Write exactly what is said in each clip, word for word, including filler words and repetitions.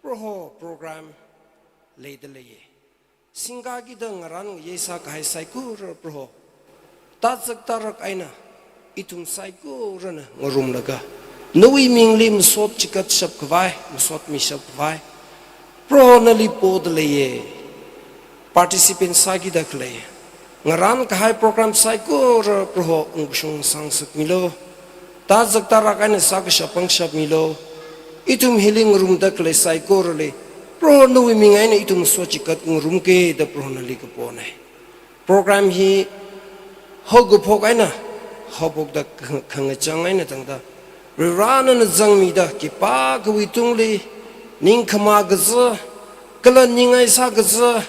Proho program leida leiye. Singkakida ngarān ngayei sākahai saikora Proho, tazak tarak eina ithum saikorana ngarumlaga nawui mingli masot chigatshap khavai, masot mishap khavai Proho nali poda leiye. Participant sākida khalei, ngarān kahai program saikora Proho ungkashung sāngasakmilu. Tazak tarak eina sākashap pangshap milu. Ithum hili ngarumda khalei saikorali Proho nawui ming eina ithum masot chigat ngarumke da Proho nali kaponei. Program hi haokaphok eina haophokda kha-, khangachang eina tangda Varivarā nana zangmida khipākhawui tungli ningkhama kaza, kala ningai sā kaza,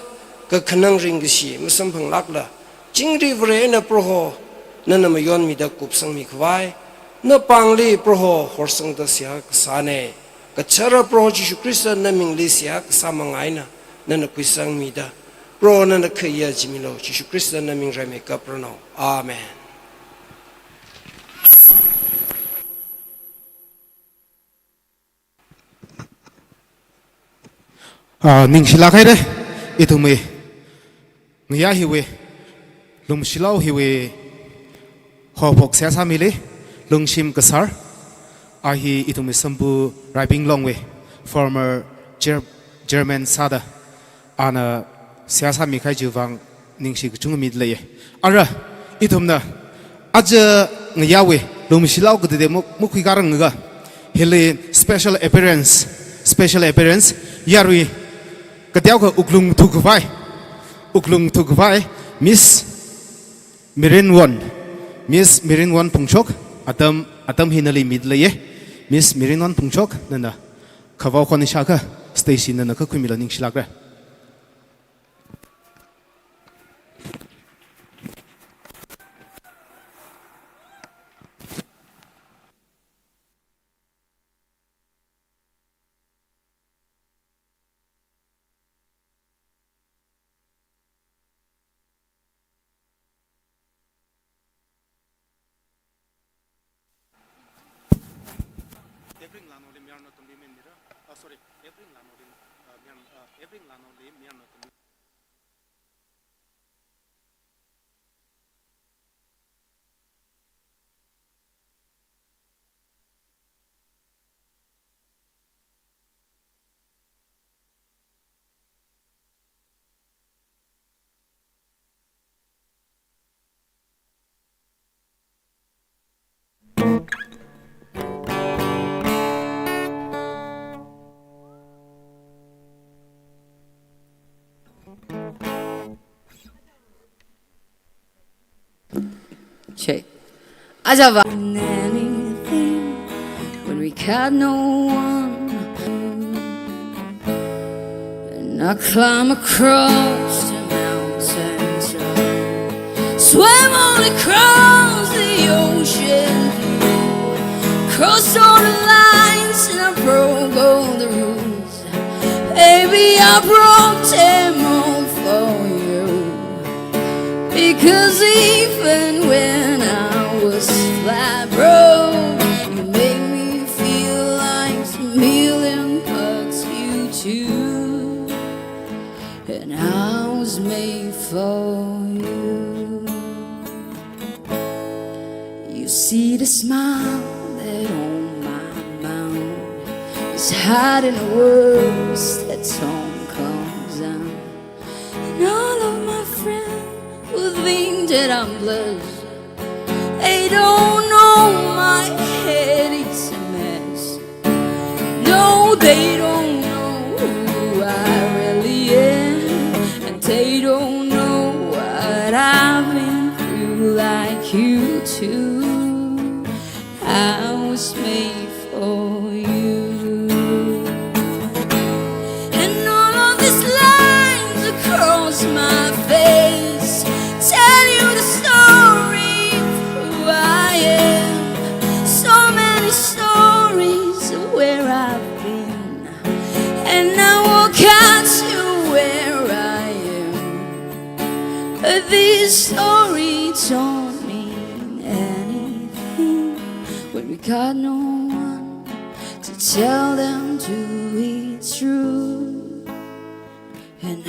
kakhanang ringkashi masamphanglākla, chingri Vare eina Proho nana mayonmida kupsangmi khavai, napāngli Proho horsangda seihā kasānei. Kachara Proho Jishu Khrista namingli seihā kasā manga eina nana khuisangmida, Proho nana khayā chimilu. Jishu Khrista naming raimei kaprano. Amen. Ah, ningshilāk haire, ithumwui ngayā hiwui, Lumshilao hiwui haophok seihā sāmili, Lungshim Kasar, a hi ithumwui sampu Raibing Longwui former chair-, chairman sāda, ana seihā sāmikahai chiwui vang ningshi kachungkha mida leiye. Ara, ithumna aja ngayāwui Lumshilao katide mu-, makhuikāranglaga, hili special appearance, special appearance, yarui kateokha wuklung thukhavai, wuklung thukhavai, Miss Mirinwon, Miss Mirinwon Phungshok, atam, atam hi nali mida leiye. Miss Mirinwon Phungshok, nana khavao khon ishākha, stage hi nana kakhuimilu, ningshilākra. April lano le miyar no tumli men mira. Ah, sorry. April lano le, ah, miyar, ah, April lano le miyar no tumli. Check. Ajava. Anything when we got no one. And I climb across the mountains, swam all across the ocean, crossed all the lines and I broke all the rules. Baby, I broke them all for you. Because even when I was flat broke, you made me feel like a million bucks, you do. And I was made for you. You see the smile that on my mouth is hiding the words that song comes out. And all of my friends who think that I'm blessed, they don't know my head is a mess. No, they don't know who I really am, and they don't know what I've been through like you do. I was made for you. And all of these lines across my face tell you the story of who I am. So many stories of where I've been, and now I got you where I am. But these stories don't mean anything when we got no one to tell them to. It's true.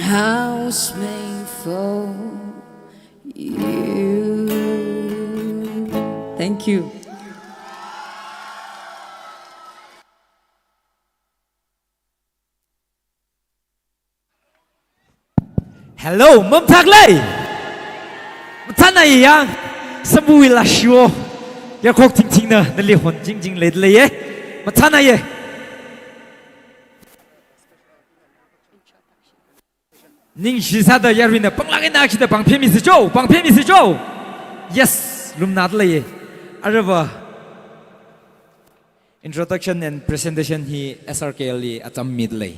House made for you. Thank you. Hello, mamathālei. Mathānai yang. Samui la shio. Yakhok tingtingna nali hon jingjing leilei ye. Mathānai ye. Ningshi sāda yaruina panglāk eina kida pāng phemisi jo, pāng phemisi jo. Yes, lumnadalei ye. Arava introduction and presentation hi S R K L li atam midalei.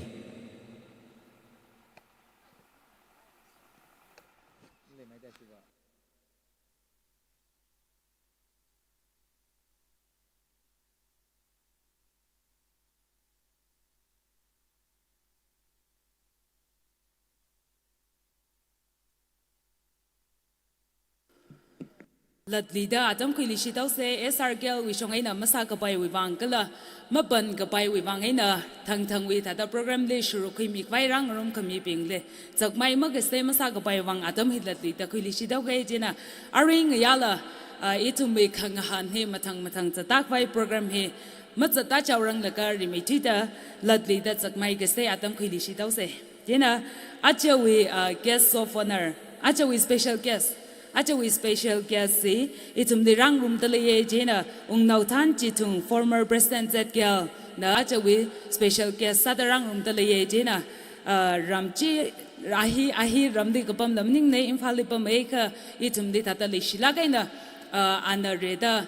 Latluida atam khuiluishithaose, S R K L wui shong eina masākapaiwui vang kala mapankapaiwui vang eina thangthangwui thāda program li shuruk khuimi khavai rāngarumkhamibingli zakmai makasei masākapai vang atam hi latluida khuiluishithauke. Chieina arui ngayāla, ah, ithumwui khangahān hi mathang mathang zatkhavai program hi mazatta chaoranglaga rimeithuida latluida zakmai kasei atam khuiluishithaose. Chieina ajawui, ah, guest of honor, ajawui special guest, ajawui special guest hi ithumli rāngarumdalei ye. Chieina Wungnaothan Chithung, former President Z K L na ajawui special guest sāda rāngarumdalei ye. Chieina, ah, ram chi, a hi, a hi ramli kapamla maningne, Imphalli pamhaiakha ithumli thāda leishilāk eina, ah, ana rida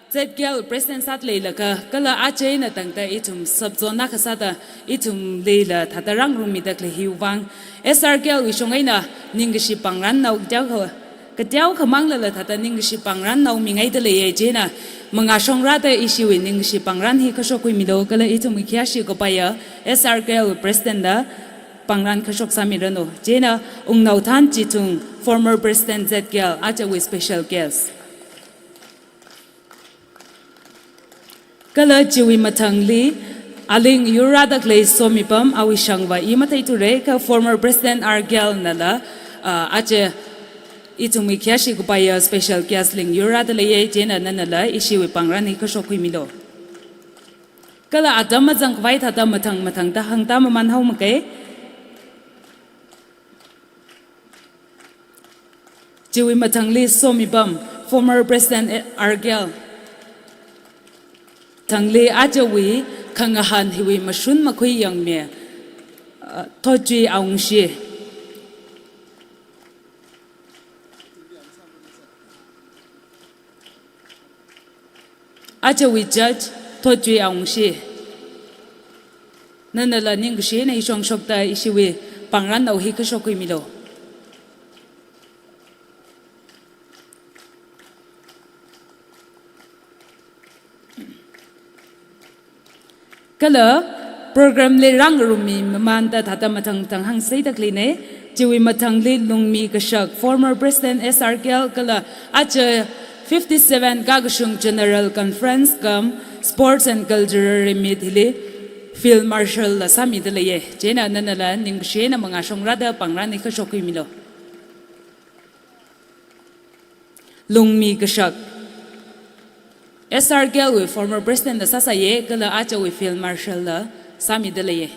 Z K L President sāda leilakha, kala aja eina tangda ithum sub zone akha sāda ithumlila thāda rāngarummida khalei hiwui vang S R K L wui shong eina ningkashi pāngrannao kateokha, kateokha manglala thāda ningkashi pāngrannaomingaidalei ye. Chieina mangāshongrāda ishiwui ningkashi pāngran hi kashok khuimilu kala ithumwui khayāshi kapaiya S R K L President na pāngran kashok sāmiranu. Chieina Wungnaothan Chithung, former President Z K L, ajawui special guest. Kala chiwui mathangli, aling yurrāda khalei Somipam, awui shangva i matheithura, kha former President R K L nala, ah, aja ithumwui khayāshi kapaiya special guest ling yurrādalei ye. Chieina nanala ishiwui pāngran hi kashok khuimilu. Kala atam mazangkhavai thāda mathang mathangda hāngda mamanhaomake. Chiwui mathangli Somipam, former President R K L. Thangli ajawui khangahān hiwui mashun makhui yangmi, uh, Thotchui Awungshi. Ajawui judge, Thotchui Awungshi. Nanala ningkashi eina hi shongshokda ishiwui pāngrannao hi kashok khuimilu. Kala program li rāngarummi mamanda thāda mathang mathang hāngseida khaleina. Chiwui mathangli Lungmi Kashak, former President S R K L, kala aja fifty-seven kakashung General Conference cum Sports and Cultural Meet hili Field Marshal la sāmidalei ye. Chieina nanala ningkashi eina mangāshongrāda pāngran hi kashok khuimilu. Lungmi Kashak. S R K L wui former President la sāsai ye, kala ajawui Field Marshal la sāmidalei ye.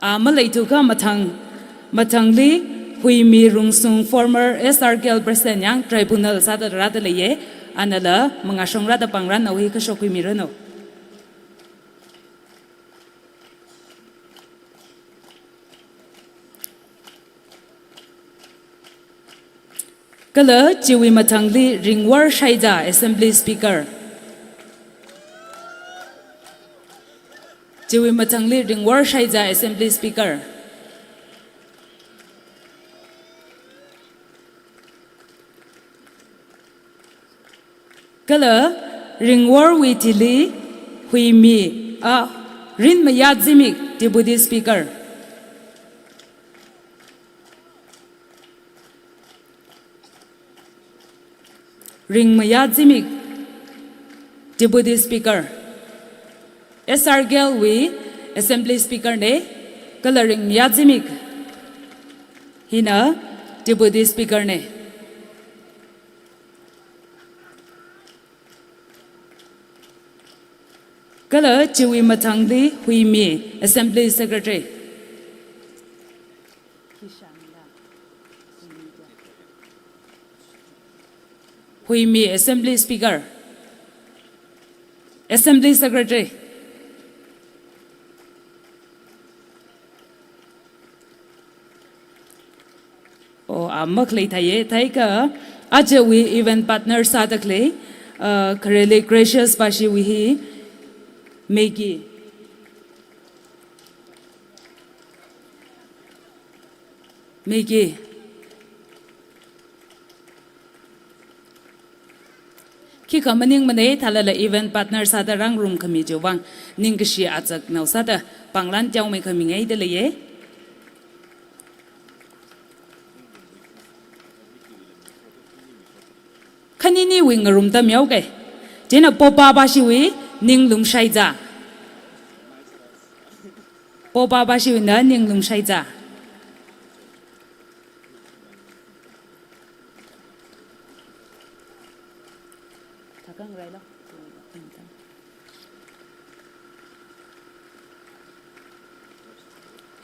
Ah, maleithuakha mathang, mathangli Huimi Rungsung, former S R K L President yang tribunal sāda rādalei ye, anala mangāshongrāda pāngrannao hi kashok khuimiranu. Kala chiwui mathangli Ringwar Shaiza, Assembly Speaker. Chiwui mathangli Ringwar Shaiza, Assembly Speaker. Kala Ringwarwui thili Huimi, ah, Rinmaya Zimik, Deputy Speaker. Ringmaya Zimik. Deputy Speaker, S R K L wui Assembly Speaker na, kala Ringmeiya Zimik hina Deputy Speaker na. Kala chiwui mathangli Huimi, Assembly Secretary. Huimi, Assembly Speaker. Assembly Secretary. Oh, a makhalei thāya, thākha, ajawui event partner sāda khalei, uh, Khareli Gracious Bashiwui hi, Maggie. Maggie. Khikha maningmana thālala event partner sāda rāngarum khami chiwui vang ningkashi azak nao sāda pāngran teomeikha mingaida leiya. Khaniniwui ngarumda mihaoke. Chieina Popa Bashiwui Ninglum Shaiza. Popa Bashiwuina Ninglum Shaiza.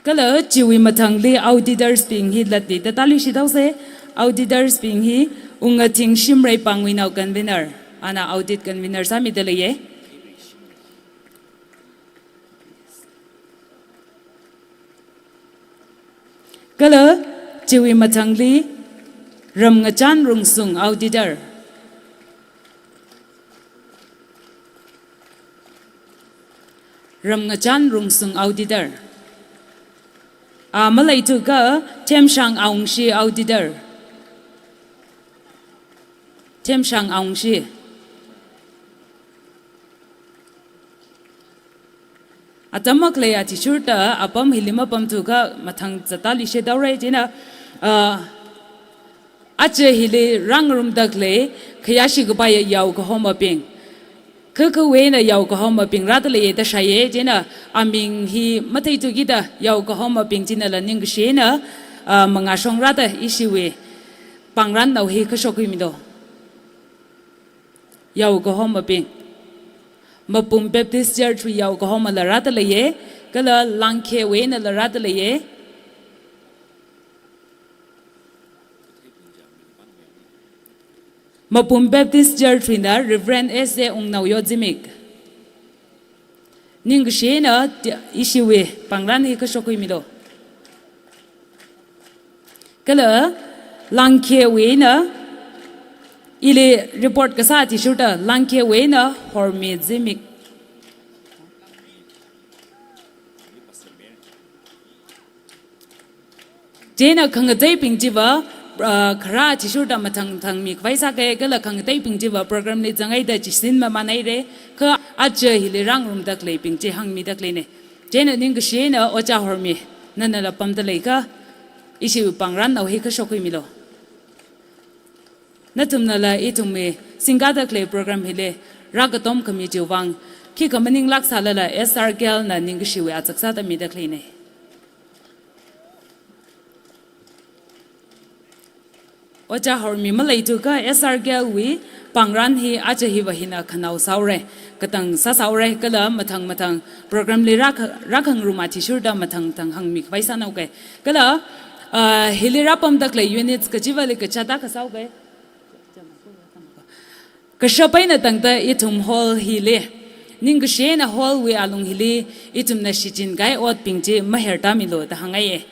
Kala chiwui mathangli auditors bing hi latli tātāluishit haosa, auditors bing hi Wungathing Shimrei Pangwinao convener, ana audit convener sāmida leiya. Kala chiwui mathangli Ramngachan Rungsung auditor. Ramngachan Rungsung auditor. A maleithuakha Themshang Awungshi auditor. Themshang Awungshi. Atam makhalei athishurda apam hili mapamthuakha mathang zatda leishit haora chieina, ah, aja hili rāngarumda khalei khayāshi kapaiya yao kahomabing, kha khawui eina yao kahomabing rāda leiya da shāya chieina aming hi matheithuakida yao kahomabing chinala ningkashi eina, ah, mangāshong rāda ishiwui pāngrannao hi kashok khuimilu. Yao kahomabing. Mapum Baptist Church wui yao kahomala rāda leiya, kala Langkhewui einala rāda leiya. Mapum Baptist Church wuina Reverend S A Wungnaoyo Zimik. Ningkashi eina ti-, ishiwui pāngran hi kashok khuimilu. Kala Langkhewui eina, ili report kasā athishurda Langkhewui eina Hormi Zimik. Chieina khangateibing chiva, ah, kharā athishurda mathang mathang mikhavai sāke, kala khangateibing chiva program li zanghaida chisin mamānhaira, kha aja hili rāngarumda khaleibing chi hāngmida khaleina. Chieina ningkashi eina Ojā Hormi, nanala pamda leiakha, ishiwui pāngrannao hi kashok khuimilu. Nathumnala ithumwui singkada khalei program hili rākatom khami chiwui vang, khikha maninglāk sālala S R K L na ningkashiwui azak sāda mida khaleina. Ojā Hormi maleithuakha S R K L wui pāngran hi aja hiva hina khanao sāhaora, katang sāsāhaora, kala mathang mathang program li rākha-, rākhangarum athishurda mathang mathang hāngmikhavai sānaoke. Kala, ah, hili rāpamda khalei units kachivali kachāda kasāhaoke. Kashap eina tangda ithum hall hili, ningkashi eina hall wui alung hili ithumna shichin kahai otbing chi maherda milu da hāngngaiya.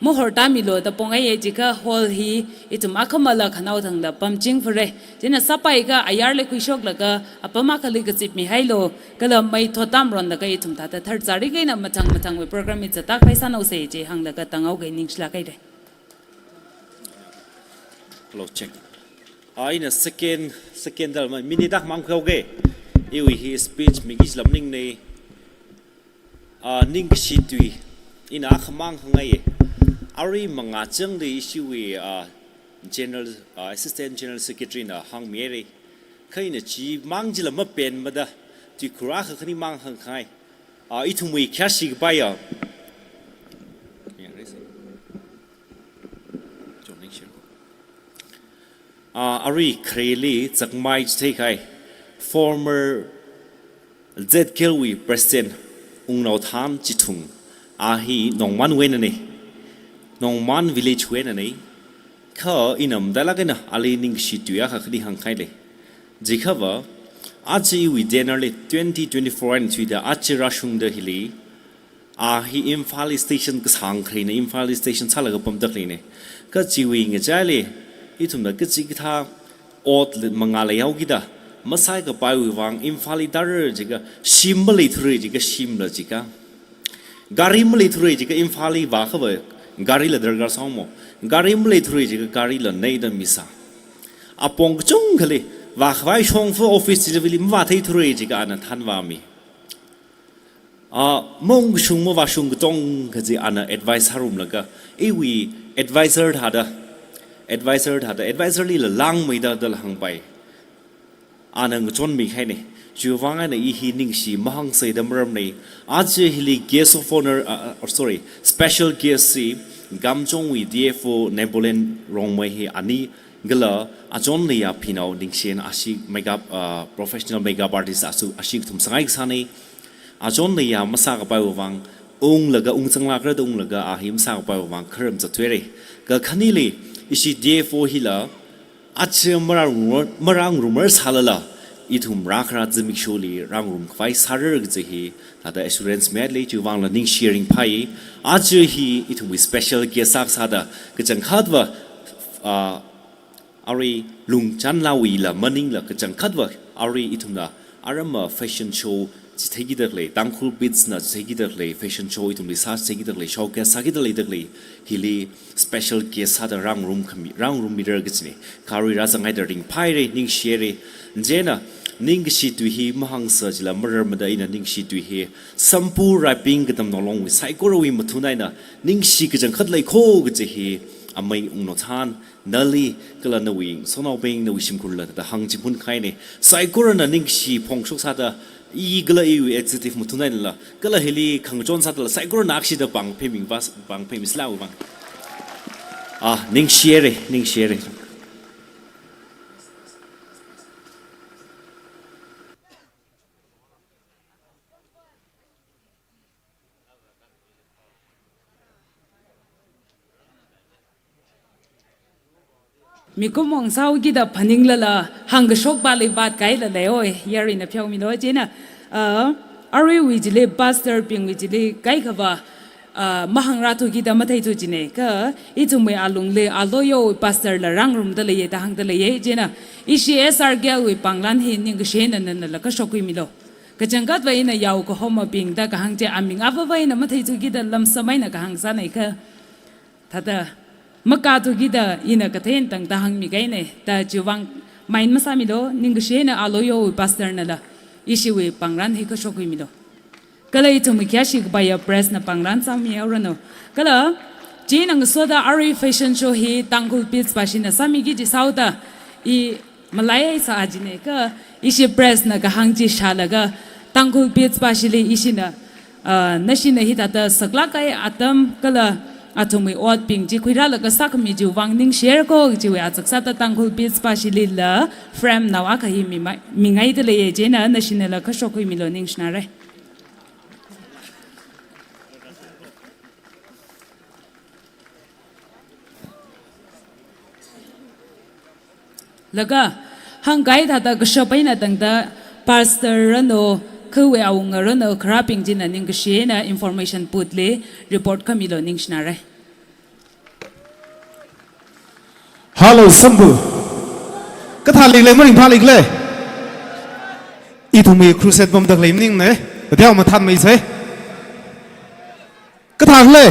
Mahorda milu da pongngaiya, jiakha hall hi ithum akhamala khanao thangda pamching phāra. Chieina sāpaiakha ayarli khuishoklaga apam akhali kazip mihailu, kala mei thotda maronlaga ithum thāda tharchari kahaina mathang mathangwui program hi zatda khavai sānaosa chi hānglaga tānghaoke, ningshilāk haira. Hello, check. Ah, ina second, second dal ma, minute akhamang khuihaoke. Iwui hi speech miki lam maningmana. Ah, ningkashi tui, ina akhamang hāngngaiya. Arui mangā changli ishiwui, ah, General, ah, Assistant General Secretary na hāngmihaira. Kha ina chimang chila mapenmada, chi khura kha khani mang hāngkhangai. Ah, ithumwui khayāshi kapaiya. Ah, arui khareli chākmai chitheikahai former Z K L wui President Wungnaothan Chithung, a hi Nongmanwui einana, Nongman village wui einana, kha ina matailāk eina ali ningshi tui akha khani hāngkhangailei. Jiakhava, aja iwui dinner li twenty twenty-four eina thuida aja rāshungda hili, a hi Imphal station kasāng kharina, Imphal station sālaga pamda khaleina. Kha chiwui ngachaili, ithumna kachikathā ot le mangā leihaokida, masai kapaiwui vang Imphal li tāra jiakha, shim maleithura jiakha, shimla jiakha. Gari maleithura jiakha, Imphal li vākhava, garila darkar sāhaomo. Gari maleithura jiakha, garila neida misā. Apong kachungkhali, vākhavai shongfa office chili mavātheithura jiakha, ana thanvāmi. Ah, maungkashung mavāshung katonga chi ana advice sārumlaga, iwui advisor thāda, advisor thāda, advisor lila langmeida dala hāngpai. Ana ngachonmi kahaina. Chiwui vang eina i hi ningshi mahāngsaida maramna. Aja hili guest of honour, ah, ah, sorry, special guest chi Kamjongwui D F O Napoleon Rongmei hi ani, kala achon leiya Phinao Ningshen, ashi makeup, ah, professional makeup artist asu, ashi kathum sāngai kasāna. Achon leiya masā kapaiwui vang, unglaga, ungzanglākrada unglaga, a hi masā kapaiwui vang kharam zathuira. Kha khanili, ishi D F O hila, aja marāngarumrar, marāngarumrar sālala, ithum rākhara zimiksholi rāngarum khavai sārar kaji hi, thāda assurance mihailei, chiwui vangla ningshi ringphai. Aja hi ithumwui special guest sākasāda, kachangkhatva, ah, arui Lungchanlawuila maningla kachangkhatva, arui ithumna aram ma fashion show chitheikida khalei, Tangkhul Beats na chitheikida khalei, fashion show ithumli sā chitheikida khalei, showcase sākida leida khalei, hili special guest sāda rāngarum khami, rāngarummirar kajina. Kha arui rāzanghaida ringphaira, ningshira. Chieina, ningkashi tui hi mahāngsa chila mararmada ina ningshi tui hi, Sampu Raiping Katamnaolongwui saikorawui mathun eina, ningshi kachangkhat leikho kaji hi, amei Wungnaothan, nali, kala nawui, sonaobing, nawui shimkhurla, thāda hāngchiphun kahaina. Saikorana ningshi phongshok sāda, i kala iwui executive mathun einala, kala hili khangachon sādala, saikorana akshida pāng pheming vas, pāng pheming sila wui vang. Ah, ningshira, ningshira. Mikumong sāhaokida phaninglala, hāngkashokpali vātkahaila leioi, yarina pheomilo chieina, ah, aruiwui chili, pastor bingwui chili, kaikhava, ah, mahāngrāthukida matheithu jina, kha, ithumwui alungli, aloyowui pastor la rāngarumda leiya da hāngda leiya, chieina, ishi S R K L wui pānglan hi ningkashi eina nanala kashok khuimilo. Kachangkhatva ina yao kahomabingda kahāng chi aming avāva ina matheithukida lamsam eina kahāng sāna kha. Thāda, makāthukida ina kathei eina tangda hāngmi kahaina, da chiwui vang mind masāmilo, ningkashi eina aloyowui pastor nala, ishiwui pānglan hi kashok khuimilo. Kala ithumwui khayāshi kapaiya press na pānglan sāmihaoranu. Kala, chieina ngasoda arui fashion show hi Tangkhul Beats pāshina sāmiki kaji sāhaoda, i malai sā ajina kha, ishi press na kahāng chi shālaga, Tangkhul Beats pāshili ishina, ah, nashina hithāda saklāk kahai atam kala athumwui otbing chi khuirālaga sākhami chiwui vang ningshirako kajiwui azak sāda Tangkhul Beats pāshilila frame nao akha hi mimai, mingaida leiya chieina nashinala kashok khuimilo ningshinara. Laga, hāngkahai thāda kashap eina tangda pastor ranu, khawui awunga ranu, kharābing china ningkashi eina information booth li report khamilo ningshinara. Hello, Sampu. Kathā leili, maringphā leili. Ithumwui crusade pamda khalei maningna, kateokha mathānmeisa. Kathā leili.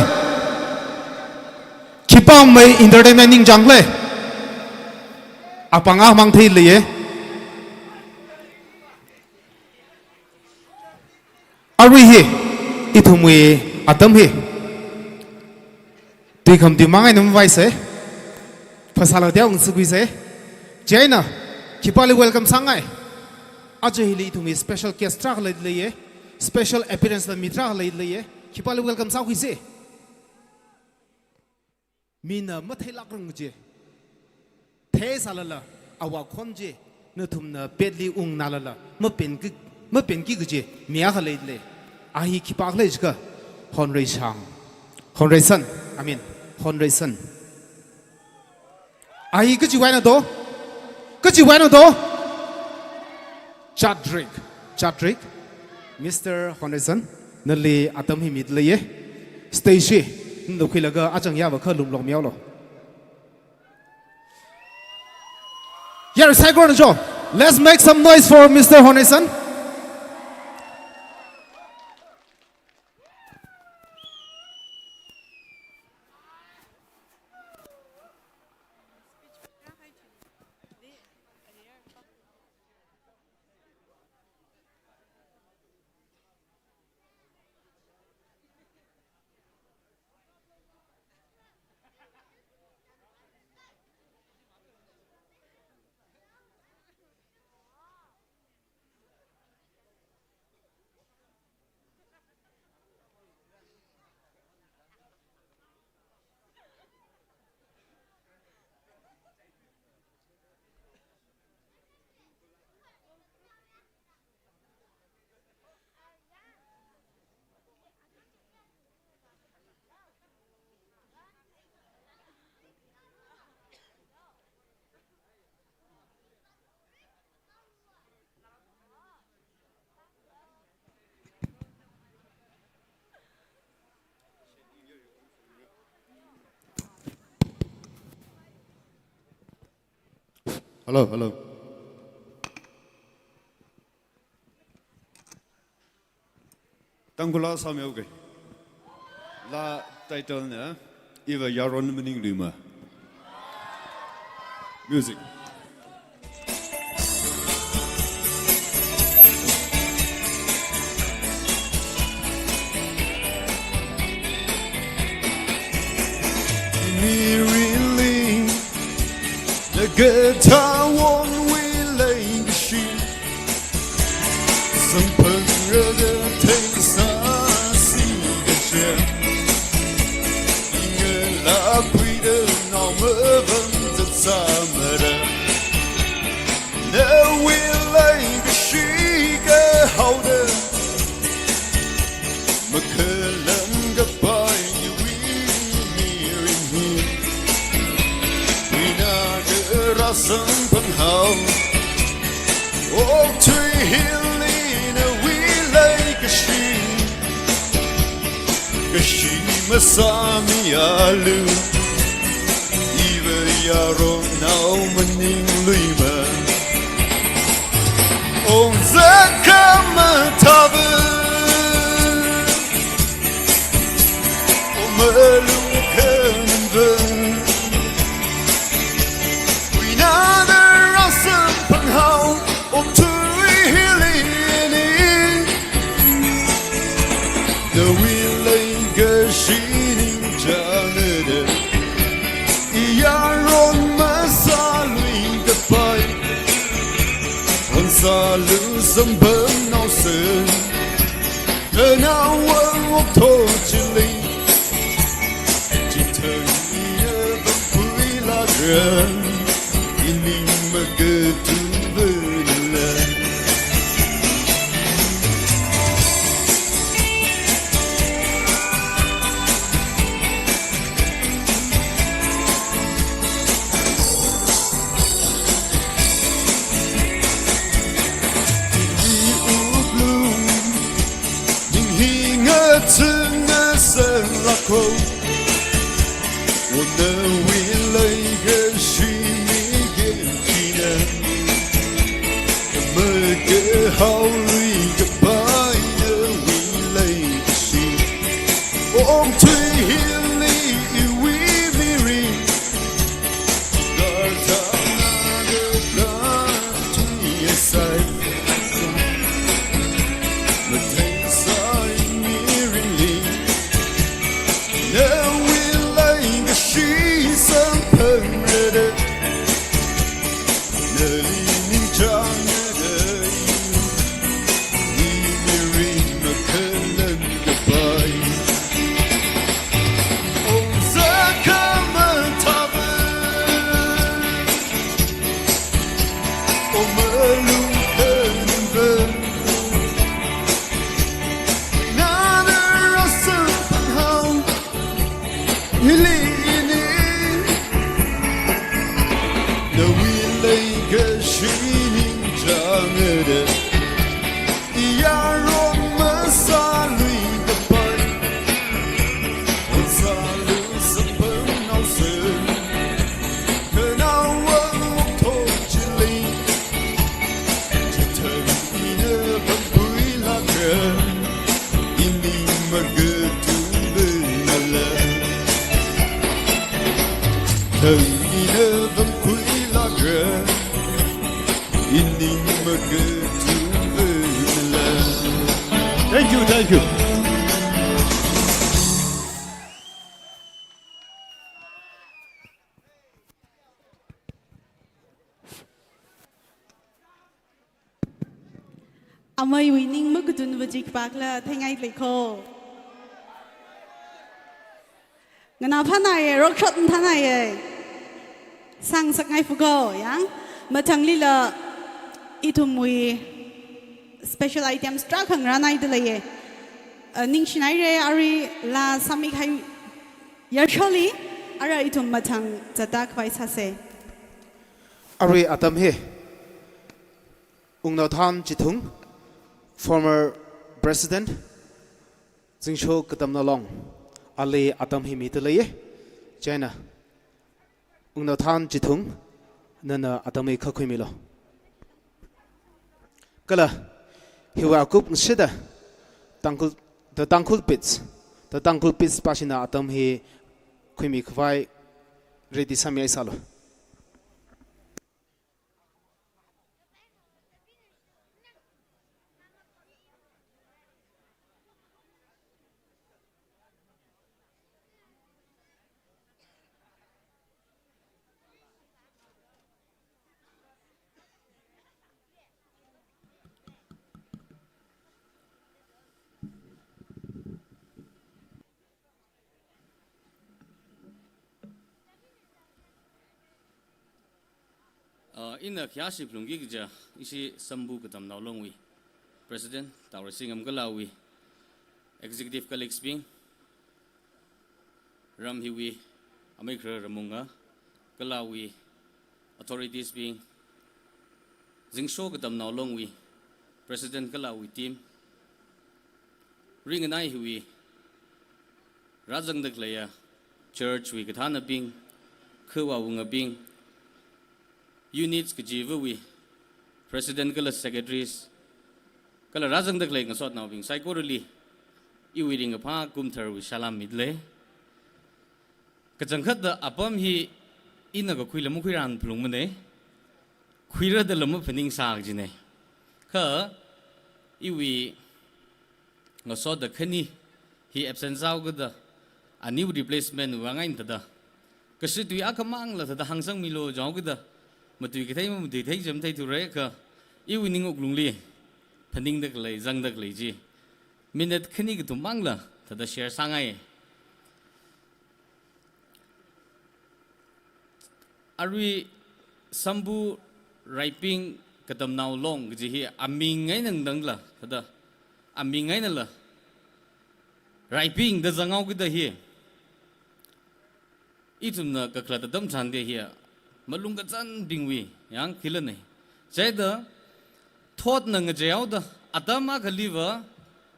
Khipāmei entertainment ningchāngli. Apāng akhamang theileiya. Arui hi, ithumwui atam hi. Tui kham tui mang eina mavaisa. Phasāla teokha ngasakhuisa. Chieina, Khipāli welcome sāngai? Aja hili ithumwui special guest tarākha leileiya. Special appearance la mi tarākha leileiya. Khipāli welcome sākhuisa? Mina matheilākrang kaji, theisālala, āva khon chi nathumna petli ungnālala mapenki, mapenki kaji mi akha leilei. A hi khipākhala jiakha Honreishang, Honreishan, I mean, Honreishan. A hi kachivaina do? Kachivaina do? Chadrik, Chadrik, Mister Honreishan, nali atam hi midaleiya. Stage hi nalo khuilaga achang yāva kha lumlong mihaolu. Yar cycle jo. Let's make some noise for Mister Honreishan. Hello, hello. Tangkhul laa sāmihaoke. Laa title na Iva Yaron Maningluima. Music. Mirinli, nagathāwonwui leikashi, samphanglaga theisāsi kaja, ngalākhuida nao mavang zatzamara. Nawui leikashi kahaoda, makhalam kapai iwui mirin hi, wui nada rāsamphanghao. Okathui hili nawui leikashi, kashi masāmihaolu. Iva yaronao maningluima. Ongzak khamathāva, ong malung khanva, wui nada rāsamphanghao. Okathui hili ni, nawui leikashi ningchāngda, yaron masālui kapai, wan sālu samphanghaosa. Nganāwang okathui chili, chithang ina vāphuilaga, ining makathuivala. Iwui wuklung ning hi ngachang ngasānglākho. Wan nawui leikashi mikhem china, makahaolui kapai nawui leikashi. Okathui hili iwui mirin, gartha nada kantui asai, matheisai mirinli, nawui leikashi samphangrada, nali Ini, nawui leikashi ningchāngda, yarong masāluikapai, sālu samphangnaosa, khanaowa okthotchili, chithang ina pampuilaga, ining makatungvānala. Thang ina pampuilaga, ining makatungvānala. Thank you, thank you. Ameiwui ning makatunva chi khipākhala theingailei ko. Nganāphānaiya, rokshot mathānaiya. Sāngasakngai fuko, yang. Mathanglila ithumwui special items tarākha ngarānaida leiya. Uh, ningshinaira, arui laa sāmikahai yarsholi, ara ithum mathang zatda khavai sāsa. Arui atam hi Wungnaothan Chithung, former president, Zingsho Katamnao Long, ali atam hi mida leiya. Chieina, Wungnaothan Chithung, nana atam hi khuimilo. Kala, hiwui akup ngasida, Tangkhul, the Tangkhul Beats, the Tangkhul Beats pāshina atam hi khuimi khavai ready sāmihaisālu. Uh, ina khayāshi phalungki kaja, ishi Sambu Katamnao Longwui President Taoreishingam kala awui executive colleagues bing, ram hiwui amei kharā Ramunga kala awui authorities bing, Zingsho Katamnao Longwui President kala awui team, ringanai hiwui rāzangda khaleiya church wui kathānabing, khavā wungabing, units kachivawui president kala secretaries, kala rāzangda khalei ngasotnaobing saikorali iwui ringkaphā kumtharwui salām mida lei. Kachangkhatta apam hi ina kakhuila makhuirān phalungmana, khuirada lam maphaningsā kajina. Kha iwui ngasoda khani hi absent sāhaokida, a new replacement vāngai thāda, kashi tui akhamangla thāda hāngsangmilu jihaokida, matui kathei mamatui thei jam theithura kha, iwui ning wuklungli phaningda khalei, zangda khalei chi minute khani kathummangla thāda share sāngai. Arui Sambu Raiping Katamnao Long kaji hi aming eina tangla, thāda aming einala Raiping da zanghaokida hi, ithumna kakhalat atam tharan da hi, malung kazanbingwui yang khilana. Chieina thotna ngacheihaoda, atam akhaliva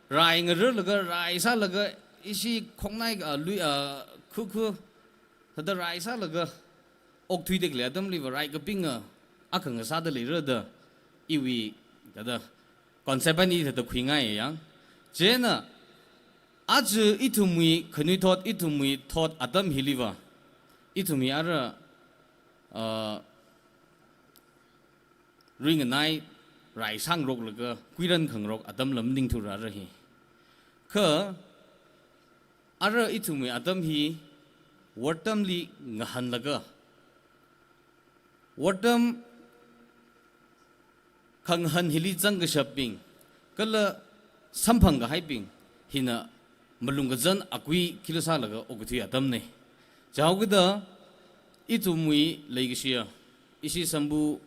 rai ngararlaga, rai sālaga, ishi khongnai, ah, lui, ah, khukhu, thāda rai sālaga okthuida khalei atamliva rai kapinga akha ngasāda leira da iwui thāda concept eina thāda khuingai yang. Chieina aja ithumwui khanuithot, ithumwui thot atam hiliva, ithumwui ara, ah, ringanai rai sāngaroklaga kuiran khangarok atamla maningthura ara hi. Kha ara ithumwui atam hi wortamli ngahānlaga, wortam khangahān hili zangkashapbing kala samphang kahaibing hina malung kazan akui khila sālaga okathui atamna. Jihaokida ithumwui leikashiya, ishi Sambu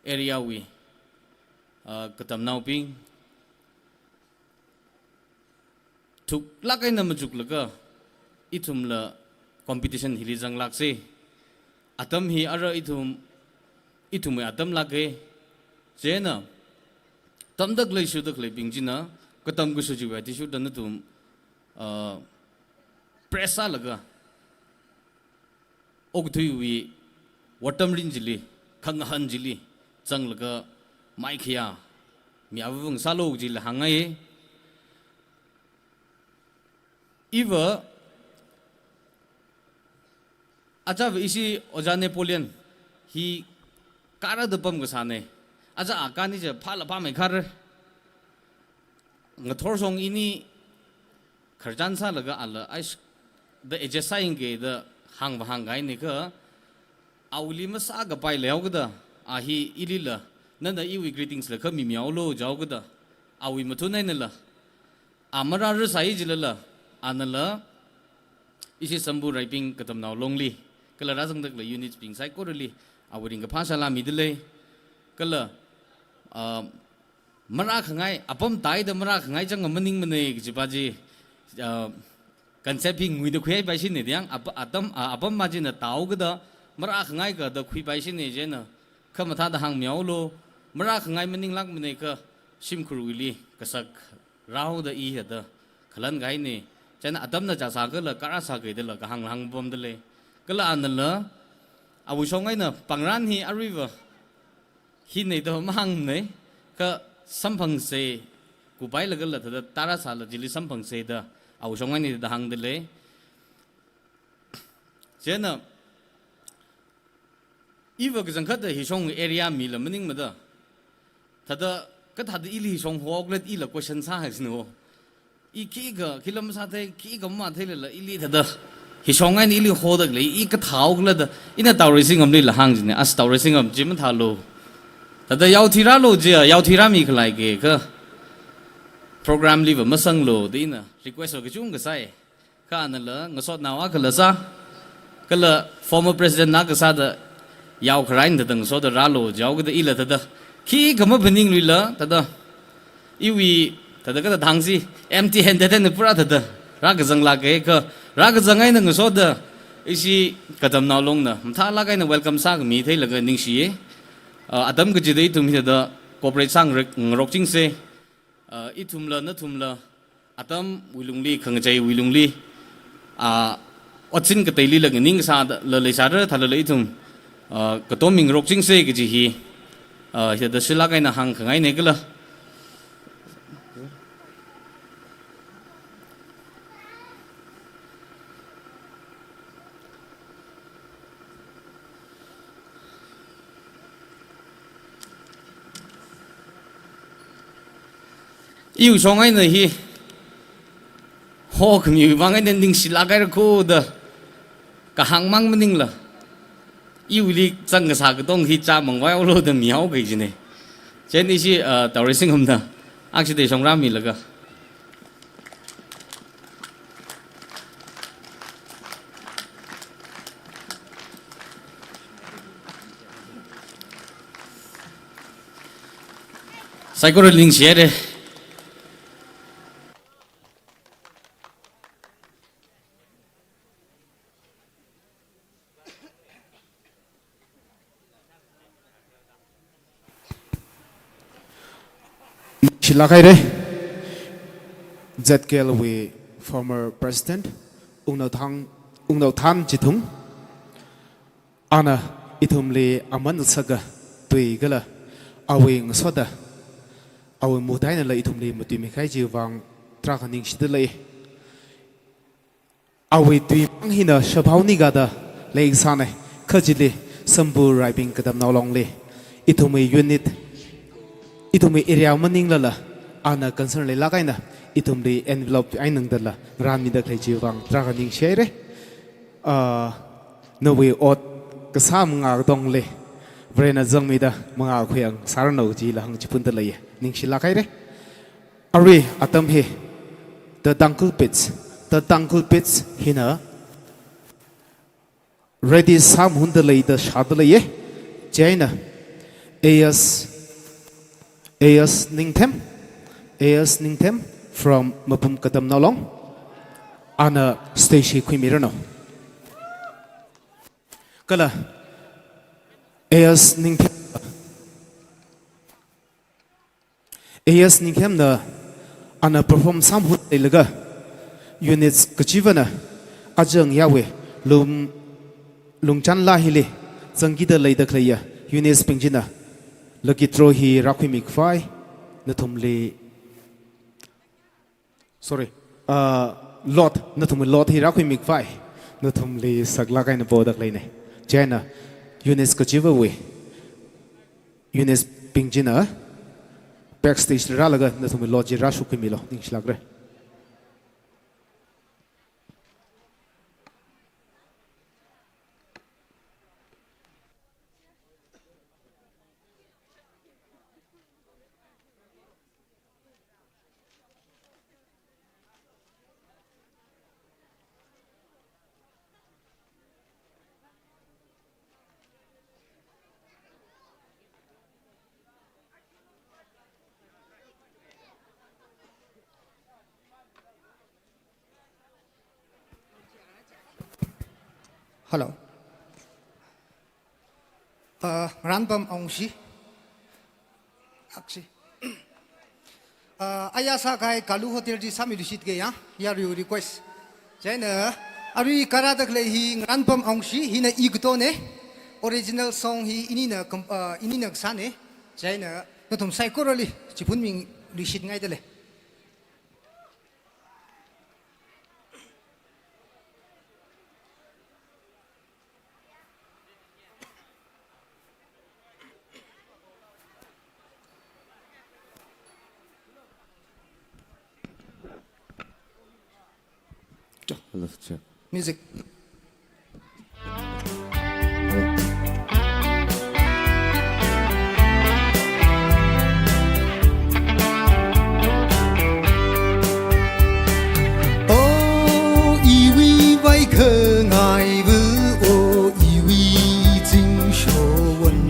area wui, ah, katamnaobing thuklāk eina machuklaga, Ithumla competition hili zanglāksa. Atam hi ara ithum, ithumwui atam lāka. Chieina, tamda khalei shuda khaleibing china, katam kashu chiwui athishurda nathum, ah, press sālaga, okathuiwui watamrin chili, khangahān chili, zanglaga maikhayā mi avāvang sālu jila hāngngai. Iva, achava ishi Ojā Napoleon hi kara da pamkasāna. Aja akani ja phala pamai kar. Ngathorshong ini khararchan sālaga ala, aish, da adjust sāyangka da hāngva hāngkahaina kha, awuili masākapai leihaokida, a hi ilila, nana iwui greetings la kha mimihaolu jihaokida, awui mathun einala, a marāra sāi jilala, anala, ishi Sambu Raibing Katamnao Longli, kala rāzangda khalei units bing saikorali, awui ringkaphā salām midalei, kala, ah, marākhangai, apam tāida marākhangai chang maningmana kajipa chi, ah, concept hi nguida khuihaipaishina diyang, ap-, atam, ah, apam ma china tāhaokida marākhangai kada khuipaishina chieina, khamathāda hāngmihaolu, marākhangai maninglākmana kha shimkhurwuili kasak rāhaoda i hithāda khalankahai ni, chieina atamna chā sākhala kara sāka dala kahāng hāngpamdalei. Kala anala, awui shong eina pāngran hi aruiva hina da mahāngna, kha samphangsa, kupailaga la thāda tara sāla chili samphangsa da, awui shong eina da hāngdalei. Chieina, iva kachangkhatta hishong area mila maningmada, thāda kathāda ili hishong hoklad ila question sāhaisino. I khikha, khila masāthei, khikha matheilala, ili thāda hishong eina ili hoda khalei, i kathāhaokhala da, ina Taurei Singamlila hāngchina, as Taurei Singam chi mathālu. Thāda yaothirālu jiya, yaothirāmi khalaika kha, program liva masanglu da ina request va kachungkha sāi. Kha anala, ngasotnao akhala sā, kala former president na kasāda yaokharā eina thāda ngasoda rālu jihaokida ila thāda, khikha maphaningluila, thāda, iwui, thāda kathāda hāngsi, empty handed eina pura thāda rākazanglāka kha, rākazang eina ngasoda, ishi Katamnao Longna mathālāk eina welcome sākhami theilaga ningshiya. Ah, atam kachida ithum hithāda cooperate sāngarok-, ngarokchingsa. Ah, ithumla, nathumla, atamwui lungli, khangacheiwui lungli, ah, otsin kateilila nganingsāda, la leisāra thālala ithum, ah, katom mi ngarokchingsa kaji hi, ah, hithāda shilāk eina hāngkhangaina kala. Iwui shong eina hi, hokhamiwui vang eina ningshilāk haira kho da, kahāng mang maningla, iwuili zangkasā katonga hi chāmangvaihaolu da mihaoki kajina. Chieina ishi, ah, Taurei Singamna, akshida shongrāmilaga. Saikorali ningshihaira. Shilāk haira. Z K L wui former president, Wungnaothan, Wungnaothan Chithung. Ana ithumli aman sāga tui kala awui ngasoda, awui mutainala ithumli matuimi kahai chiwui vang tarākha ningshidalei. Awui tui mang hina shaphaoni kada leisāna, kha chili Sambu Raibing Katamnao Longli, ithumwui unit, ithumwui area maninglala, ana concern leilāk eina ithumli envelope einangdala ngarānmida khalei chiwui vang tarākha ningshihaira. Ah, nawui ot kasā mangā katongli Varena zangmida mangā khuiang sāranu jila hāngchiphundalei, ningshilāk haira. Arui atam hi, the Tangkhul Beats, the Tangkhul Beats hina ready sāmahundalei da shādalei. Chieina, A S, A S Ningthem, A S Ningthem from Mapum Katamnao Long. Ana stage hi khuimiranu. Kala A S Ningthem, A S Ningthemna ana perform sāmahut leilaga, units kachivana ajang yawe lum lungchan la hili zangkida leida khaleiya units bing china lucky draw hi rākhuimi khavai nathumli, sorry, uh, lot, nathumli lot hi rākhuimi khavai nathumli saklāk eina poda khaleina. Chieina units kachivawui units bing china backstage rālaga nathumli lot chi rāshok khuimilu, ningshilākra. Hello. Uh, ngarānpam awungshi. Akshi. Uh, aya sākahai Kalu Hotel chi sāmiluishit ke ya, yaruiwui request. Chieina, arui karāda khalei hi ngarānpam awungshi, hina I katona, original song hi inina kam-, uh, inina kasāna. Chieina, nathum saikorali chiphunmiluishitngaidalei. Hello, check. Music. O iwui vaikhangaiva, o iwui zingshowan,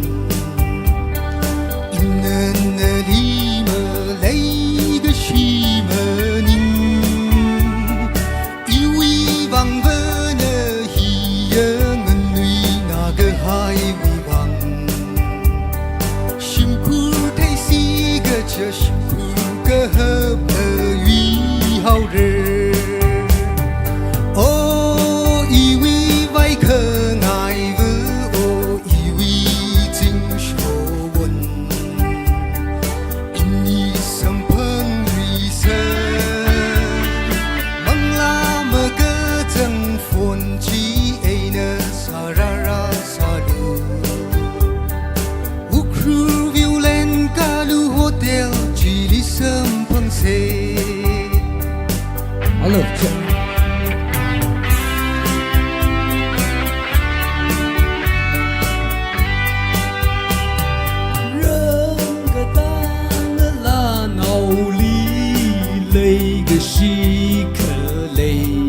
ina nali maleikashi maning. Iwui vangva na hiya nganuina kahaiwui vang. Shimkhur theisi kaja shimkhur kahapna yuihaora. O iwui vaikhangaiva, o iwui zingshowan, ini samphangluisa, manglā makazang phone chi eina sārāra sālu. Ukhrul Viewland Kalu Hotel chili samphangsa. Hello, check. Rākatang ngalānaoli leikashi khalei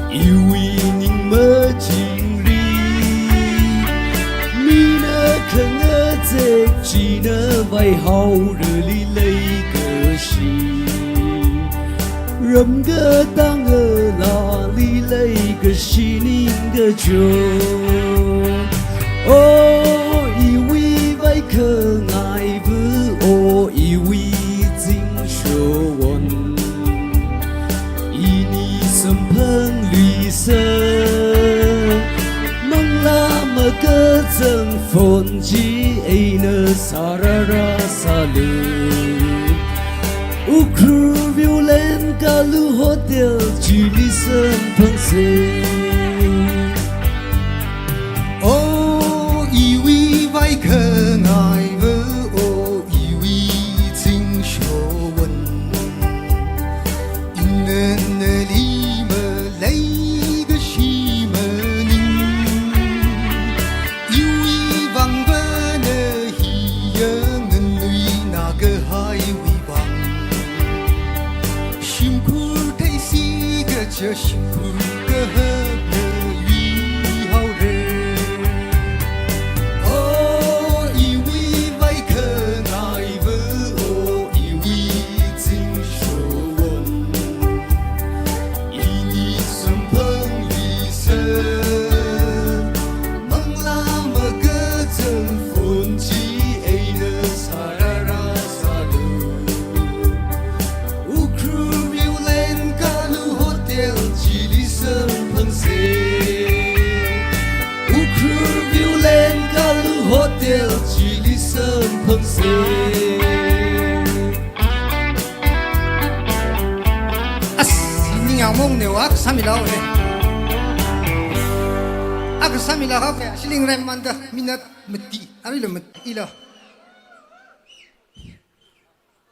iwui ning machingri, mina khangazek china vaihaorali leikashi, ramkatang ngalāli leikashi ningkachon. O iwui vaikhangaiva, o iwui zingshowan, ini samphangluisa, manglā makazang phone chi eina sārāra sālu. Ukhrul Viewland Kalu Hotel chili samphangsa. O iwui vaikhangaiva, o iwui zingshowan, ina nali maleikashi maning. Iwui vangva na hiya nganuina kahaiwui vang. Shimkhur theisi kaja shimkhur kahap As, ningyāng mong ne wa, kasā milaone. A kasā mila kha, shiling rem manda, minute mati, arila mati la.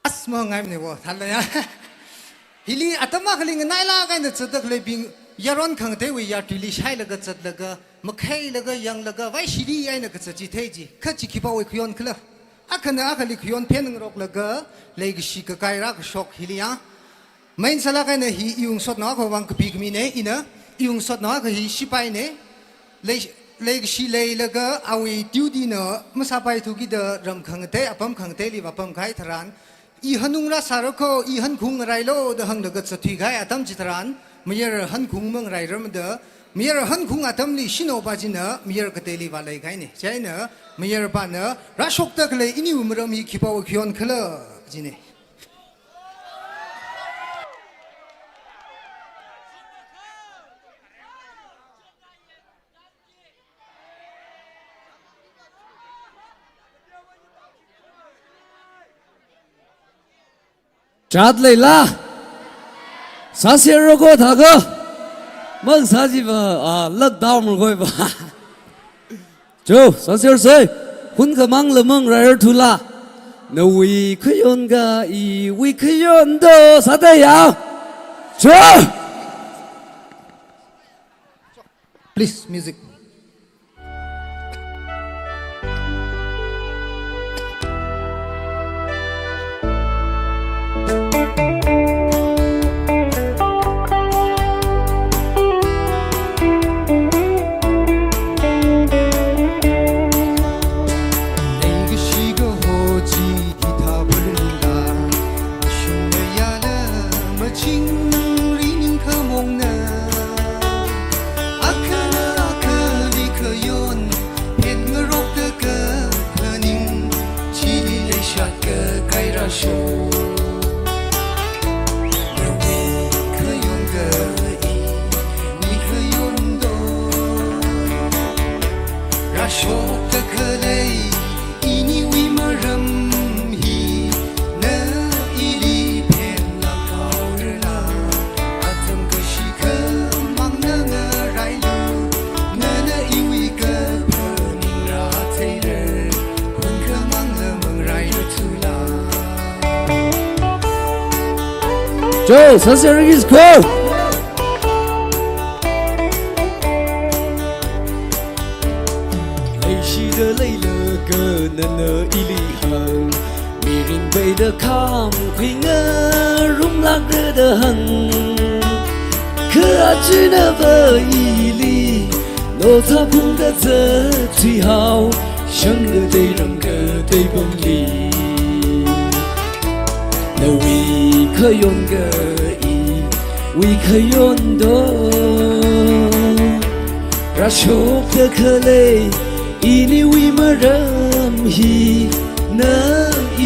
As, mangai ne wa, thāla ya. Hili atam akhali nganailāk eina zatda khaleibing, yaron khangateiwui yartuili shailaga zatlaga, makhailaga yanglaga, vaishili eina kazat chi thei chi, kha chi khipāwui khayon khala. Akhana akhali khayon phenangroklaga, leikashi kakai rākashok hili ya. Main sālāk eina hi iwungsotnao akha vang kapi khamine, ina, iwungsotnao akha hi sipaine. Lei, leikashi leilaga awui duty na masāpaithu kida ram khangatei, apam khangateili vāpamkahai tharan, "I hanung rāsāra kho, i hankhung ngarailu," da hānglaga zatthuikahai atam chitharan, mayar hankhung mangarairar mada, mayar hankhung atamli shanaopa china mayar kateili vāleikahaine. Chieina mayarpana, "Rāshokda khalei iniwui maram hi khipāwui khayon khala," jine. Chat leila? Sāserra kho thākha? Mang sājiva, ah, lockdown rokhoiva. Cho, sāserse. Hunkhamangla mangarairarthula. Nawui khayon kha iwui khayon do, sāda ya. Cho! Please, music. Leikashi kaho chi hithā phalungla, shungnayala machingri ningkhamongna. Akhana akhali khayon phengarokda kaphaning, chili leishat kakai rāshok. Nawui khayon kha iwui khayon do. Rāshokda khalei iniwui maram hi, na ili phenlāk haorala, atam kashikha mangna ngarailu, nana iwui kaphaning rātheirar, hunkhamangla mangarairar thula. Cho, sāserra kho. Leishida leilaga nana ili hāng, mirin peida khamkhui ngarumlākra da hāng. Kha achinava ili, nothā phungda zatthui hao, shang katei ram katei pamli. Nawui khayon kha iwui khayon do. Rāshokda khalei iniwui maram hi, na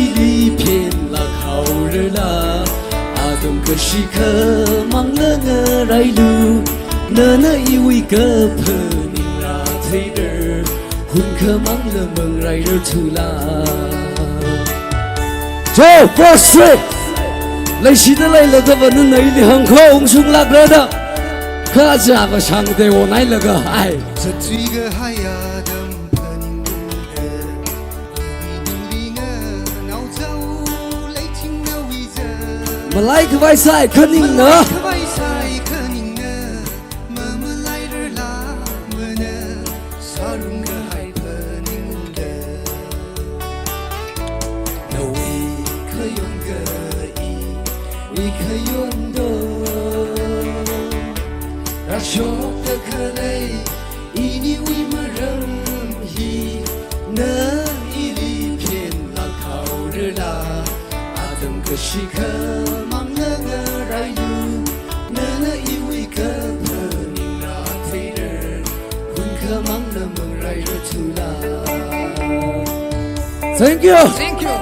ili phenlāk haorala, atam kashikha mangna ngarailu, nana iwui kaphaning rātheirar, hunkhamangla mangarairar thula. Cho, first three. Leishida leilagava nana ili hāng kho ungshunglākra da. Kha achāva shang de wonailaga ai. Zatthui kahai atam phaningungda, iwui ningli nganaozao leichingnawui za. Malaikhavai saikhaningna. Malaikhavai saikhaningna. Mamalairarla mana sārung kahai phaningungda. Nawui khayon kha iwui khayon do. Rāshokda khalei iniwui maram hi, na ili phenlāk haorala, atam kashikha mangna ngarailu, nana iwui kaphaning rātheirar, hunkhamangla mangarairar thula. Thank you. Thank you.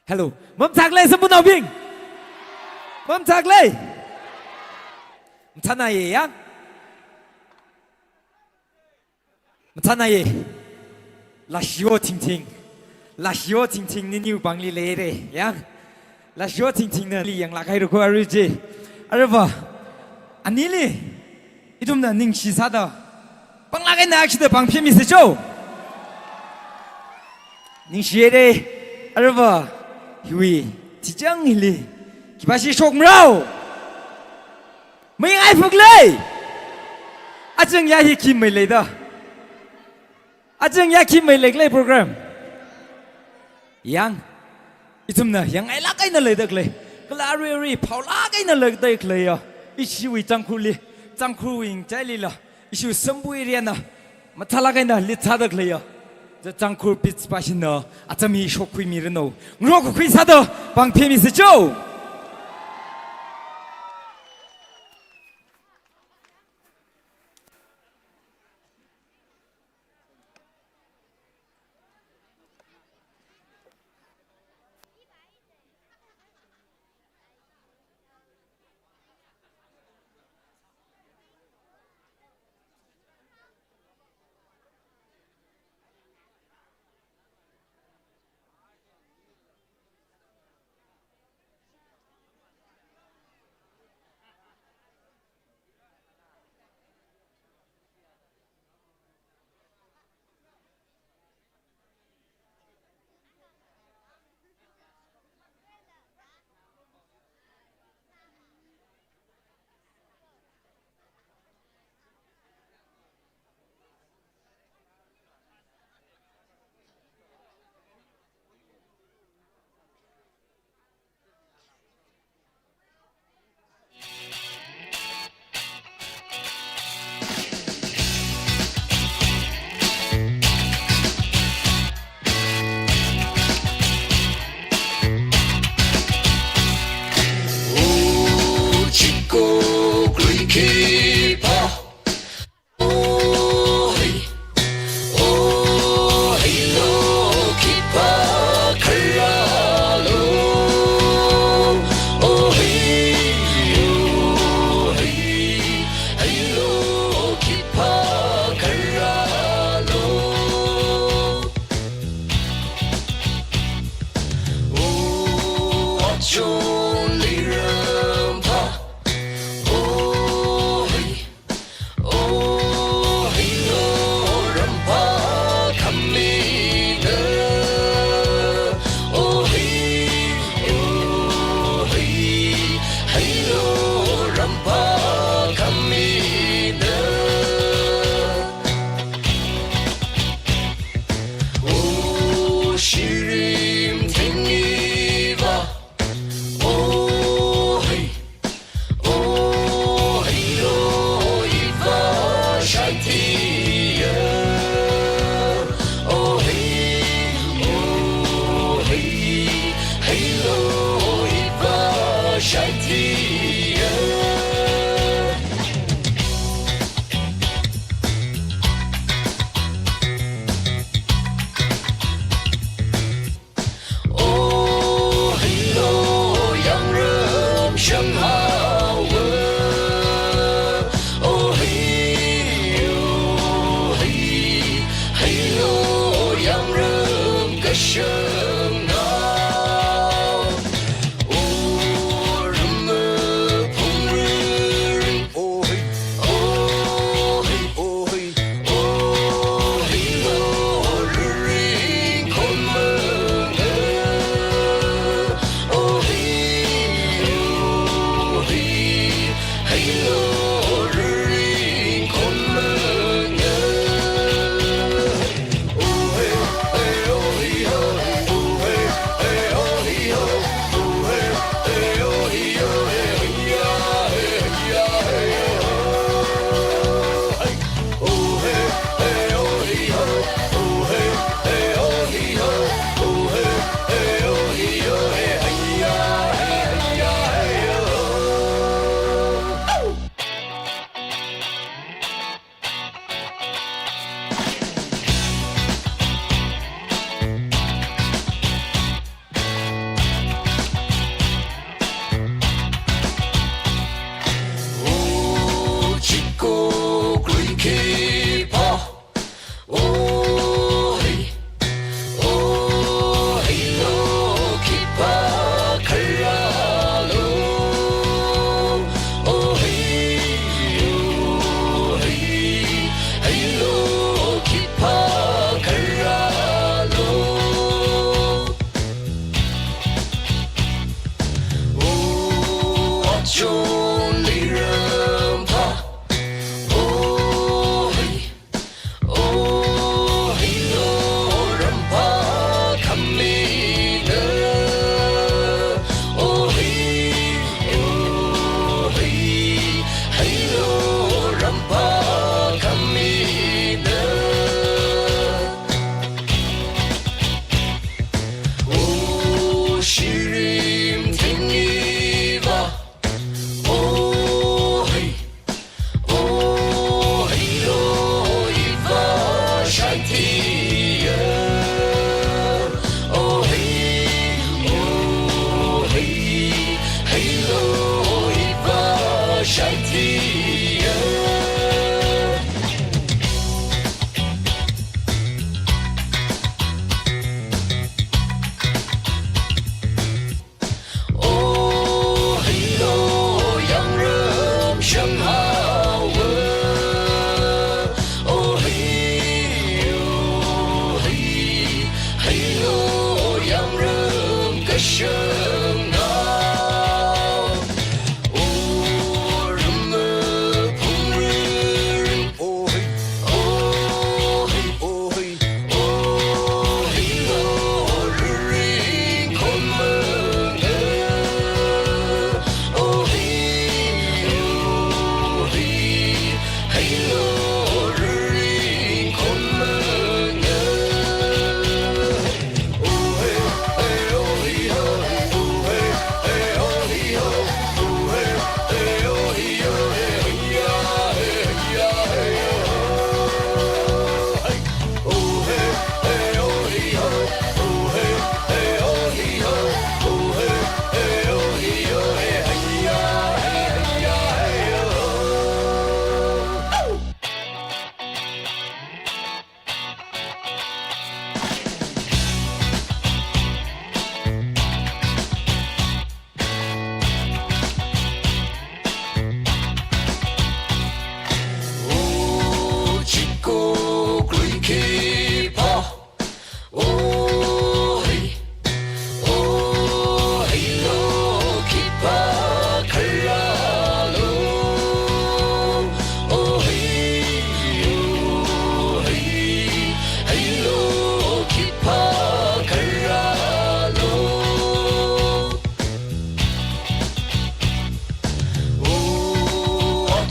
Hello. Mamathaklei samphangnaobing? Mamathaklei? Mathānāya yang? Mathānāya. Lashio Thingthing. Lashio Thingthing niniwui pāngli leira yang. Lashio Thingthingna li yanglāk haira ko arui chi. Aruiva. Anili. Ithumna ningshi sāda. Panglāk eina akshida pāngphimisa cho. Ningshihaira. Aruiva. Hiwui. Chichang hili. Khipāshi shokmarao. Mayang ai phuklei. Achang ya hi khi mei leida. Achang ya khi mei leiklei program. Yang. Ithumna yangngailāk eina leida khalei. Kala arui arui phaolāk eina leida khalei ya. Ishiwui Tangkhulli. Tangkhulwui ngachailila. Ishiwui Sambu area na. Mathālāk eina lit sāda khalei ya. Za Tangkhul Beats pāshina. Acham hi shokkhuimiranu. Ngarokakhui sāda. Pāngphimisa cho.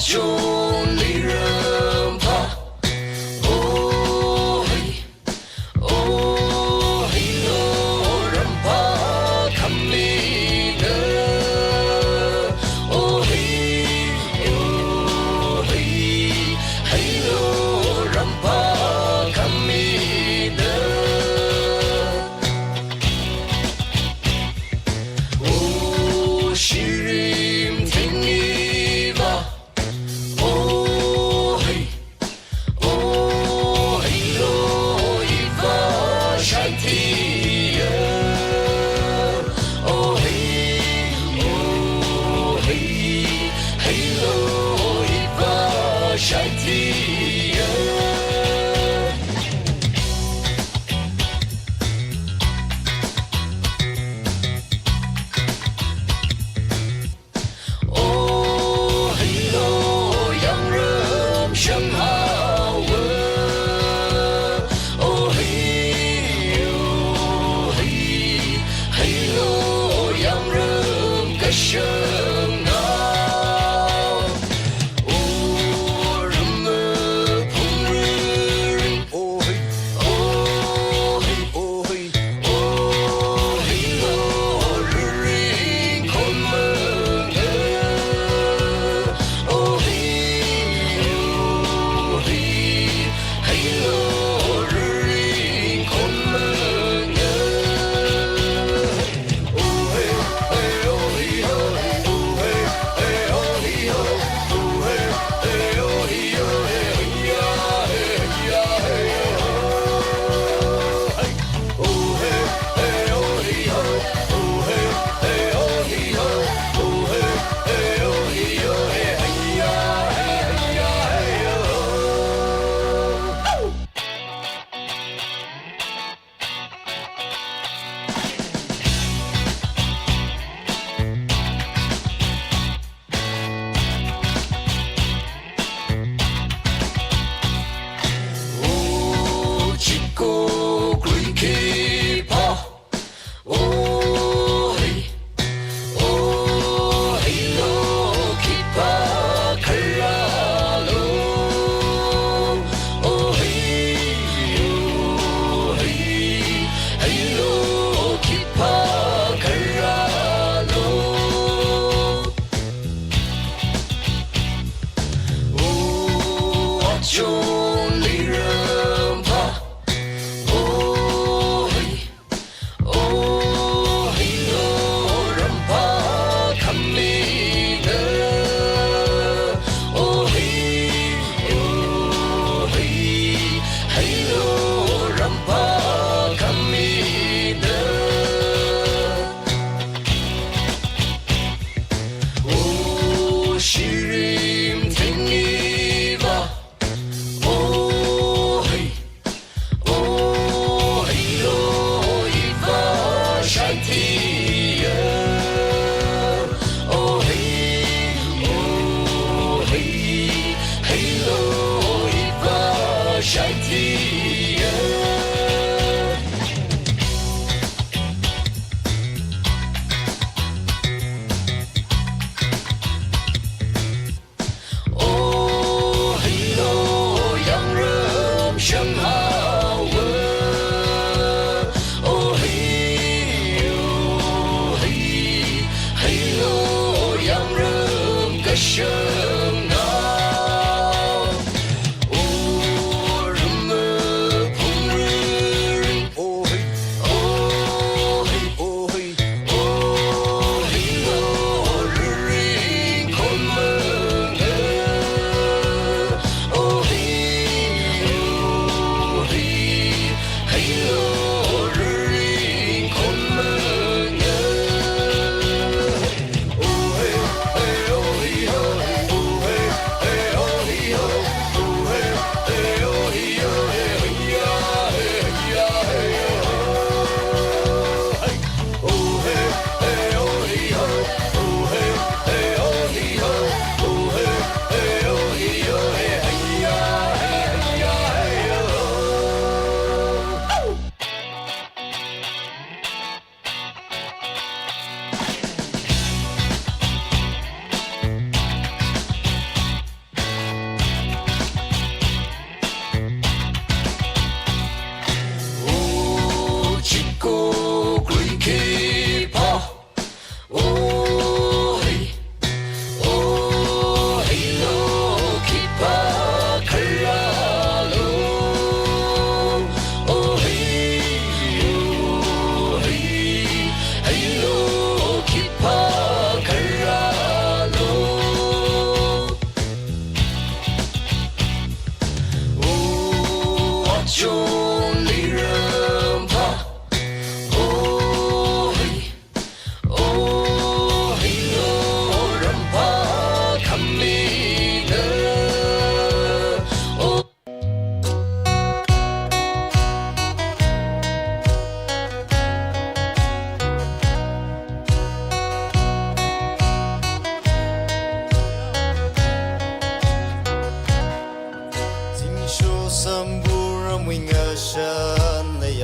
Chonli rampa. Oh, hey. Oh, hey, oh, rampa khamina. Oh, hey, oh, hey, hey, oh, rampa khamina. Oh, shirim thingiva. Oh, hey. Oh, hey, oh, iva shaitia. Oh, hey, oh, hey, hey, oh, iva shaitia. Oh, hey, oh, yangram shanghaowa. Oh, hey, oh, hey, hey, oh, yangram kashangao. Oh, ramma phungriring. Oh, hey. Oh, hey. Oh, hey. Oh, hey, oh, riring khonmanga. Oh, hey, oh, hey, hey, oh, riring khonmanga. Oh, hey, hey, oh, hey, oh, hey, oh, hey, oh, hey, oh, hey, oh, hey, oh, hey, oh, hey, hey, oh, hey, hey, oh, hey, hey, oh, hey, hey, oh. Oh, chiko green kipa. Oh, hey. Oh, hey, oh, kipa karalo. Oh, hey, oh, hey, hey, oh, kipa karalo. Oh, achonli rampa. Oh, hey. Oh, hey, oh, rampa khamina. Oh, hey, oh, hey, hey, oh, rampa khamina. Oh, shirim thingiva. Oh,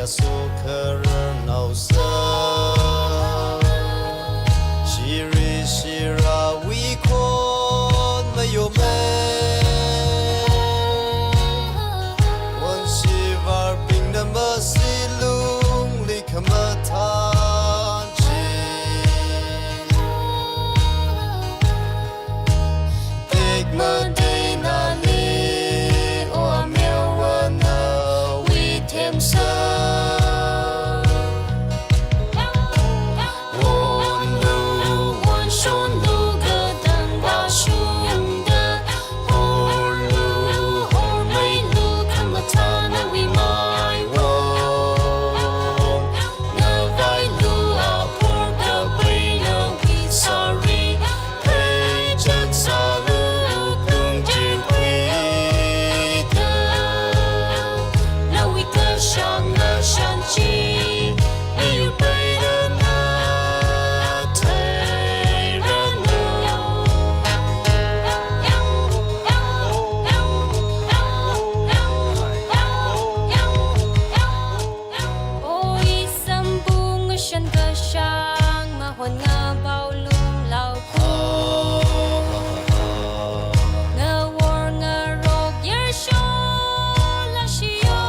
Sokharar naosa, shiri shirawui khon mayomei. Wonshivarpingna masi lungli khamathān chi. Tekmatei nali, O Ameowa nawui themsa. Wonlu, wonshonlu katang vāshungda, horlu, hormeilu khamathā nawui maiwon. Ngavailu apor kapai nawui sari, pheichak sālu kungching khuida. Nawui kashāng ngashan chi, miyur peida ngathei ranu. O ishāvā ngashan kashāng mahon ngapao lumlao khu. Ngawor ngarok yarsho lashiyo.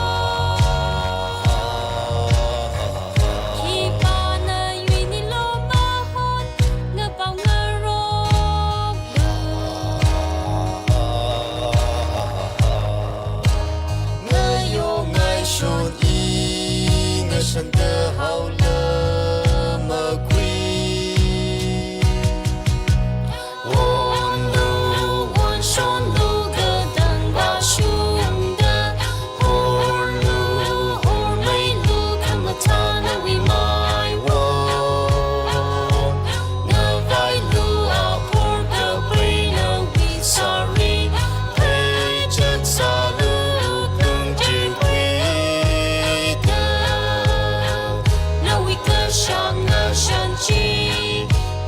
Khipāna yuinilo mahon ngapao ngarok lu. Ngayo ngaishon i ngashan kahaola makhui. Wonlu, wonshonlu katang vāshungda, horlu, hormeilu khamathā nawui maiwon. Ngavailu apor kapai nawui sari, pheichak sālu kungching khuida. Nawui kashāng ngashan chi,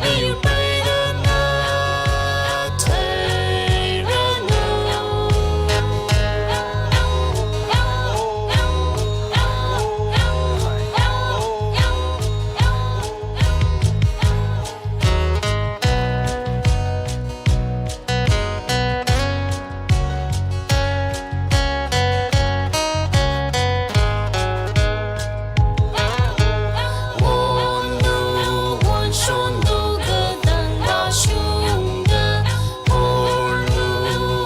miyur peida ngathei ranu. Wonlu, wonshonlu katang vāshungda, horlu,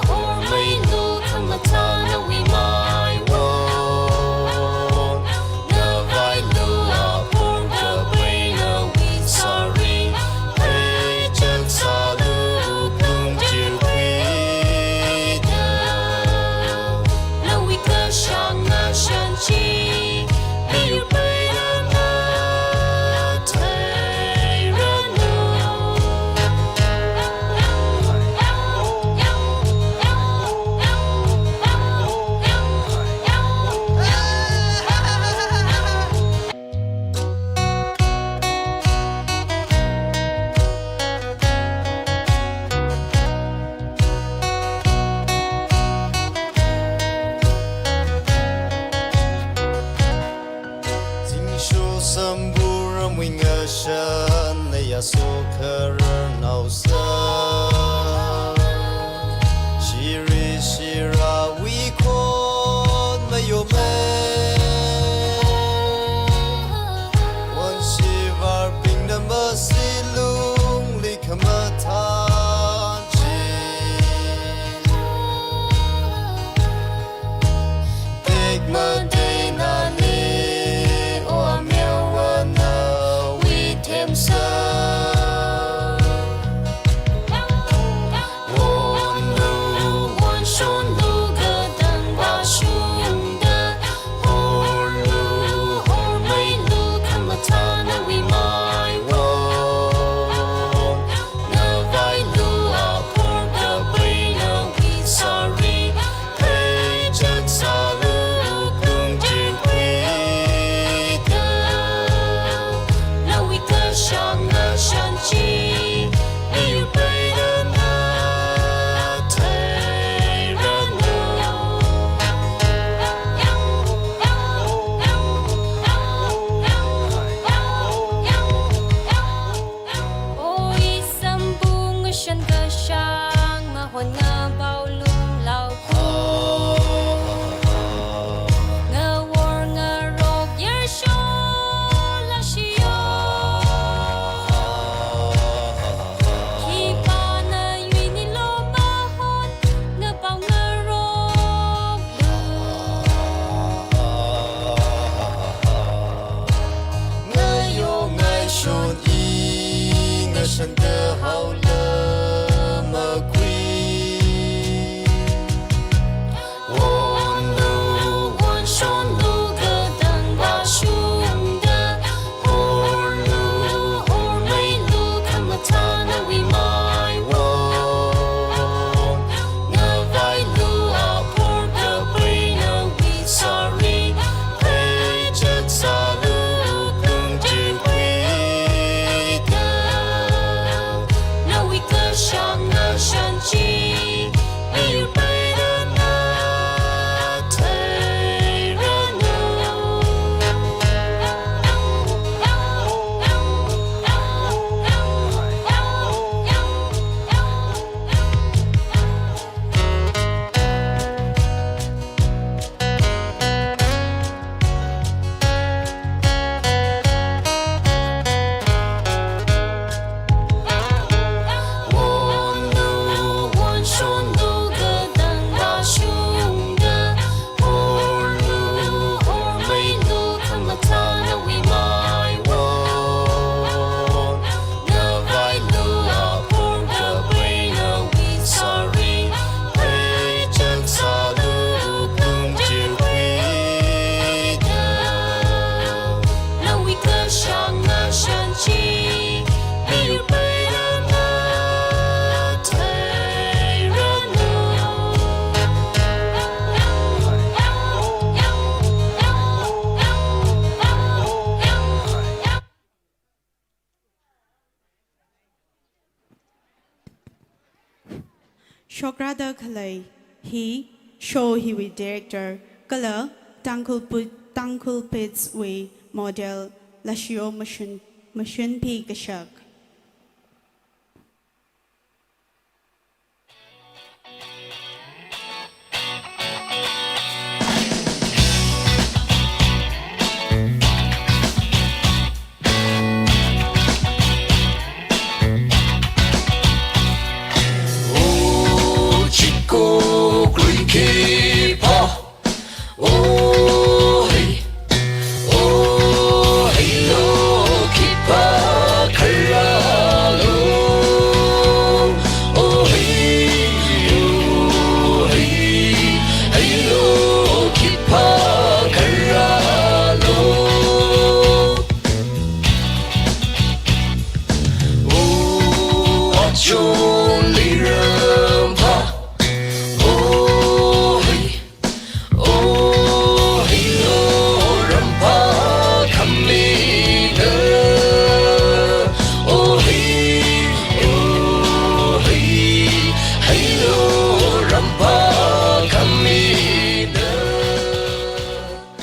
hormeilu khamathā nawui maiwon. Ngavailu apor kapai nawui sari, pheichak sālu kungching khuida. Nawui kashāng ngashan chi, miyur peida ngathei ranu. Zingsho sambu ramwui ngashan, leiya sokharar naosa. Shiri shirawui khon mayomei. Wonshivarpingna masi lungli khamathān chi. Tekmatei nali, O Ameowa nawui themsa. Wonlu, won Shokrada khalei hi show hiwui director kala Tangkhul Pit, Tangkhul Pits wui model Lashiyo Mashun, Mashunpi Kashak.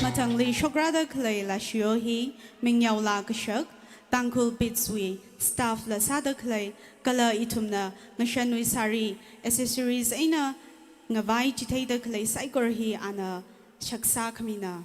Mathangli shokrada khalei Lashiyo hi mingyaola kashak, Tangkhul Pits wui staff la sāda khalei, kala ithumna ngashanwui sari accessories eina ngavai chitheida khalei saikora hi ana shaksā khamina.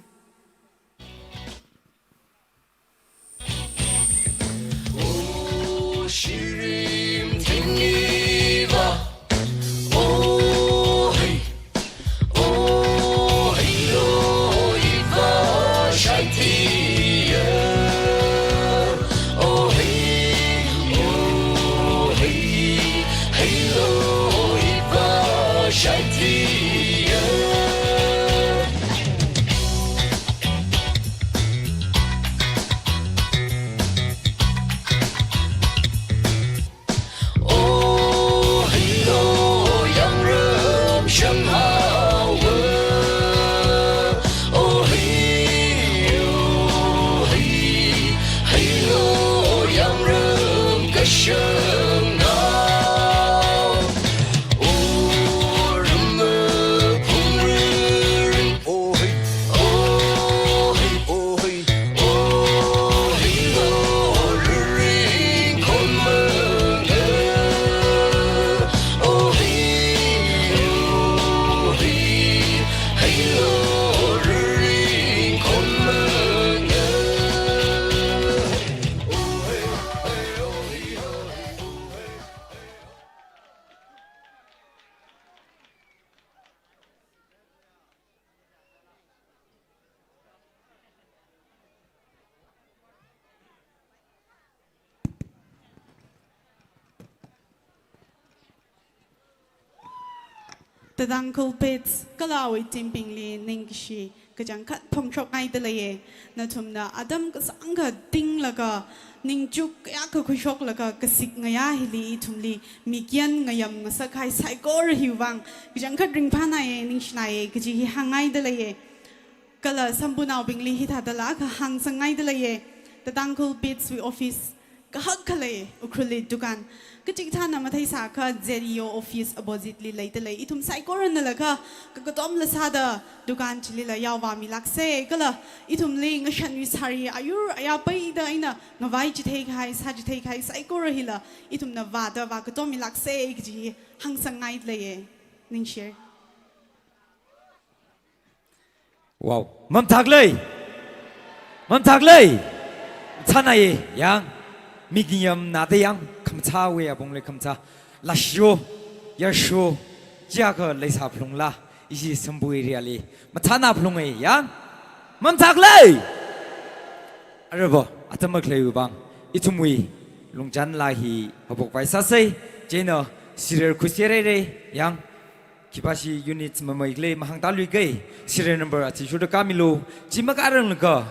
Tangkhul Pits kala awui team bingli ningkashi kachangkhat phongshokngaida leiye. Nathumna atam kasāngkha tinglaga, ningchuk kayākha khuishoklaga, kasik ngayā hili ithumli mikyan ngayam ngasakhai saikora hiwui vang kachangkhat ringphānaiye, ningshināye kaji hi hāngngaida leiye. Kala samphangnaobingli hithādala akha hāngsangnaida leiye. Tangkhul Pits wui office kahak khalei Ukhrulli dukan kachikathāna matheisākha Z E O office opposite li leida lei. Ithum saikoranala kha kakatomla sāda dukan chilila yaovāmilākse, kala ithumli ngashanwui sari ayur ayā peida eina ngavai chitheikahai, sāchitheikahai saikora hila ithumna vāda vākatomilākse kaji hāngsangngaileiye. Ningshire. Wow, mamthak lei. Mamthak lei. Chānai yang. Mik ngayamna da yang. Khamathā wui apongli khamathā. Lashiyo, yarshiyo, chiyākha leisā phalungla, ishi Sambui area li mathāna phalunge yang. Mamthak lei. Arabo, atam makhaleiwui vang ithumwui Lungchan Laa hi haophokpai sāsei. Chieina serial khuiserhaire yang. Khipāshi units mamei khalei mahāngtāluike. Serial number athishurda kāmilu. Chi makāranglakha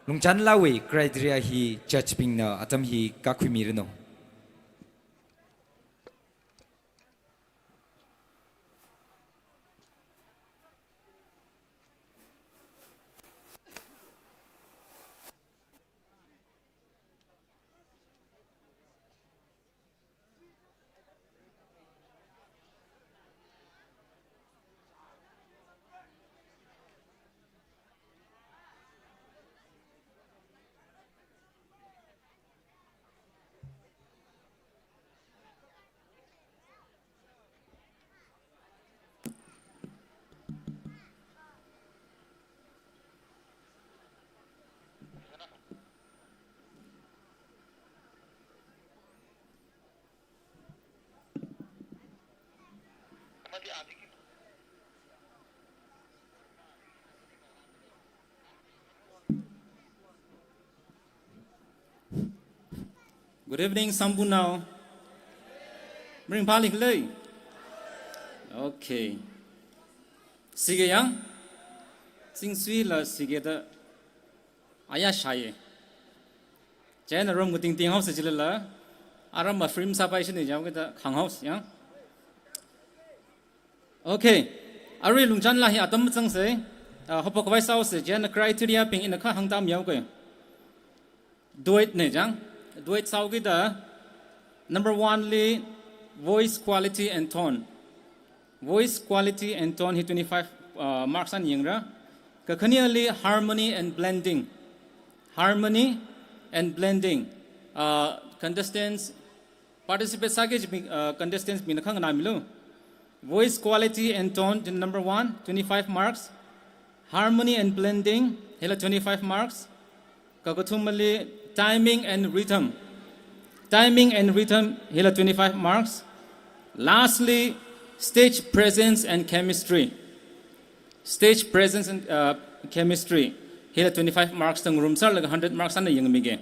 Lungchan Laawui criteria hi judge bingna atam hi kākhuimiranu. Good evening, Sampunao. Maringphāli khala? Okay. Sike yang? Singsuila sike da aya shāye. Chieina rom kating ting haosa jilala, aram ma film sāpai shini jao kida khanghaosa yang. Okay. Arui lungchanla hi atam machangsa. Ah, haophok khavai sāhaosa, chieina criteria bing ina kha hāngtam yao kwe. Duet ne chang. Duet sāhaokida number one li voice quality and tone. Voice quality and tone hi twenty-five, uh, marks eina yangra. Kakhaneli harmony and blending. Harmony and blending. Uh, contestants, participate sāki kaji, uh, contestants bingna khanganāmilu. Voice quality and tone, number one, twenty-five marks. Harmony and blending, hila twenty-five marks. Kakathumali timing and rhythm. Timing and rhythm, hila twenty-five marks. Lastly, stage presence and chemistry. Stage presence and, uh, chemistry, hila twenty-five marks tang room sālaga hundred marks eina yangmige.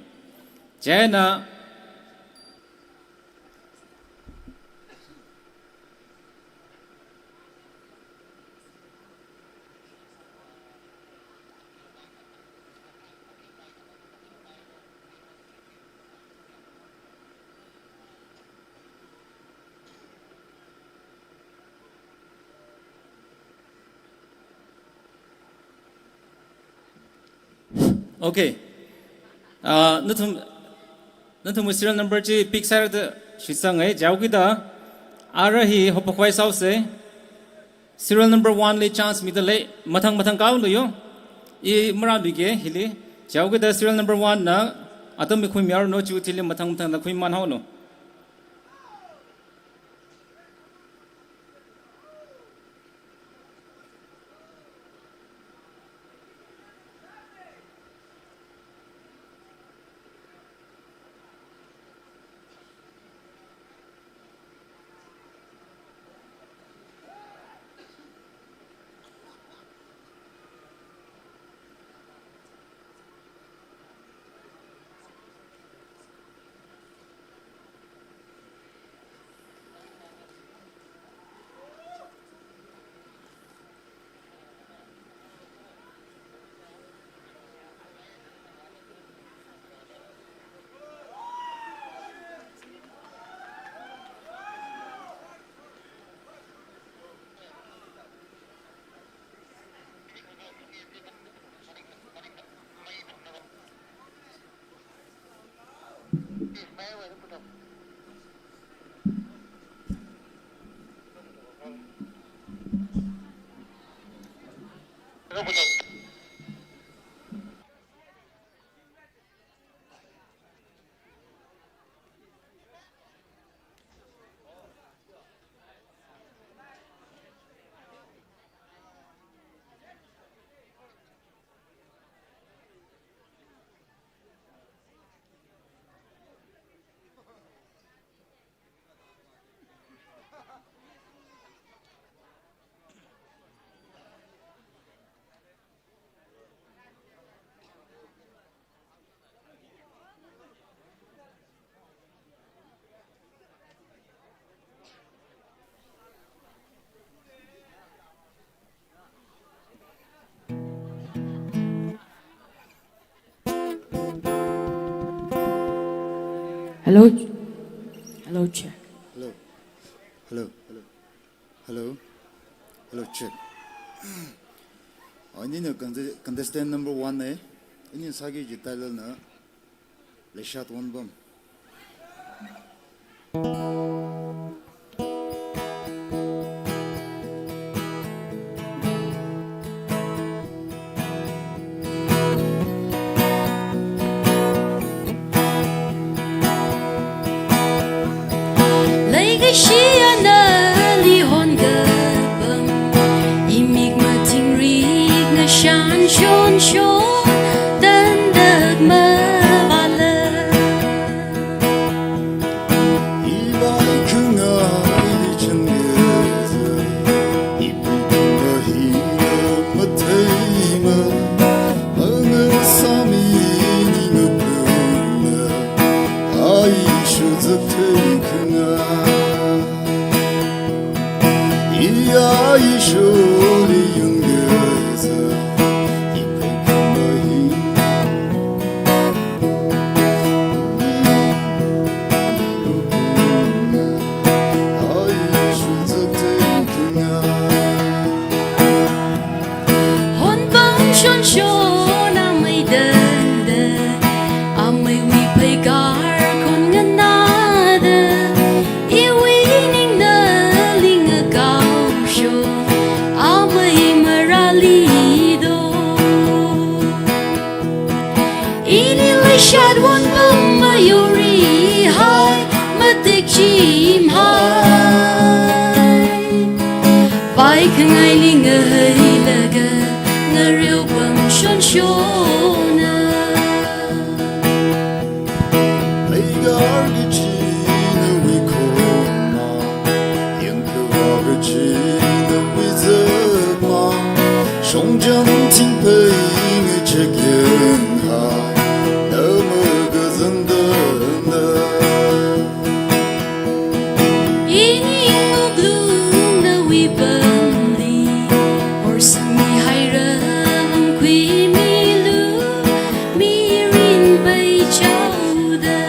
Chieina Okay. Ah, nathum, nathum serial number chi pick sāra da shitsanga, jao kida. Ara hi haophok khavai sāhaosa. Serial number one li chance mida lei, mathang mathang kaolu yo. I marāluige hili. Jao kida serial number one na atam mikhui miar no chu thili mathang mathang na khuiman haolu. Hello. Hello, check. Hello. Hello. Hello. Hello. Hello, check. Anina conte-, contestant number one ne. Anina sāki kaji title na Leishat Wonpam. Leikashi ana lihon kapam, imik mathingrik ngashan shonshon, tandak mavāla. Ivai khungai changeza. Honpam shonshon amei tangda, ameiwui pheikār khon nganāda, iwui ningna lingakao shon, amei marāli do. Ini leishat wonpam mayurihai, matik chimhai. Vaikhangaili ngahailaga, ngareopam shonshona. Leigar kachi nawui khoma, yangkhavā kachi nawui zama, shongcham thingphei ngachakyang ha, na makazangdana. Ini wuklung nawui pamli, horsangmihaira, khuimilu, mirin peichaoda.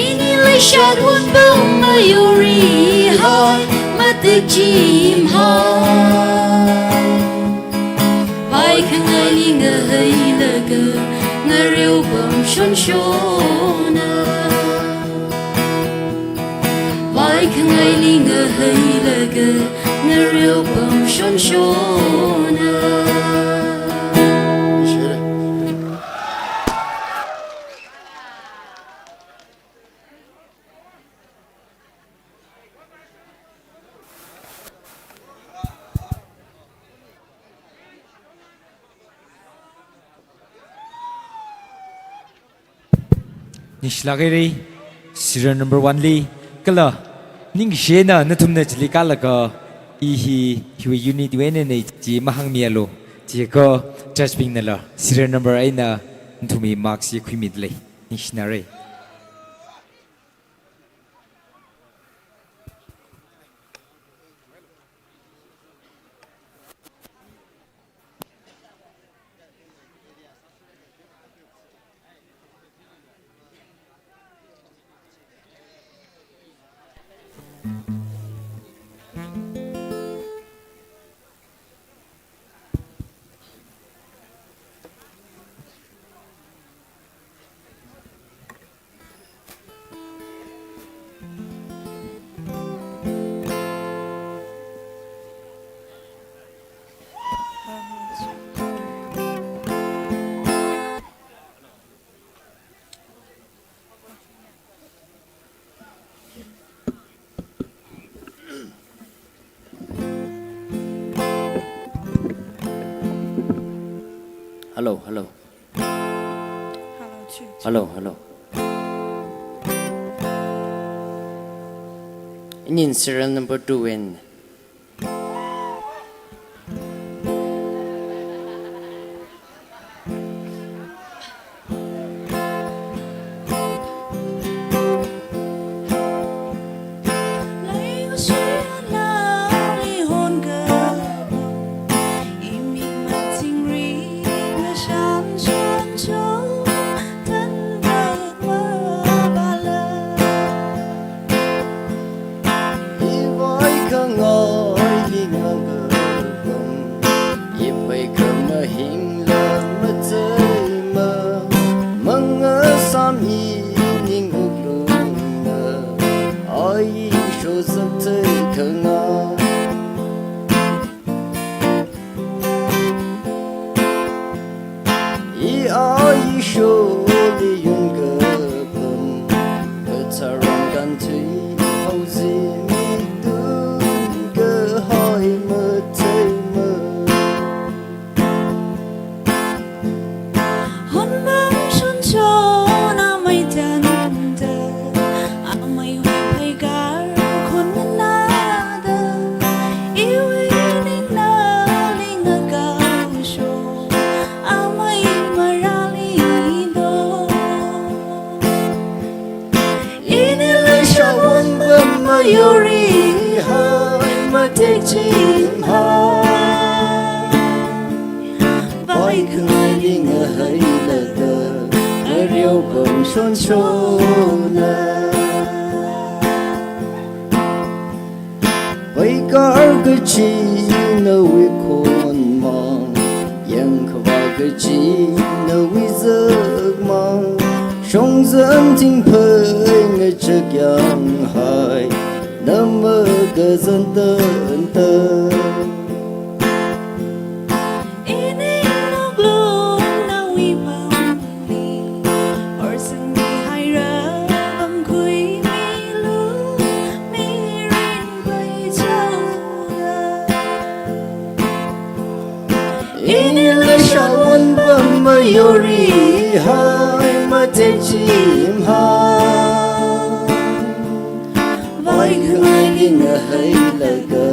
Ini leishat wonpam mayurihai, matik chimhai. Vaikhangaili ngahailaga, ngareopam shonshona. Vaikhangaili ngahailaga, ngareopam shonshona. Ningshilāk haira, serial number one li, kala, ningshina nathumna chili kālaga, i hi, hiwui unit wui einana chi mahāngmialu, chiakha, judge bingnala, serial number eina, nathumwui marks chi khuimida lei, ningshinara. Hello, hello. Hello, hello. Inin serial number two wui eina. Iwui khangai lingkapam, iwui khamahingla matheima, mangasam ining wuklungna, aisho sakthei khangai. I aisholi yungkapam, katharan kanthui haozimitu kahai matheima. Honpam shonshon amei tangda, ameiwui pheikār khon nganāda, tekchimhai, vaikhangaili ngahailaga, areo pam shonshona. Vaikhar kachi nawui khonmang, yangkhavā kachi nawui zakmang, shongzan thingphei ngachakyang hai, na makazang tangda. Ini wuklung nawui pamli, orsang mihaira pamkhui milu, mirin paichaoda. Ini leishawan pam mayori hai matekchimhai, vaikhangaili ngahailaga,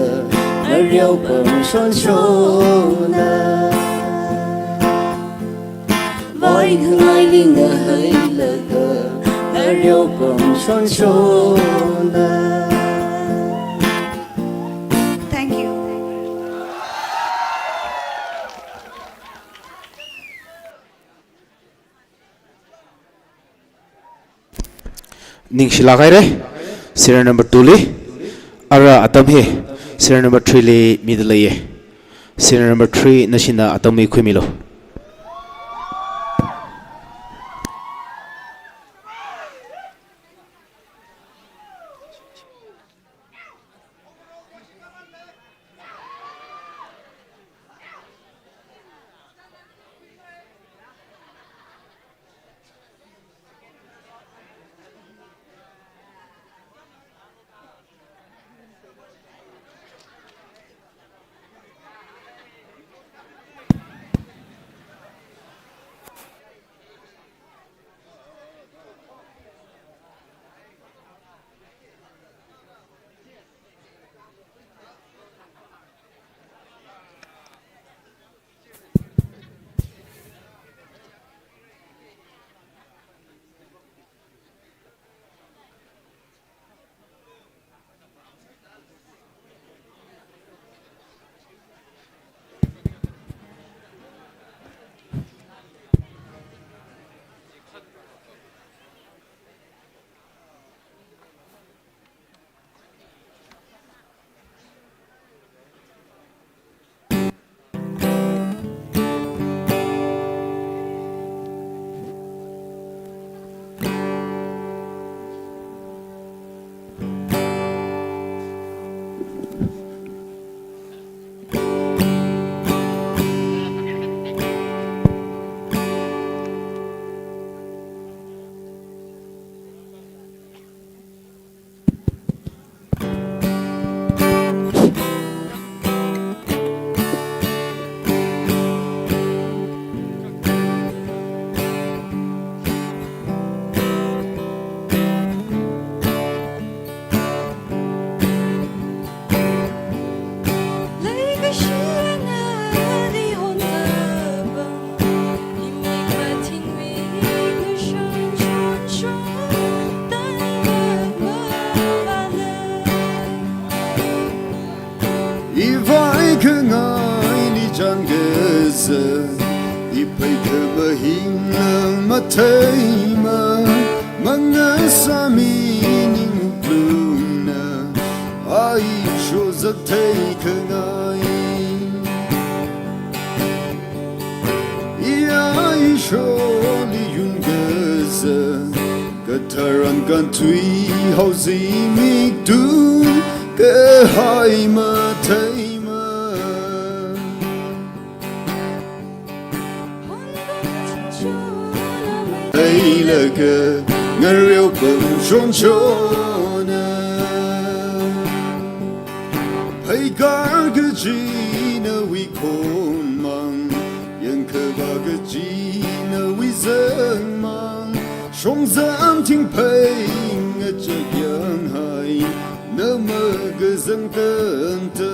areo pam shonshona. Vaikhangaili ngahailaga, areo pam shonshona. Thank you. Ningshilāk haira, serial number two li. Ara atam hi serial number three li mida leiya. Serial number three, nashina atam mikhuimilu. Iwui khangaili chānkaza, iphei khamahingla matheimana, mangasāmi ning wuklungna, aisho zakthei khangai. Iya isholi yunkaza, katharan kānthui hao zimiktun kahai matheimana. Hailaga ngareo pam shonshona. Vaikhar kachi nawui khonmang, yangkhavā kachi nawui zakmang, shongzan thingphei ngachakyang hai, na makazang tangda.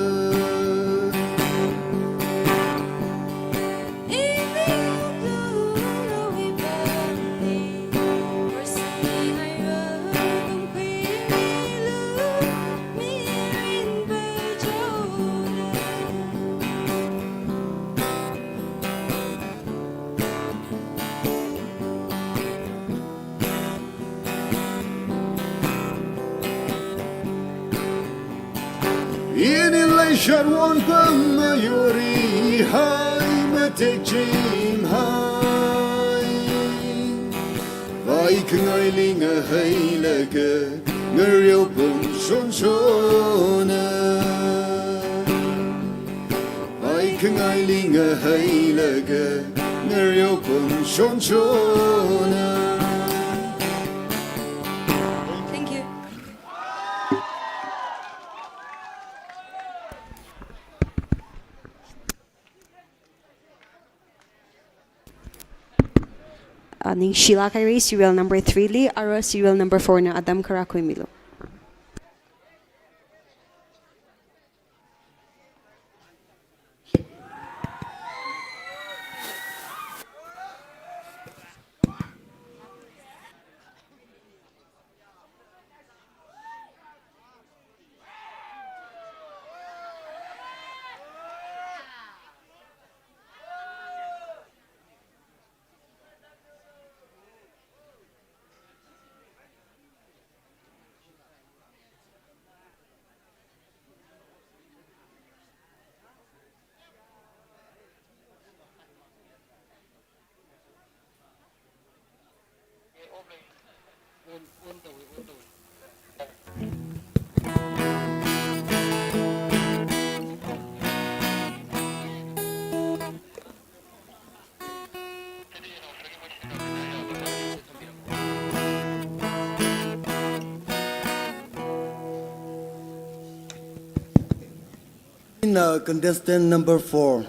Ini leishat wonpam mayurihai matekchimhai. Vaikhangaili ngahailaga ngareopam shonshona. Vaikhangaili ngahailaga ngareopam shonshona. Thank you. Ah, ningshilāk haira, serial number three li, ara serial number four na atam kharā khuimilu. Ina contestant number four.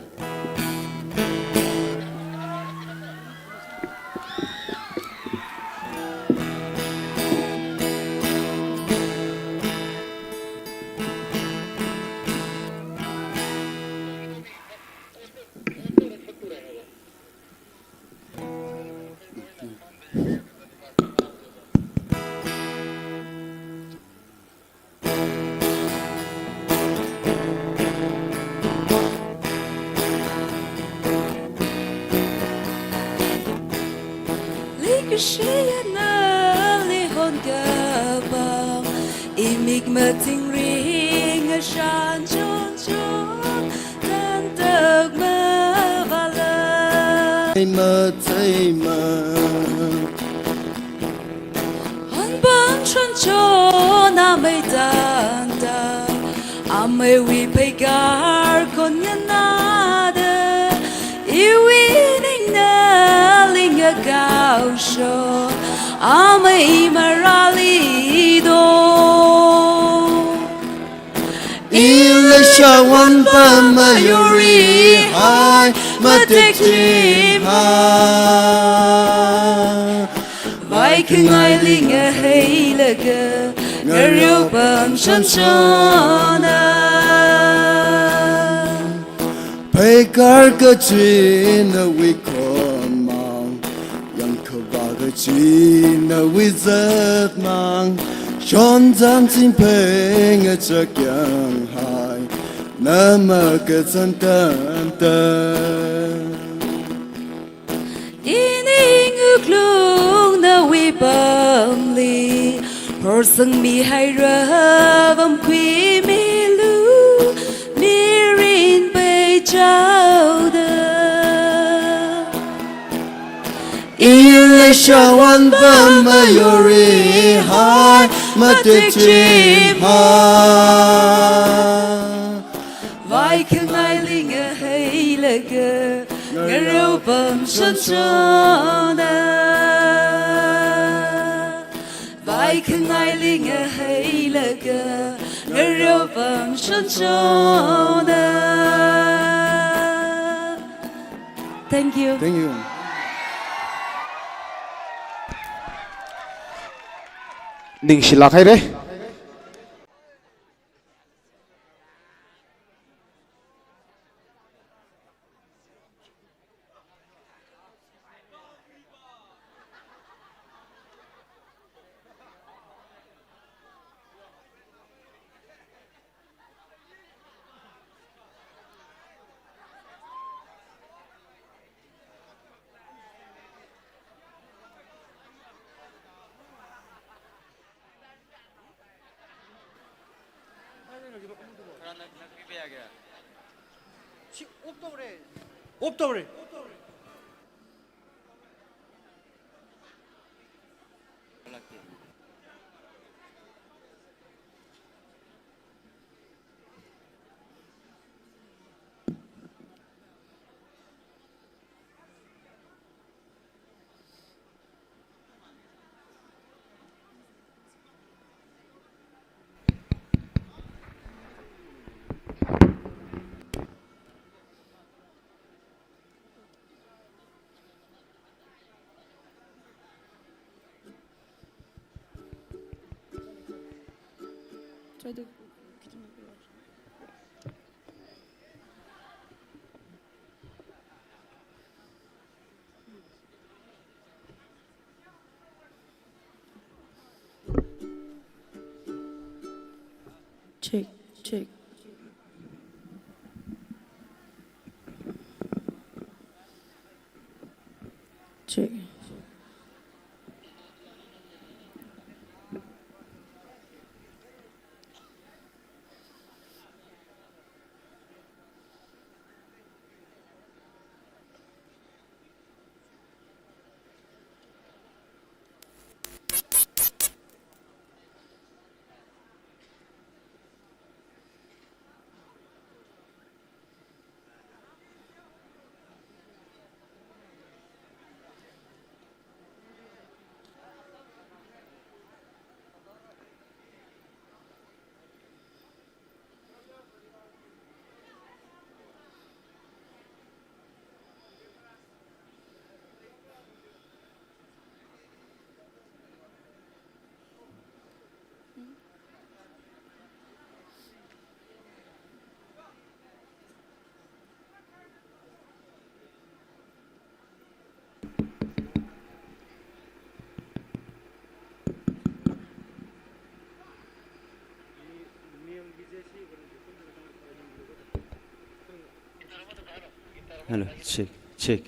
Leikashiya nali honkapam, imik matingri ngashan chonchon, tantak mavala. Matheima. Honpam shonshon amei tangda, ameiwui pheikar khon nganāda, iwui ningna lingakao shon, amei marāli do. Ila shawon pam mayuri hai matek chim hai. Vaikhangaili ngahailaga ngareo pam shonshona. Pheikar kachina wui khonmang, yangkhavā kachina wui zatmang, shonzan chingphei ngachak yanghai, na makazan tangda. Ining wuklung nawui pamli, horsangmi haira vamkhuimilu, mirin peichaoda. Ila shawon pam mayuri hai, matek chim hai. Vaikhangaili ngahailaga ngareo pam shonshona. Vaikhangaili ngahailaga ngareo pam shonshona. Thank you. Thank you. Ningshilāk haira. ꯁꯤ ꯑꯣꯐ ꯇꯧꯔꯦ꯫ ꯑꯣꯐ ꯇꯧꯔꯦ꯫ Check, check. Check. Hello, check, check.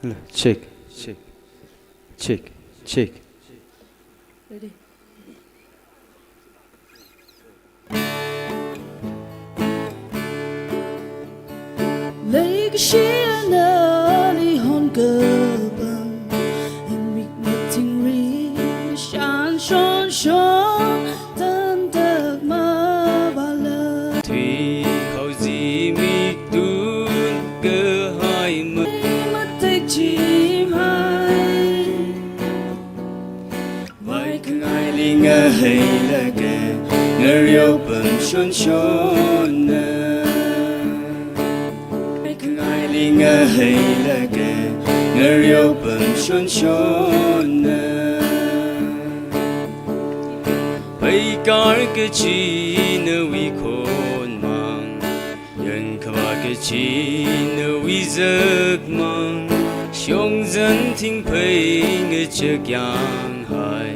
Hello, check, check, check, check. Ready. Leikashiya nali honkapam, imik matingri, shan shon shon, tantak mavala. Tui hauzi miktun kahai ma-, matek chimhai. Vai khangaili ngaheilaga, ngareo pam shon shonna. Vai khangaili ngaheilaga, ngareo pam shon shonna. Paikar kachina wikhon mang. Yangkhavā kachina wizak mang, shongzan thingphei ngachak yanghai,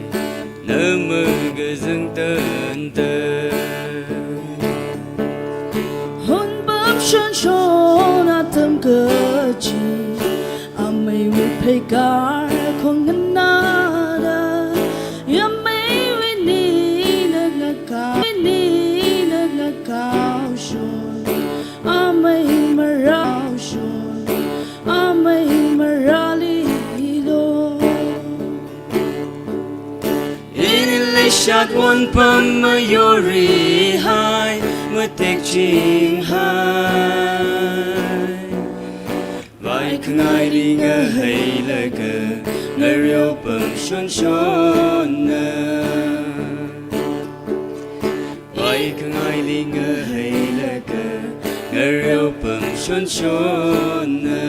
nama kazang tanta. Honpam shon shon atam kachi, ameiwui paikar khong nganāda, yameiwui nina ngakao, nina ngakao shon. Wonpam mayurihai, matekchimhai. Vaikhangaili ngahailaga, ngareopam shonshonna. Vaikhangaili ngahailaga, ngareopam shonshonna.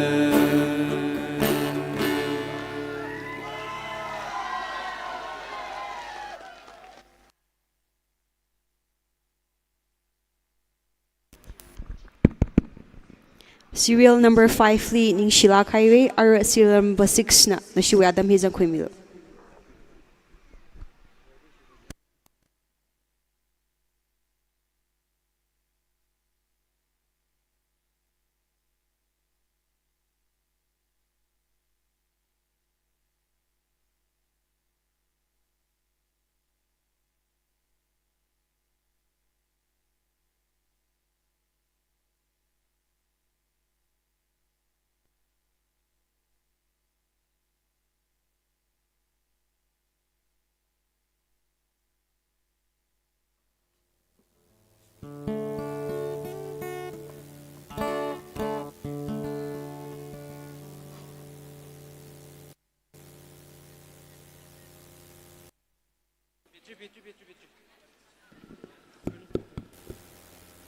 Serial number five li ningshilāk haira, ara serial number six na, nashiwui atam hi zangkhuimilu.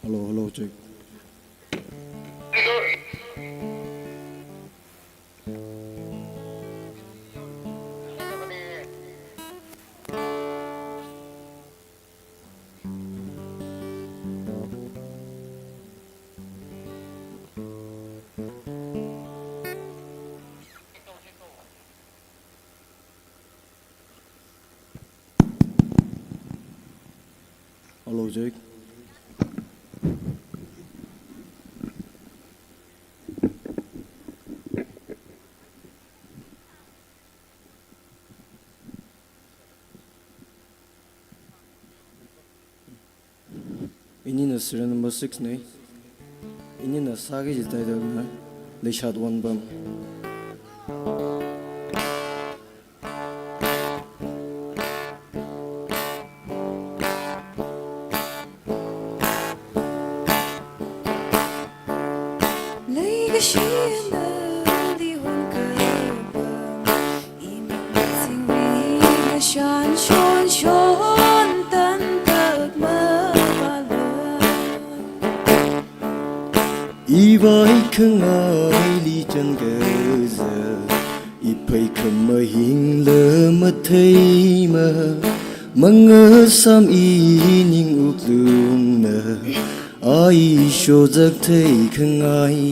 Hello, hello, check. Hello, check. Inina serial number six na. Inina sāki kaji title na Leishat Wonpam. Leikashina lihon kapam, imang singri ngashan shonshon tantak mapala. I vaikhangaili chānkaza, i pheikham mahingla matheima, mangasam i ning wuklungna, aisho zakthei khangai.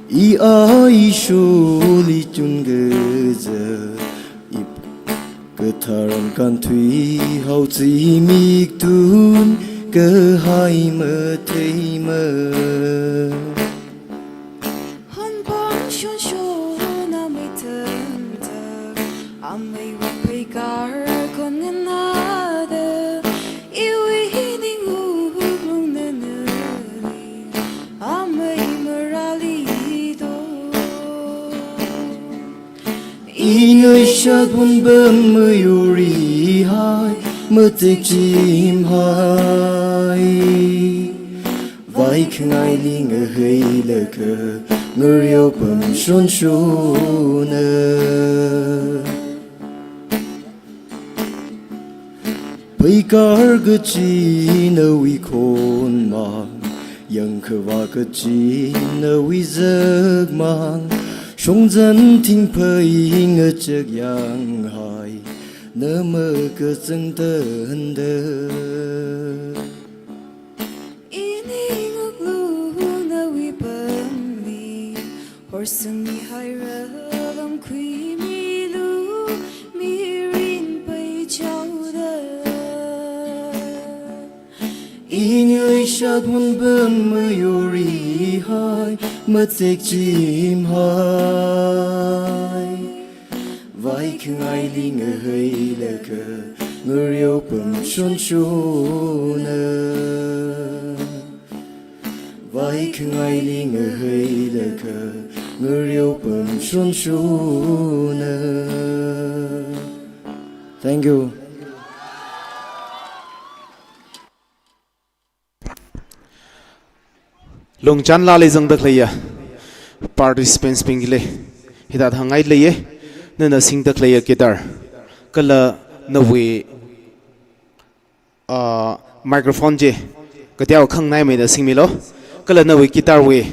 I aisholi chānkaza, i katharan kanthui haochimik tun kahai matheima. Hanpang shonshon amei tantak, ameiwui pheikar khon nganāda, iwui ning wuklungna nali, amei marāli do. I Leishat Wonpam mayurihai, matekchimhai. Vaikhangaili ngahailaga, ngareopam shonshonna. Pheikar kachi nawui khonmang, yangkhavā kachi nawui zakmang, shongzan thingphai ngachak yanghai, na makazang tanda. I ning wuklung nawui pamli, horsangmihaira lamkhuimilu, mirin paichaoda. I Leishat Wonpam mayurihai, matekchimhai. Vaikhangaili ngahailaga, ngareopam shonshonna. Vaikhangaili ngahailaga, ngareopam shonshonna. Thank you. Lungchān lali zangda khaleiya participants bingli hithāda hāngngai leiya. Nana singda khaleiya guitar kala nawui, ah, microphone chi kateokha khanganaimeida singmilu. Kala nawui guitar wui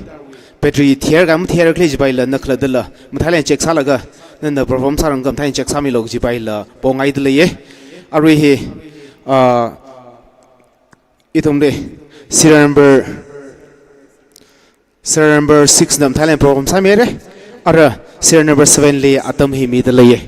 battery thiyar ka mathiyar khalei chipaila na khalattala mathālāk eina check sālaga nana perform sāranga mathālāk eina check sāmilu kajipaila pongaida leiya. Arui hi, ah, ithumli serial number, serial number six na mathālāk eina perform sāmihaira. Ara serial number seven li atam hi mida leiya.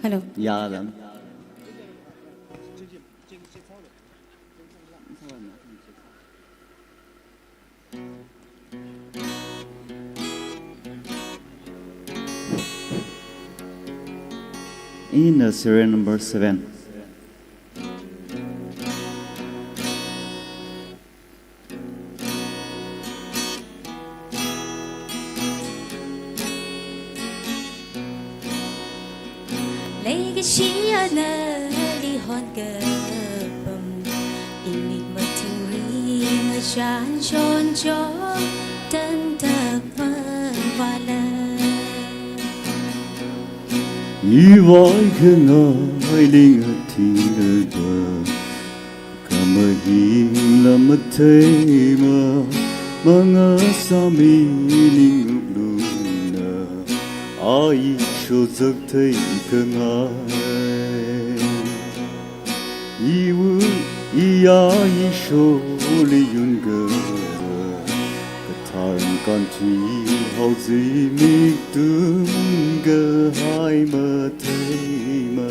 Hello. Yeah, then. In, uh, serial number seven. Leikashiya nali honkapam, imik mathingri ngachān shoncho tantak mavala. Iwui khangaili ngathingda khamahingla matheima, mangasāmi ningukluna, aisho zakthei khangai. Iwui, iya isholi yungada, kathar kanthui haozi miktum kahai matheima.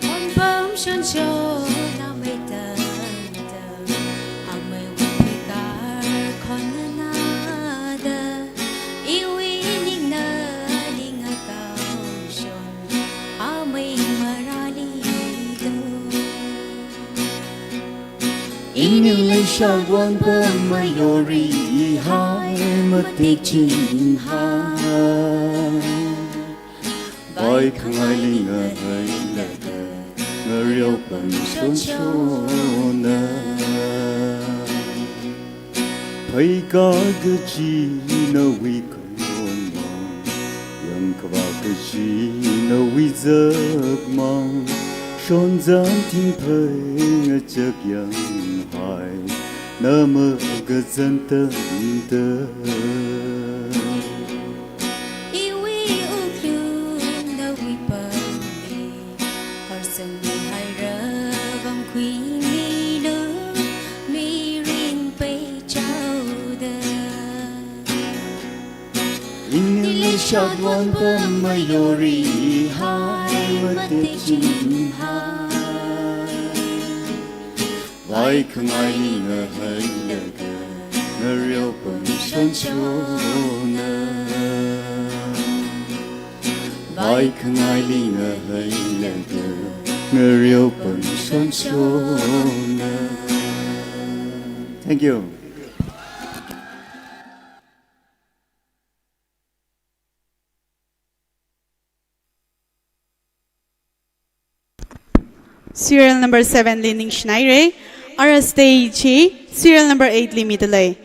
Honpam shonshona meitanda, ameiwui phikar khonanada, iwui ningna ningakao shon, amei marali do. Ini leisha wanpam mayori ihai matik chinghai. Vai khangaili ngahailaga, ngareopam shonshona. Pheikar kachi nawui khonmang, yangkhavā kachi nawui zakmang, shonzan thingphei ngachak yanghai, na makazan tangda. Iwui wuklung nawui pamli, horsangmihaira vangkhuimilu, mirin peichaoda. Ini leisha wanpam mayori ihai matik chinghai. Vai khangaili ngahailaga, ngareopam shonshona. Vai khangaili ngahailaga, ngareopam shonshona. Thank you. Serial number seven li ningshinaira. Ara stage hi serial number eight li midalei.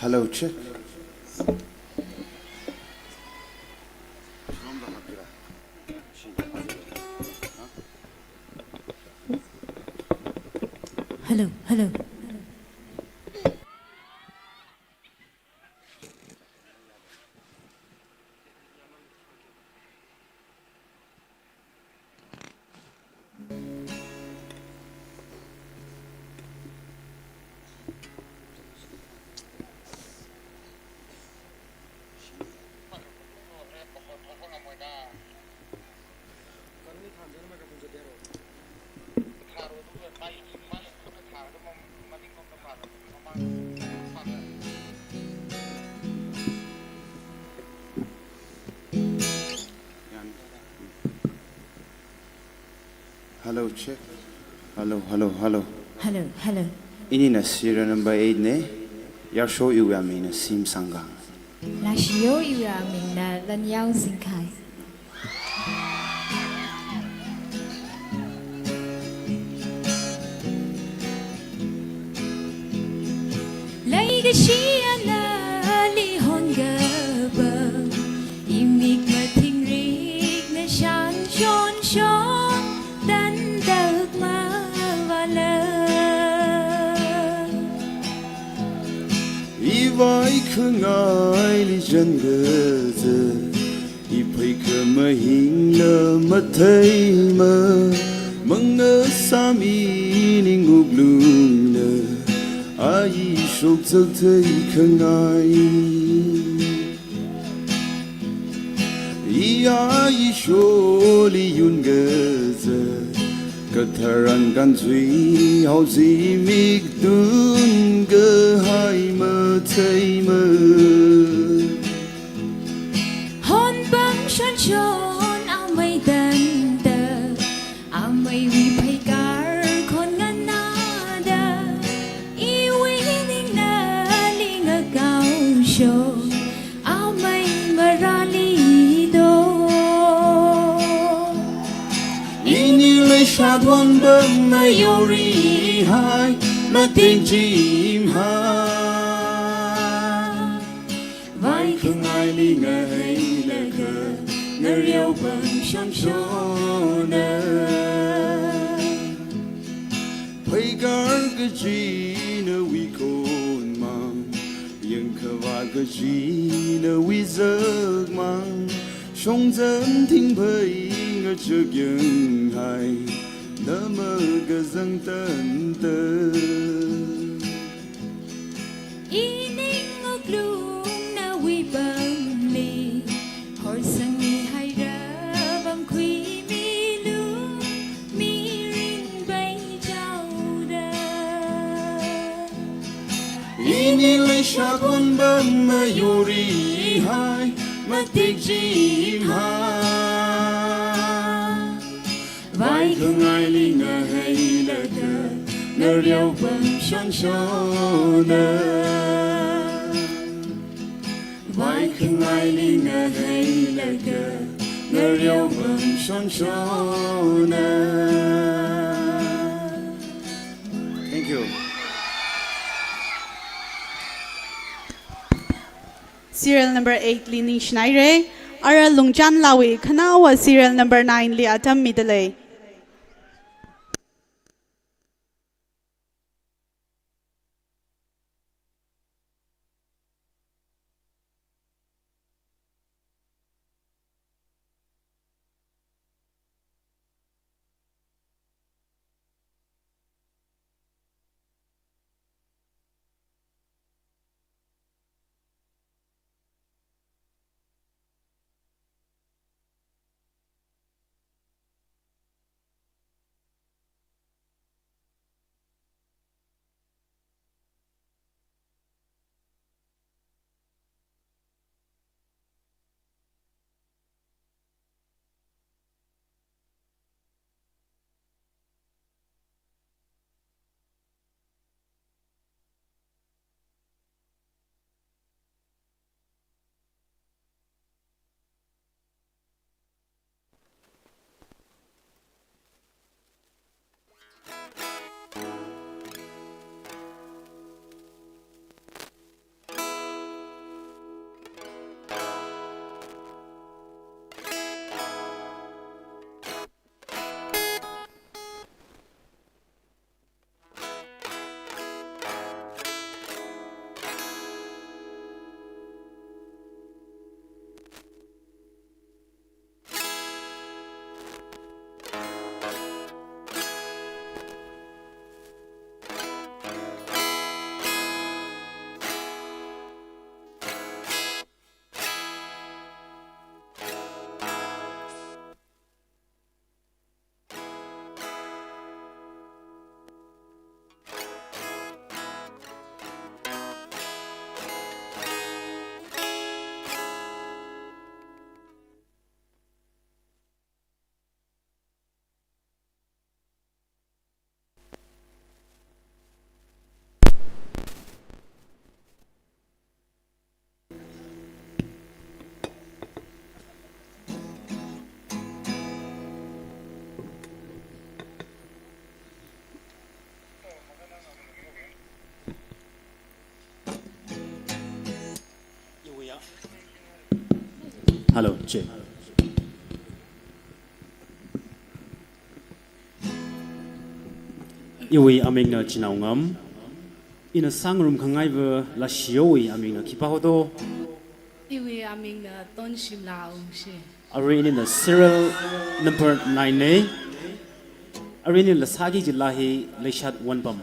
Hello, check. Hello, hello. Hello, check. Hello, hello, hello. Hello, hello. Inina serial number eight ne. Yarsho iwui amingna Sim Sangkang. Lashiyo iwui amingna Lanyao Zingkhai. Leikashi anali hongkapam, imik mathingrik nashan shonshon, tandak mavala. Ivai khangaili jangaza, iphei khamahingla matheima, mangasami ning wuklungna, ayi shokzak thei khangai. Iya isholi yungaza, katharan kanzui haozi mikdun kahai matheima. Honpam shonshon amei tanda, ameiwui pheikar khon nganāda, iwui ningna lingakao sho, amei marali do. Ini leishat wonpam mayori hai, mating jim hai. Vai khangaili ngaheilaga, ngareopam shonshona. Pheikar kajina wui khonmang, yangkhavā kajina wui zakmang, shongzan thingphei ngachuk yanghai, na makazang tanda. Ining wuklung nawui pamli, horsangmi haira pamkhui milu, mirin bai jaoda. Ini leishat wonpam mayori hai, mating jim hai. Vai khangaili ngaheilaga, ngareopam shonshona. Vai khangaili ngaheilaga, ngareopam shonshona. Thank you. Serial number eight li ningshinaire. Ara Lungchan Lawui khanaowa serial number nine li atam midalei. Hello, check. Iwui amingna Chinaongam. Ina sāngarum khangaiva lashiyowui amingna khipā hodo? Iwui amingna Tonshimla Ungshi. Arui inina serial number nine ne. Arui inina sāki jila hi Leishat Wonpam.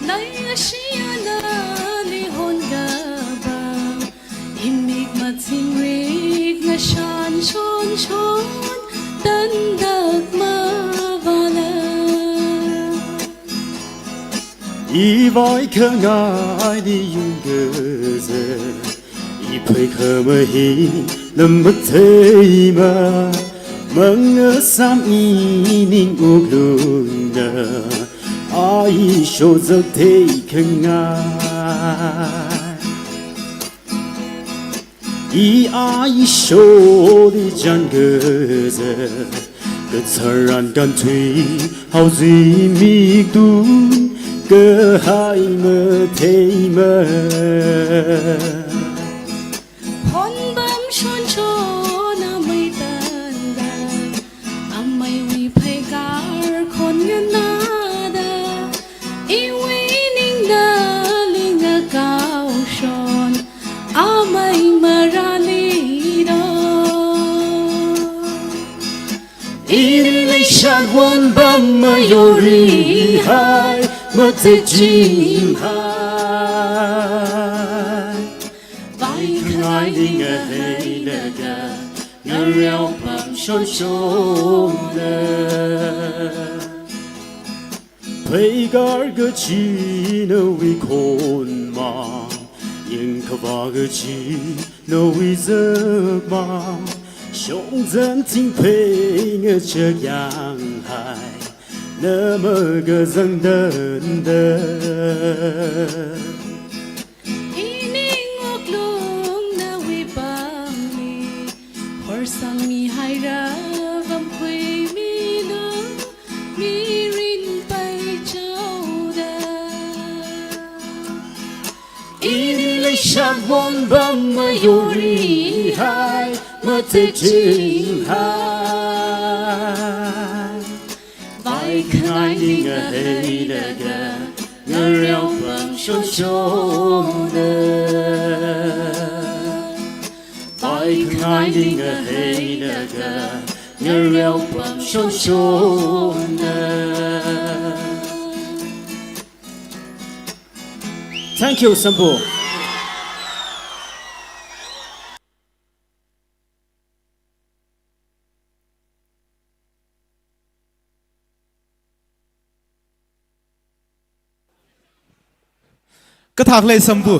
Nai ashiya nali hongkapam, imik matsingrik ngashan shonshon, tandak mavala. Ivai khangaili yungkaza, iphei khamahi lam matheima, mangasam ining wuklungna, aisho zaktei khangai. I aisholi chānkaza, katharan kanthui haozui miktu, kahai matheima. Honpam shonshon amei tanda, ameiwui pheikar khon nganāda, iwui ningda lingakao shon, amei marāli do. Ini Leishat Wonpam mayorihaina, matheichinghai. Vai khangaili ngaheilaga, ngareopam shonshonna. Pheikar kachi nawui khonmang, yangkhavā kachi nawui zakmang, shongzan tingphei ngachakyang hai, na makazang tanda. Ining wuklung nawui pamli, horsangmi haira vamkhuimilu, mirin paichaoda. Ini Leishat Wonpam mayorihaina, matheichinghai. Vai khangaili ngaheilaga, ngareopam shonshonna. Vai khangaili ngaheilaga, ngareopam shonshonna. Thank you, Sambu. Kathā khalei Sambu.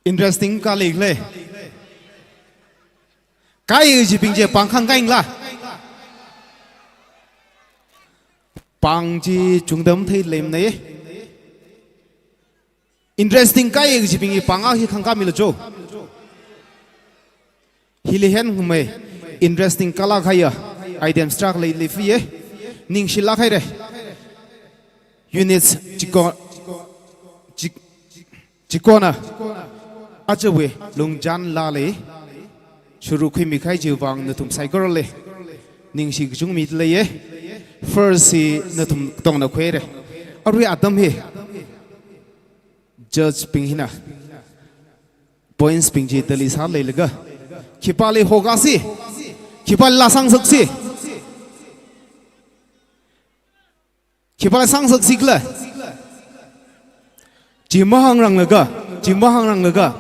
Interesting khalei khalei. Kayākha chibing chi pāng khangkahaila. Pāng chi chungda matheileimana. Interesting kayākha chibing hi pāng akha hi khangkāmilu cho. Hili hen humei interesting kala khaya item star lei lei fiye. Ningshilāk haira. Units chiko, chik-, chikona. Ajawui Lungchan Laa li shuruk khuimi kahai chiwui vang nathum saikorali ningshi kachungmi leiye. First hi nathum tongna khuire. Arui atam hi judge bing hina points bing chi tally sāleilaga, khipāli hokasi, khipāli laa sangsaksi, khipāli sangsaksi khala chi mahāngranglaga, chi mahāngranglaga,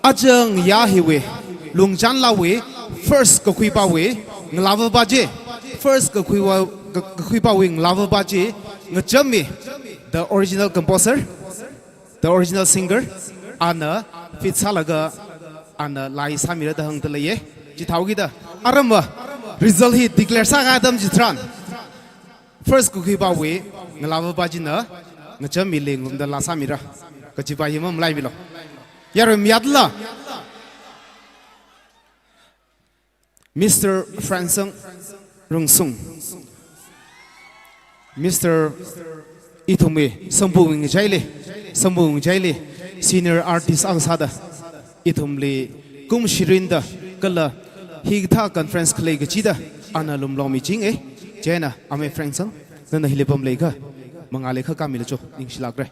aja ngayā hiwui, Lungchan Laawui first kakhuipāwui ngalāvapa chi, first kakhuiwa, ka-, kakhuipāwui ngalāvapa chi ngachammi, the original composer, the original singer, ana feat sālaga ana laa sāmira da hāngda leiye. Chithāhaokida aramva result hi declare sākahai atam chitharan, first kakhuipāwui ngalāvapa china ngachammi lengrum da laa sāmira. Kajipa hi mamalaimilu. Yaruimayarala. Mister Franson Rungsung. Mister ithumwui Sambu Wingchaili, Sambu Wingchaili, senior artist akha sāda, ithumli kum shirinda kala hikathā conference khalei kachida ana lumlong michinge. Chieina, Amei Franson, nana hili pamleiakha, mangā leikha kāmilu cho, ningshilākre.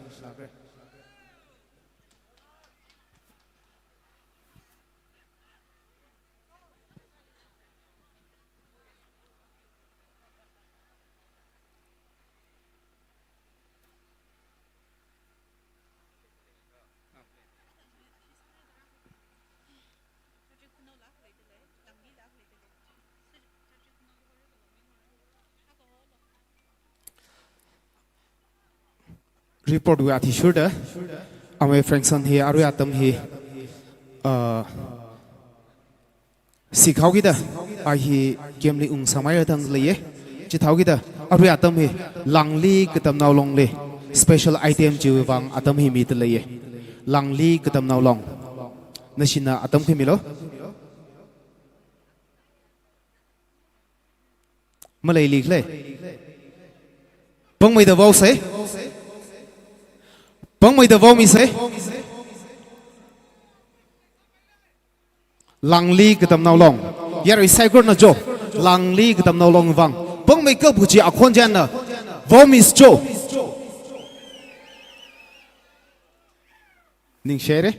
Report wui athishurda, Amei Franson hi arui atam hi, uh, sikhaokida, a hi camp li ungsāmei rāthang leiye. Chithaokida, arui atam hi, Langli Katamnao Longli special item chiwui vang atam hi mida leiye. Langli Katamnao Long. Nashina atam khi milo. Maleili khalei. Pāngmeida vaosei. Pāngmeida vaomisei. Langli Katamnao Long. Yarui saikorana cho. Langli Katamnao Long vang. Pāngmeikap kaji akhon china. Vaomise cho. Ningshire.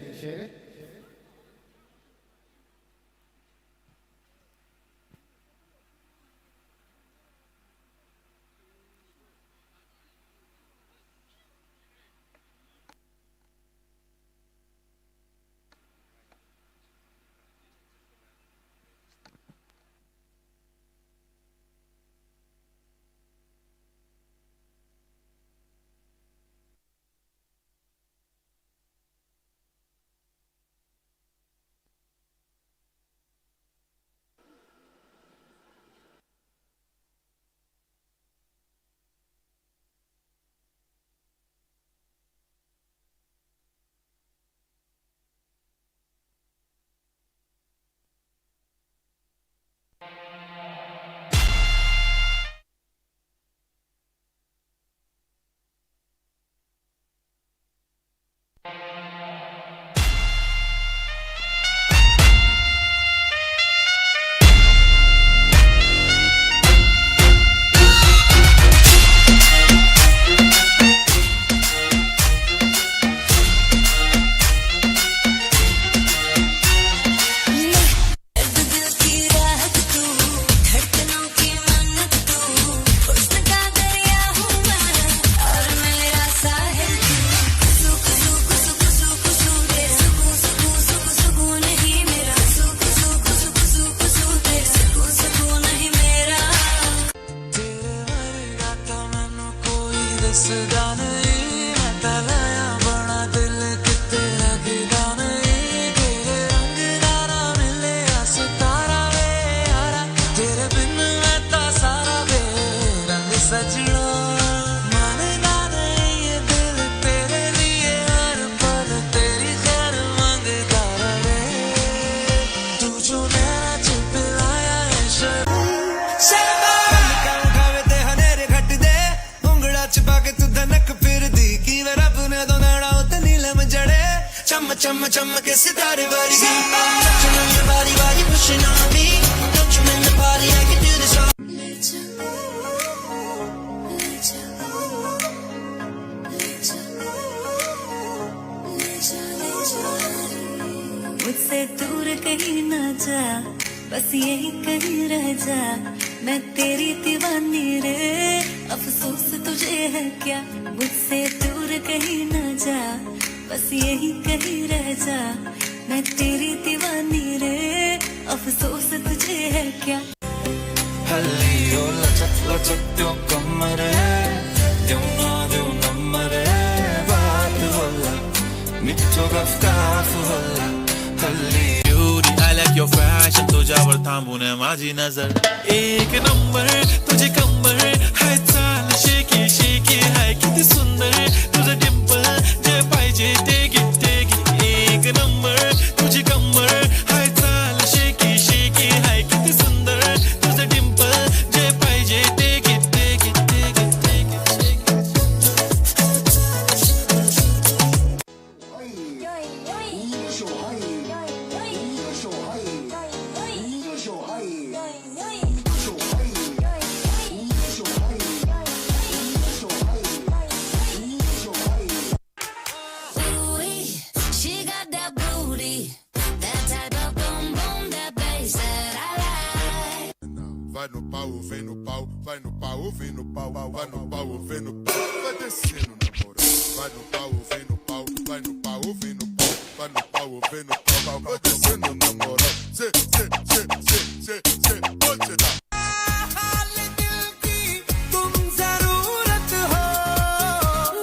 मुझसे दूर कहीं ना जा, बस यहीं कहीं रह जा, मैं तेरी दीवानी रे। अफसोस तुझे है क्या, मुझसे दूर कहीं ना जा, बस यहीं कहीं रह जा, मैं तेरी दीवानी रे। अफसोस तुझे है क्या। हल्ली ओ लचक लचक त्यो कमर है, देऊ ना देऊ नंबर है, बात बोला, मिठो गफ गफ बोला, हल्ली। Beauty, I like your fashion, तुझ्यावर थांबून माझी नजर. एक नंबर तुझी कंबर, हाय चाल shaky shaky, हाय किती सुंदर तुझं dimple, जे पाहिजे ते घे, ते घे. एक नंबर तुझी कंबर, हाय चाल shaky shaky, हाय किती सुंदर. Ooh, she got that booty, that type of boom boom, that bass that I like. Vai no pau, vem no pau, vai no pau, vem no pau, vai no pau, vem no pau, vai descendo na moral. Vai no pau, vem no pau, vai no pau, vem no pau, vai no pau, vem no pau, vai descendo na moral. Cê, cê, cê, cê, cê, cê, pode dar. हाल दिल की तुम जरूरत हो।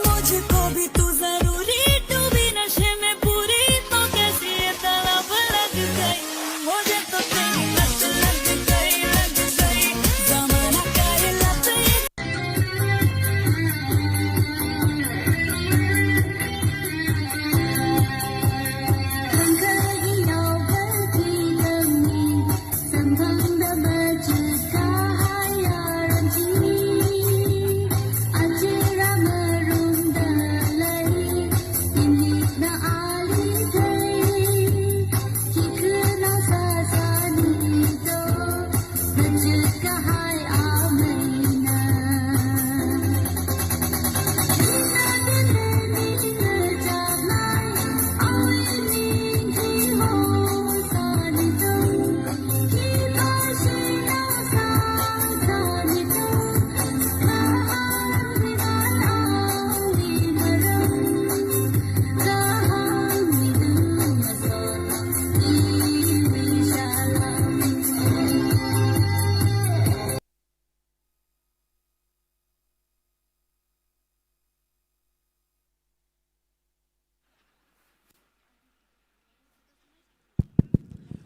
मुझको भी तू जरूरी, तू भी नशे में पूरी, तो कैसी ये तलब लग गई। मुझे तो तेरी लत लग गई, लग गई। जमाना का ये लत, ये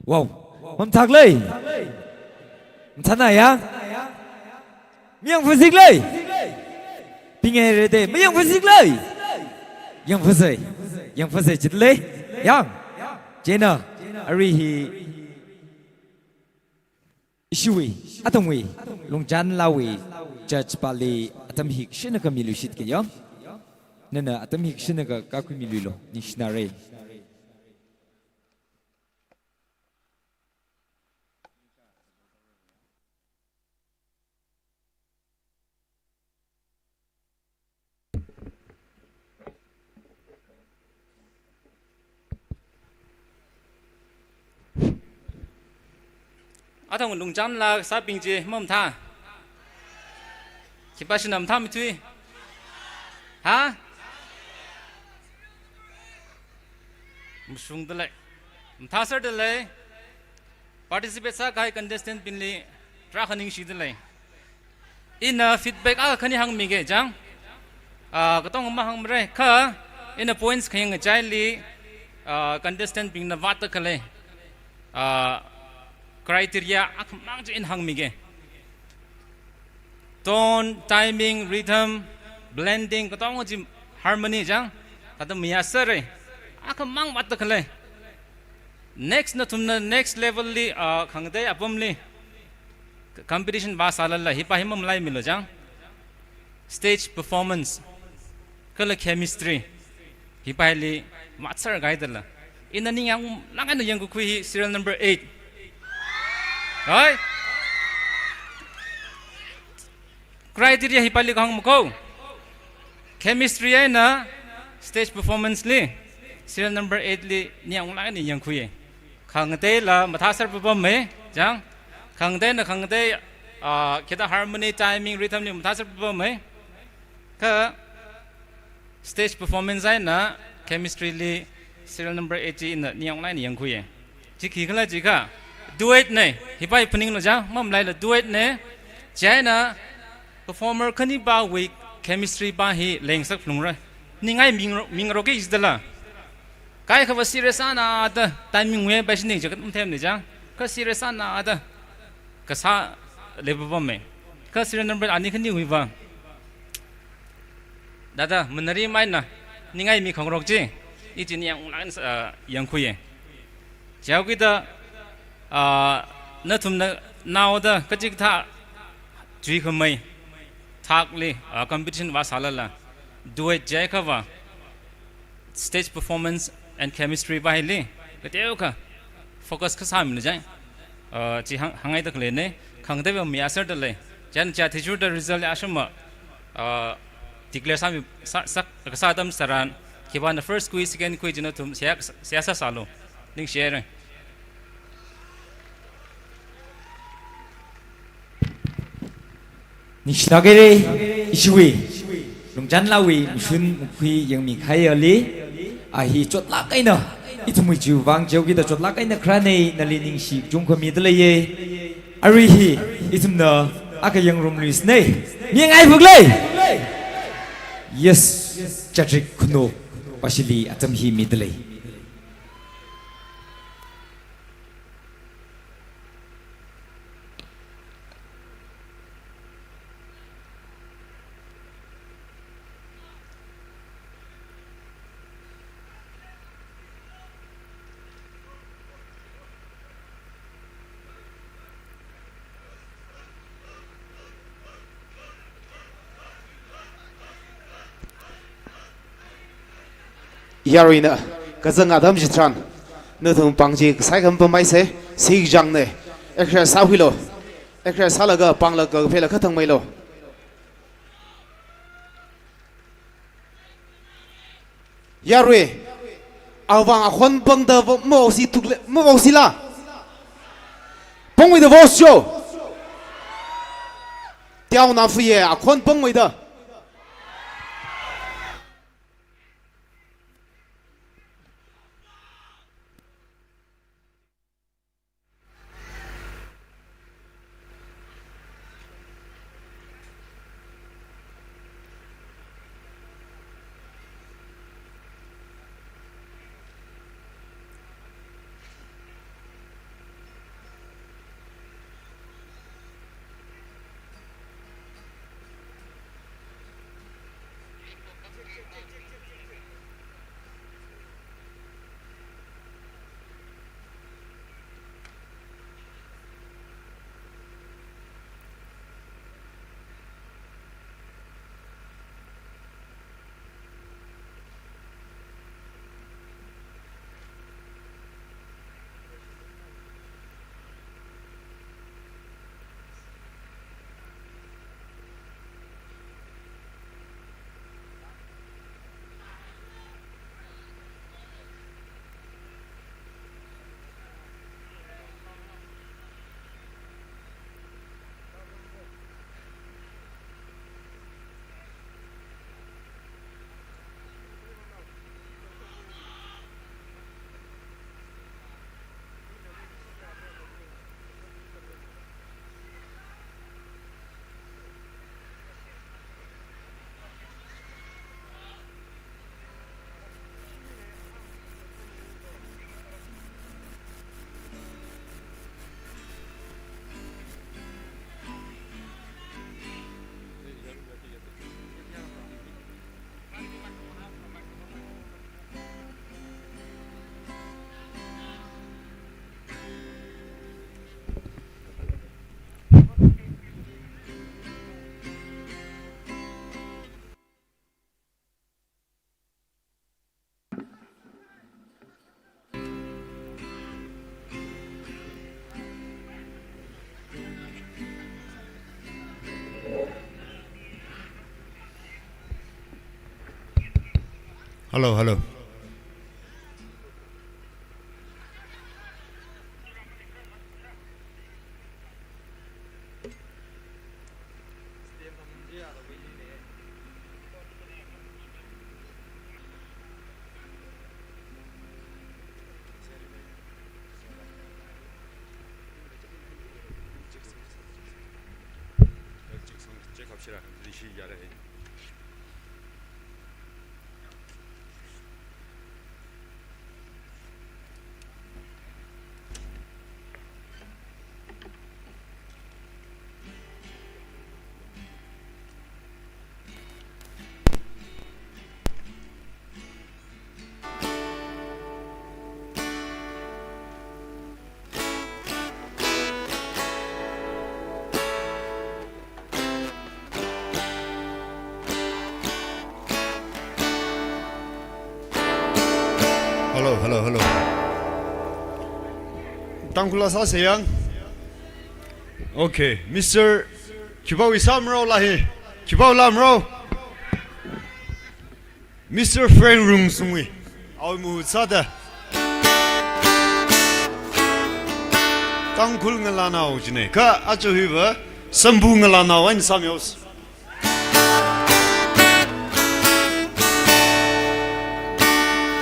Wow. Mamthak lei. Mthana ya. Mayang phuzik lei. Pingai rede. Mayang phuzik lei. Yang phuzei. Yang phuzei chit lei. Yang. Chieina. Arui hi. Ishiwui, atungwui, Lungchanlawui, judge pali atam hi kashinaka miluishit kajong. Nana atam hi kashinaka kakhui miluilo, ningshinare. Athang Lungchanla sābing chi mamathā. Khipāshina mathāmeithui. Ha? Mashungda lei. Mathāserda lei. Participate sākahai contestant bingli tarākha ningshida lei. Ina feedback akha khani hāngmige chang. Ah, katonga mahāngmare kha, ina points khayang ngachaili, ah, contestant bingna vātda khalei, ah, criteria akhamang chi ina hāngmige. Tone, timing, rhythm, blending, katonga chi harmony chang. Thāda mayāsere. Akhamang vātda khalei. Next nathumna next level li, ah, khangatei apamli competition vāsālala hipā hi mamalaimilo chang. Stage performance, kala chemistry, hipāli vātser kahaidala. Ina ningyāng lāng eina yangkakhui hi serial number eight. Right? Criteria hipāli kahāng makho. Chemistry eina stage performance li, serial number eight li ningyāng lāng eina yangkhuiye. Khangateila mathāser papame chang. Khangateina khangatei, ah, khida harmony, timing, rhythm li mathāser papame. Kha stage performance eina chemistry li serial number eight chi ina ningyāng lāng eina yangkhuiye. Chi khikhala jiakha duet ne, hipā hi phaninglo chang, mamalaila duet ne. Chieina performer khanipāwui chemistry pā hi leingasak phalungra. Ningai ming, mingaroke jidala. Kaikhava serious sānada timing wui paishini jiakha mathemne chang. Kha serious sānada kasā leipapame. Kha serial number ani khaniwui va. Thāda, manari maina, ningai mikhangarok chi, i chi ningyāng lāng eina, ah, yangkhuiye. Chihaokida, ah, nathumna naoda kachikathā chuikhamei thakli, ah, competition vāsālala, duet jiakhava, stage performance and chemistry pā hili, Kateokha focus kasāmina jang. Uh, chi hāng, hāngngaida khaleina, khangateiva mi asarda lei. Chieina chi athishurda result ya shuma, uh, declare sāmi, sā, sā, kasā atam tharan, khipāna first khui, second khui, chieina nathum seihā, seihā sāsālu. Ningshihaira. Ningshilāk haira, ishiwui Lungchanlaowui mashun makhui yangmikahai ali, a hi chotlāk eina, ithumwui chiwui vang chaokida chotlāk eina kharāna, nali ningshi kachungkha mida leiya. Arui hi ithumna akha yangrumluisāna. Mi ngai phuk lei. Yes, Chadrik Khunup, Pashili atam hi mida lei. Yaruina, kazang atam chitharan, nathum pāng chi kasai kham pamhaisa, sik jangna, exercise sākhuilu, exercise sālaga pānglaga phela khathang meilu. Yarui, awui vang akhon pangda vo-, mavosi thukle, mavosila. Pangmeida voso. Tiao na fuye, akhon pangmeida. Hello, hello. Tangkhul la sāsa yang. Okay, Mister Khipao Isamrao la hi. Khipao Lamrao. Mister Frank Rungsungwui. Awui mahut sāda. Tangkhul Ngalānao jina. Kha aja hiva Sambu Ngalānao eina sāmihaosa.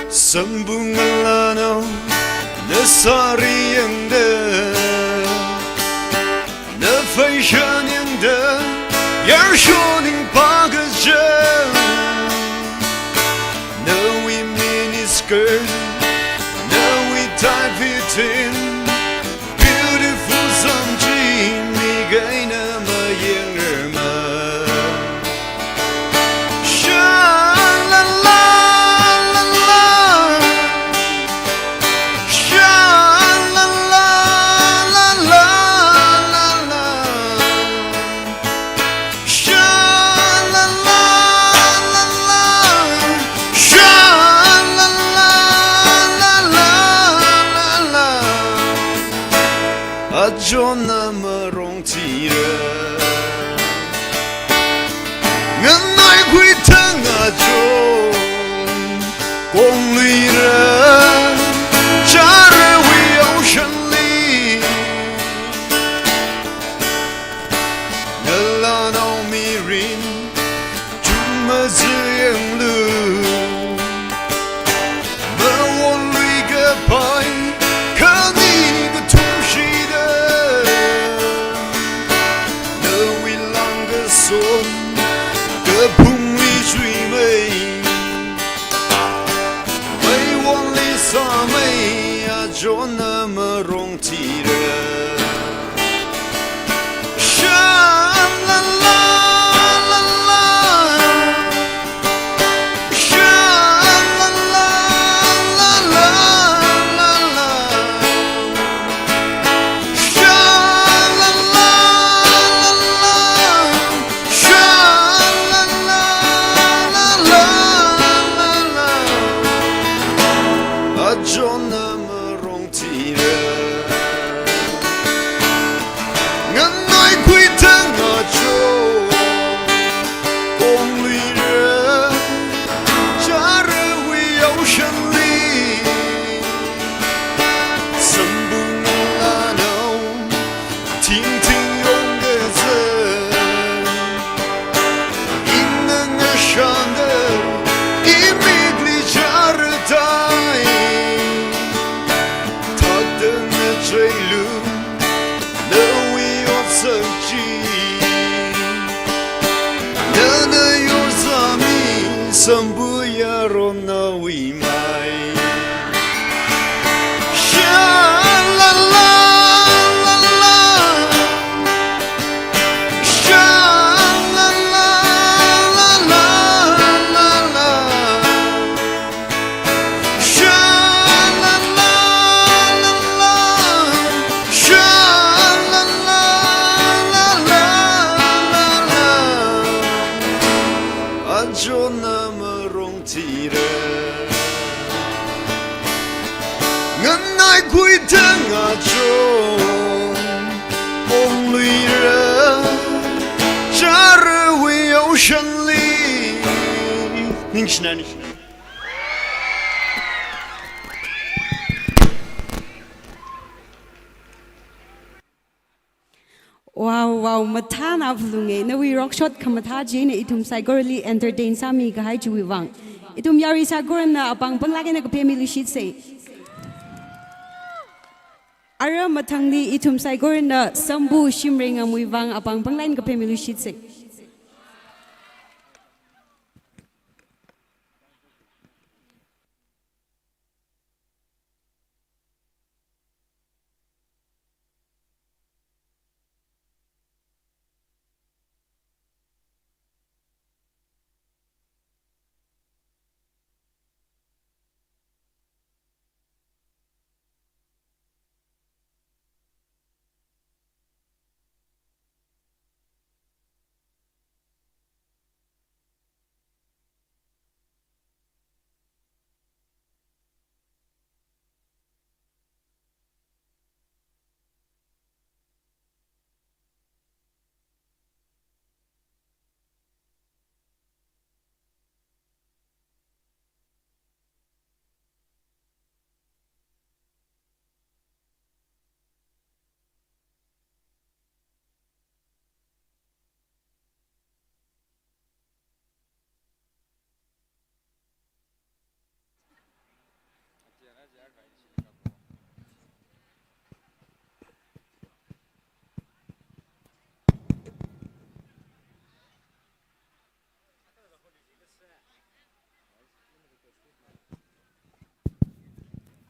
Sambu Ngalānao, na sari yangda, na fashion yangda, yarsho ningpā kachang. Nawui mini skirt, nawui tight fitting, beautiful samji, mi kaina mayangrarma. Sha la la la la. Sha la la la la la. Sha la la la la. Sha la la la la la. Ajo na marong tira. Nganaikhui thang ajo kongluira, chara wi ocean li. Ngalānao mirin, chungmazayanglu. Mawonlui kapai, khani kathum shida. Nawui langkasom, kaphungli chuimei. Meiwonli sāmei, ajo na marong tira. Sha la la la la. Sha la la la la la. Sha la la la la. Sha la la la la la. Ajo na marong tira. Nganaikhui thang ajo kongluira, chara wi ocean li. Sambu Ngalānao, tingting yongkazā. Ina ngashanda, imikli chara tai. Thakda ngacheilu, nawui otsak chi. Nana yorzami, Sambu yaron nawui mai. Sha la la la la. Sha la la la la la. Sha la la la la. Sha la la la la la. Ajo na marong tira. Nganaikhui thang ajo kongluira, chara wi ocean li. Ningshina, ningshina. Wow, wow, mathāna phalunge, nawui rock shot khamathā china ithum saikorali entertain sāmi kahai chiwui vang. Ithum yarui saikorana apāng panglāk eina kaphemilu shitse. Ara mathangli ithum saikorana Sambu Shimreingamwui vang apāng panglāk eina kaphemilu shitse.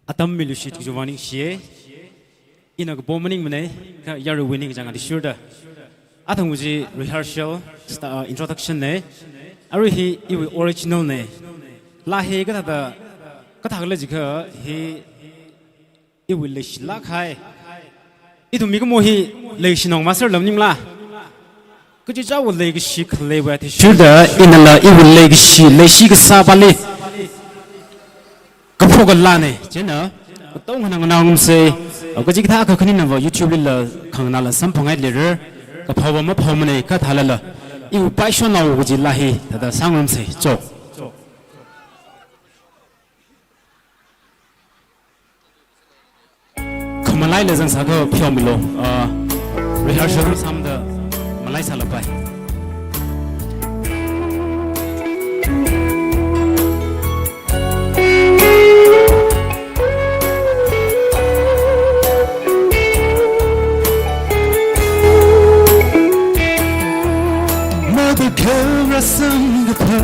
Atam miluishit kajiwui vang ningshiya. Ina kapo maningmana, kha yaruiwui ningkachāng athishurda. Athang chi rehearsal, sta-, uh, introduction na. Arui hi iwui original na. Laa hi kathāda, kathākhala jiakha hi iwui leishilāk kahai. Ithum mikumo hi leishinao master lam ningla. Kachichāwui leikashi khaleiwui athishurda inala iwui leikashi, leishi kasā pali kaphok kala na, chieina, katong khanang nganāngarumsa, kachikathā akha khaninava YouTube lila khanganāla samphanghai leira, kaphāva maphaomana kathālala, iwui paishonnao kaji laa hi, thāda sāngarumsa, cho. Khamalaila zangsākha pheomilu, ah, rehearsal sāmada malai sālapai. Mada khavra samkaphā.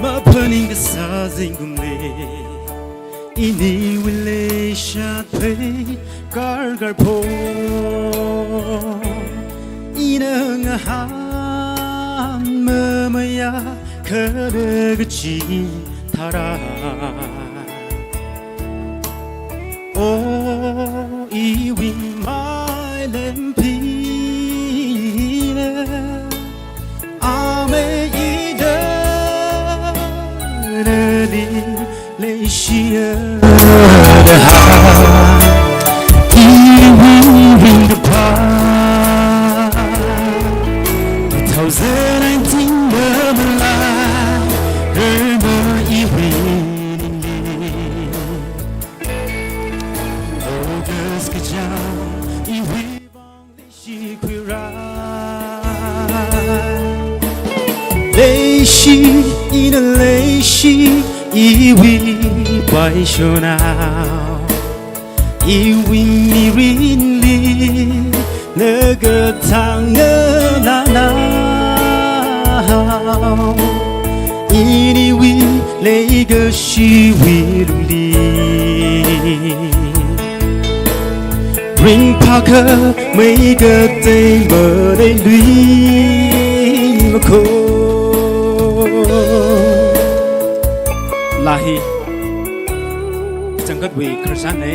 Maphaning kasā zingkumli, iniwui leishat phei karkar pho. Ina ngahānmamaya khala kachithāra. O iwui mailemphila, amei ida nali leishiya da. Iwui ringkaphā, two thousand nineteen da malai, rarma iwui ningli. August kachāng iwui vang leishi khuira. Leishi, ina leishi, iwui paishonnao. Iwui mirinli, nakathang nganānao. Iniwui leikashiwui lungli, ringphākhamei katei maleiluimakho. Laa hi zangkatwui khararchanna.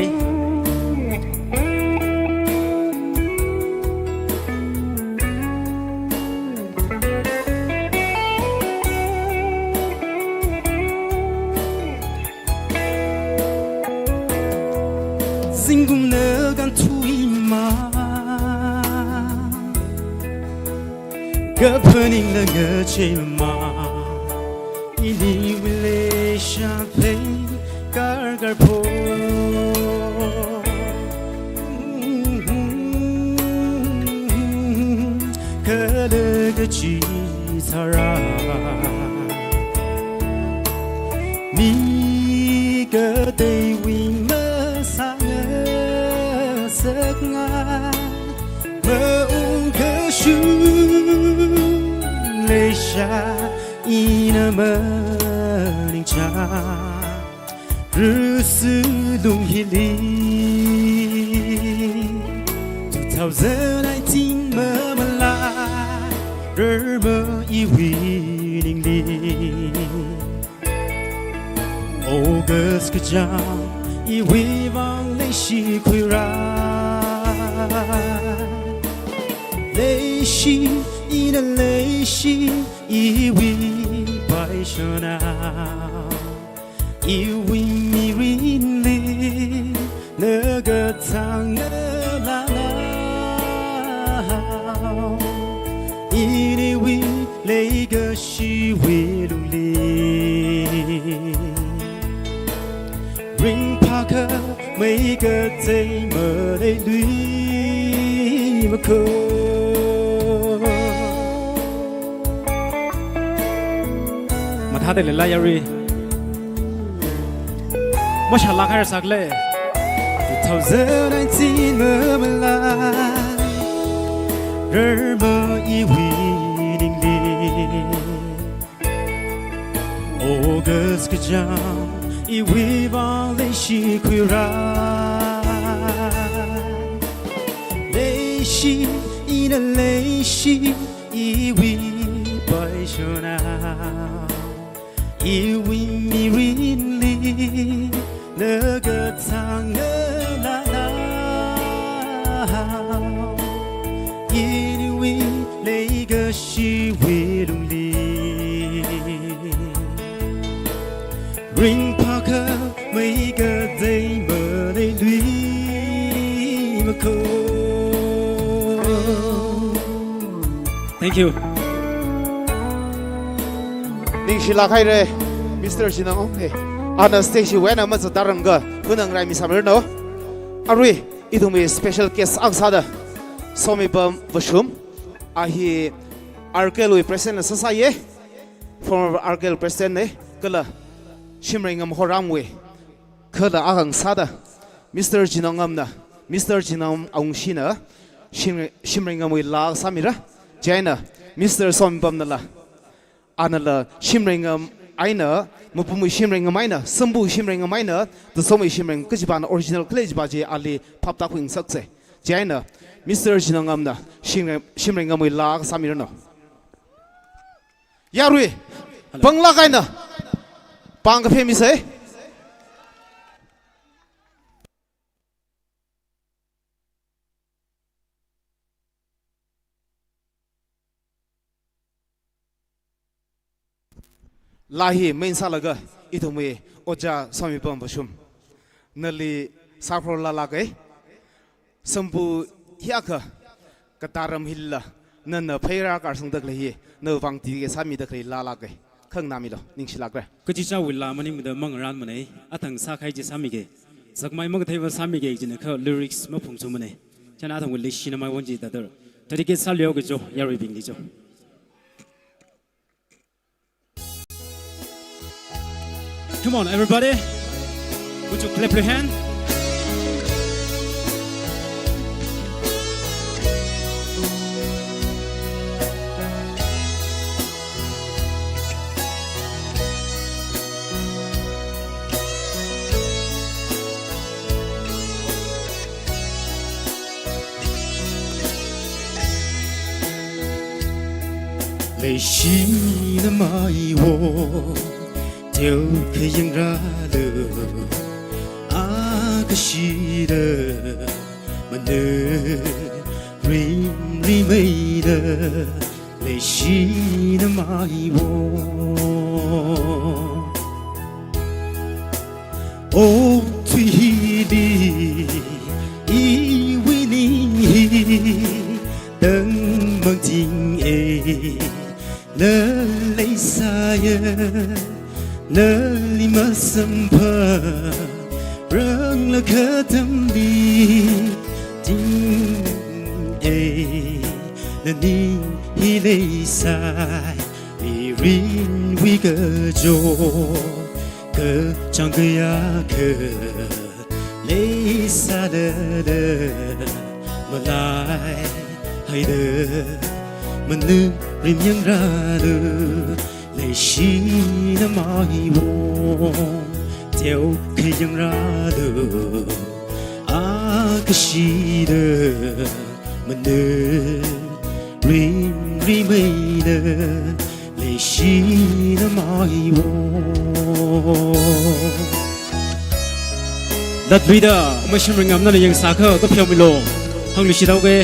Zingkumna kānthuimang, kaphaningla ngacheimang, iniwui leishat phei karkar pho. Kala kachithāra, mi kateiwui masāngasakngai, maungkashung leisha ina maningchā. Rusu lung hili, two thousand nineteen mamalai, rarma iwui ningli. August kachāng iwui vang leishi khuira. Leishi, ina leishi, iwui paishonnao. Iwui mirinli, nakathang ngalanao. Iniwui leikashiwui lungli, ringphākhamei katei maleiluimakho. Mathāda leila yarui. Mashalāk haira sākle. Two thousand nineteen mamalai, rarma iwui ningli. August kachāng, iwui vang leishi khuira. Leishi, ina leishi, iwui paishona. Iwui mirinli, na katsangna nana. Iwui leikashiwui lungli. Ringphākhamei katei maleilui mako. Thank you. Ningshilāk haira, Mister Chinong, okay. Ana stage wui eina mazatda rāngakha, hunang raimi sāmiranu. Arui, ithumwui special guest akha sāda, Somipam Vashum, a hi R K L wui president na sāsāya, former R K L president na, kala Shimreingam Horamwui khala akha sāda, Mister Chinongamna, Mister Chinongam Awungshina, Shim-, Shimreingamwui laa sāmira, chieina, Mister Somipamnala, anala Shimreingam eina, mapumwui Shimreingam eina, sampu Shimreingam eina, tasomwui Shimreingam kachipāna original khalei chipā chi ali phaptākhui ngasaksa. Chieina, Mister Chinongamna, Shimrei-, Shimreingamwui laa sāmiranu. Yarui, hello. Panglāk eina, pāng kaphā misa. Laa hi main sālaga, ithumwui Ojā Somipam Vashum, nali sākharor laa lāka. Sampu hiyākha katā ram hila, nana pheira karsangda khalei hi, nawui vang tike sāmida khalei laa lāka. Khanganāmilu, ningshilākra. Kachichāwui laa maningmada mangarānmana, athang sākahai chi sāmika. Zakmai makatheiva sāmika jina kha lyrics maphungchumana. Chieina athangwui leishinamai won chi tadar. Dedicate sālu kajo, yaruibingli jo. Come on, everybody. Would you clap your hand? Leishinamai won teokha yangrālu, akashida maningri rimeida. Leishinamai won okathui hili iwui ning hi tangmang ting eina leisāya, nali masamphangranglaga atamli ting eina ning hi leisai. Mirinwui kachot kachāng kayākha leisālala, malaihaida maningri yangrālu. Leishinamai won teokha yangrālu, akashida maningri rimeida. Leishinamai won. Latluida, Amei Shimreingamna yangsākha kapheomilu. Hāngluishit haoka.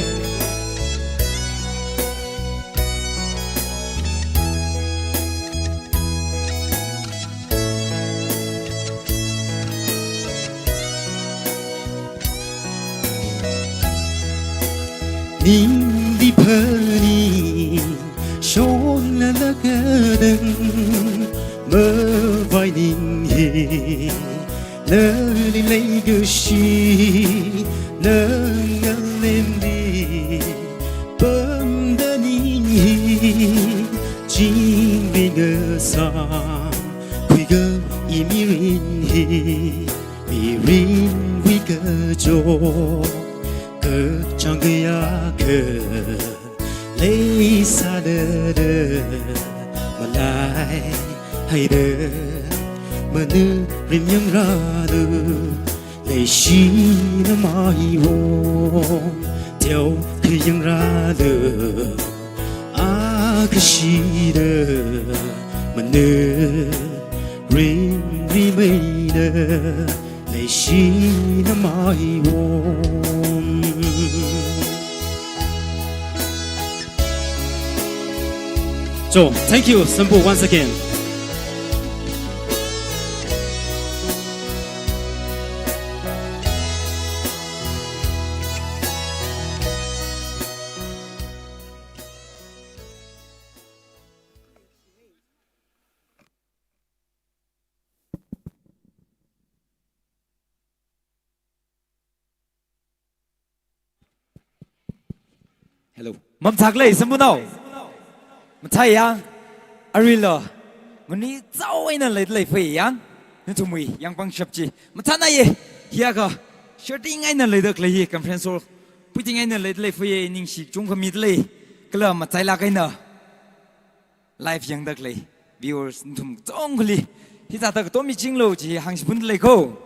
Ningli phaningshonlaga tang mavai ning hi, nali leikashi, na ngalemli pamda ning hi, chingri ngasākhuiga i mirin hi. Mirinwui kachot kachāng kayākha leisālala, malai haida, manui rim yangrāda, leishina maiwo, teo khayangrāda, akashida, manui rim rimeida, leishina maiwo. So, thank you, Sampo, once again. Hello. Mamthak lei, Sampunao. Mathāya, aruila, nguni zao eina leida lei fei yang, nathumwui yangpangshap chi. Mathānaye, hiyākha, shirting eina leida khalei hi, conference hall, puiting eina leida lei fei, ningshi chungkha mida lei, kala mathālāk eina live yangda khalei viewers nathum chungkhali, hithāda katom michinglo chi hāngshapunda lei ko.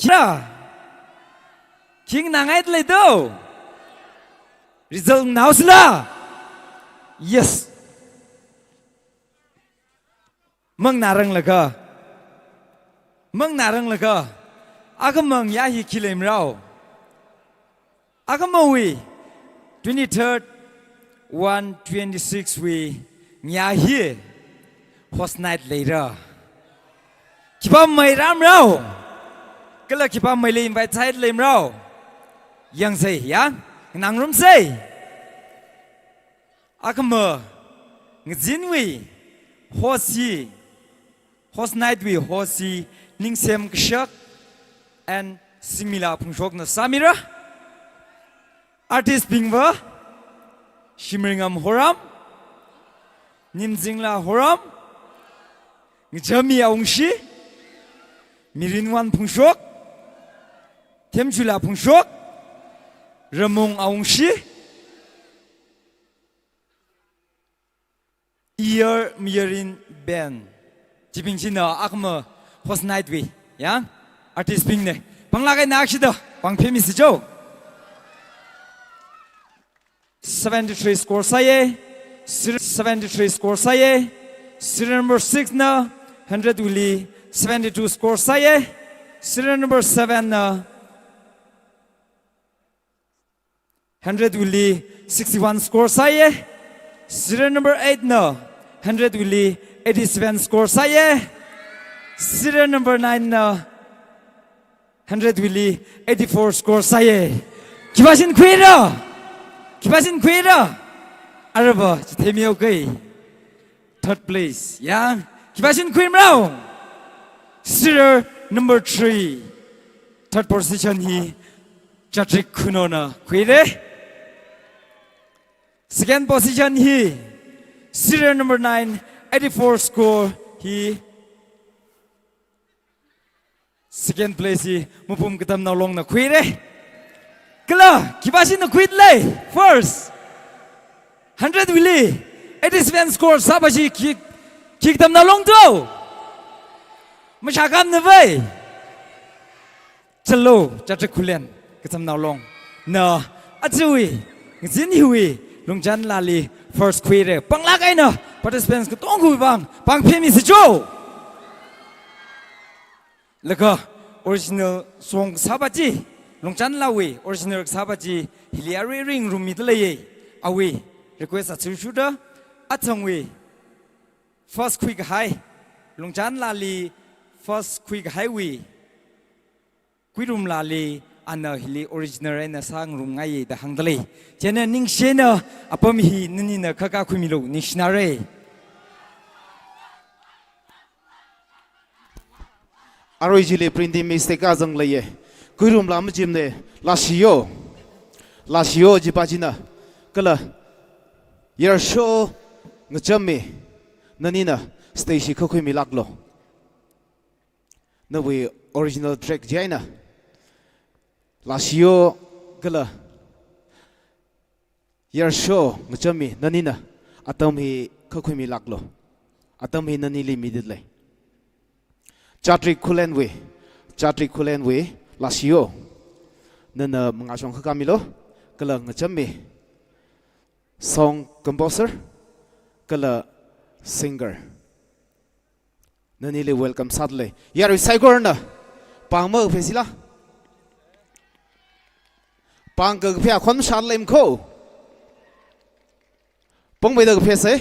Khina? Khi nganāngaida lei do? Result nganāhaosila? Yes. Manganāranglakha. Manganāranglakha. Akhama ngayā hi khi leimara? Akhamawui, twenty-third one twenty-six wui ngayā hi host night leira. Khipā mai rāmara? Kala khipā maili invite sāhaida leimara? Yangsei, ya? Nganārumsei. Akhama, ngazinwui host hi, host night wui host hi, Ningsem Kashak and Singmila Phungshokna sāmira. Artist bingva, Shimringam Horam, Nimzingla Horam, Ngachami Awungshi, Mirinwan Phungshok, Themchula Phungshok, Ramung Awungshi, Iyar Miyarin Band. Chibing china akhama host night wui, ya? Artist bing ne. Panglāk eina akshida pāngphemisa jo. Seventy-three score sāya. Ser-, seventy-three score sāya. Serial number six na hundred wuili seventy-two score sāya. Serial number seven na hundred wuili sixty-one score sāya. Serial number eight na hundred wuili eighty-seven score sāya. Serial number nine na hundred wuili eighty-four score sāya. Khipāshin khuira? Khipāshin khuira? Araba, chitheimihaoke. Third place, ya. Khipāshin khuimara? Serial number three. Third position hi Chatrik Khuno na khuira. Second position hi serial number nine, eighty-four score hi second place hi Mupum Katamnao Long na khuira. Kala, khipāshina khuida lei? First. Hundred wuili eighty-seven score sāpa chi khi, khi Katamnao Long do? Mashākhamana vai. Chalo, Chatrik Khullen, Katamnao Long. Na, ajawui, ngazin hiwui, Lungchan Lali first khuira. Panglāk eina participants katongawui vang pāngphemisa jo. Laga original song sāpa chi, Lungchan Lawui original sāpa chi, hili arui ringrummi dalei ye, awui request atsui shuda, athangwui first khuikahai, Lungchan Lali first khuikahaiwui Kuirum Lali ana hili original eina sāngarumngaiye da hāngdalei. Chieina ningshina apam hi nanina khakha khuimilu, ningshinare. Arui chili printing mistake kazang leiye. Kuirum La machimne, Lashiyo. Lashiyo jipa china. Kala Yarsho Ngachami, nanina stage hi kha khuimilāklu. Nawui original track chieina Lashiyo kala Yarsho Ngachami, nanina atam hi kha khuimilāklu. Atam hi nanili midalei. Chatrik Khullenwui, Chatrik Khullenwui, Lashio. Nana mangāshong khakha milo, kala ngacham mi. Song composer, kala singer. Nanili welcome sādalei. Yarui saikorana, pāng makaphei sila. Pāng kaphei akhon shālei makho. Pongmeida kaphei sai.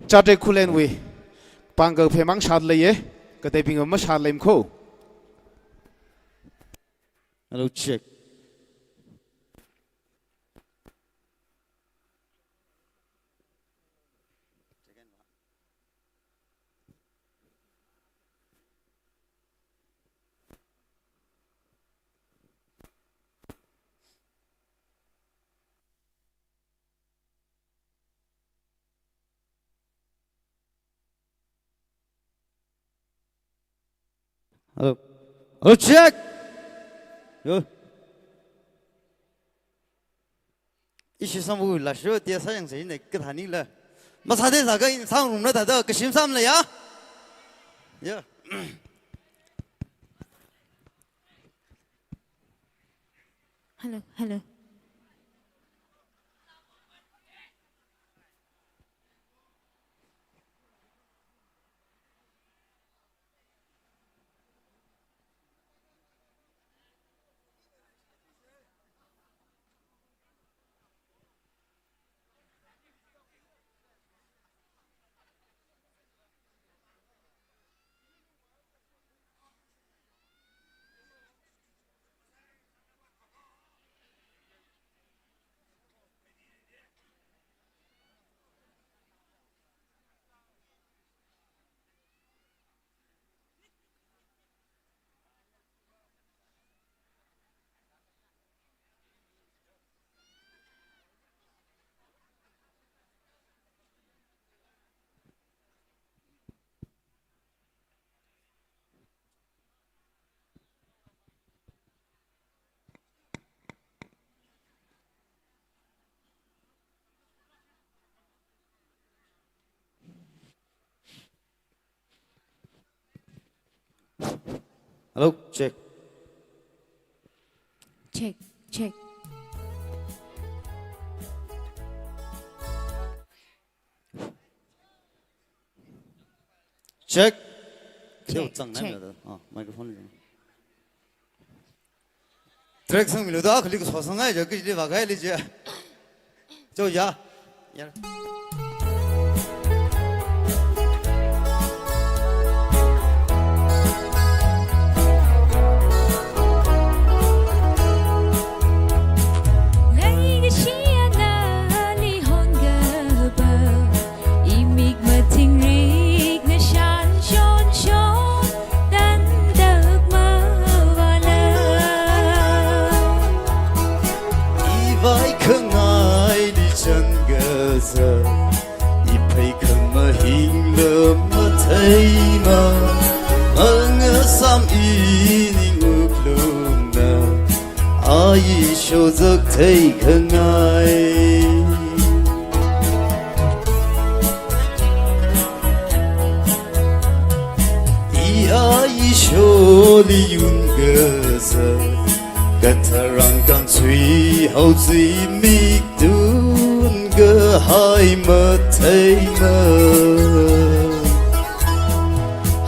Chatrik Khullenwui. Pāng kaphei mang shālei ye. Kateibing ma shālei makho. Hello, check. Hello. Hello, check. Yo. Ishi sambu la shu tia sa yang sa ina kathānila. Masāda sākha ina sangrumna thāda kashim sāmla ya. Ya. Hello, hello. Hello, check. Check, check. Check. Check, check. Ah, microphone. Track sangmilu da, khali kasā sangai ja, kili vākaili ja. Cho ya. Ya. Ngai kashi ana li hon gaba. Imik matingrik na shan shon shon dan dak mawala. Ivai khangai li chan gaza, iphei khamahing la matheima, mangasam ining uklungna. Ayi sho zak thei khangai. I ayi sho li yun gaza, katharang kansui hao zimik tun kahai matheima.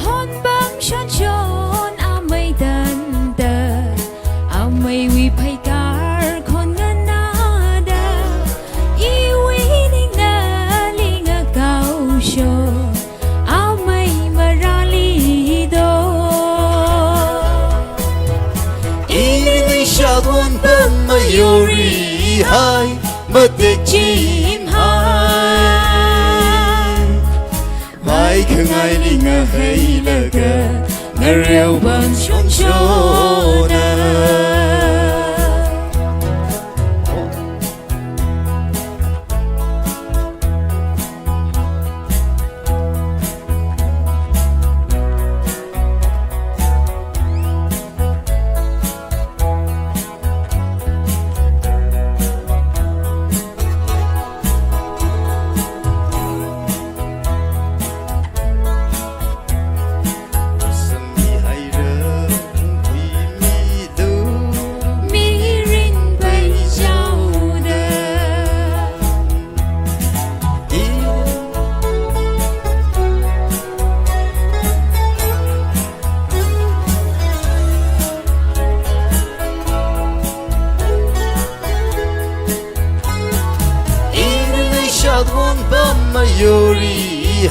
Honbang shon shon amei danda, ameiwui phaikar khon nganāda, iwui ningna linga kausho, amei marali do. Ini ni shadwan pam mayori hai, matek chim hai. Mai khangai li ngahei laga, ngareo bang shon shona.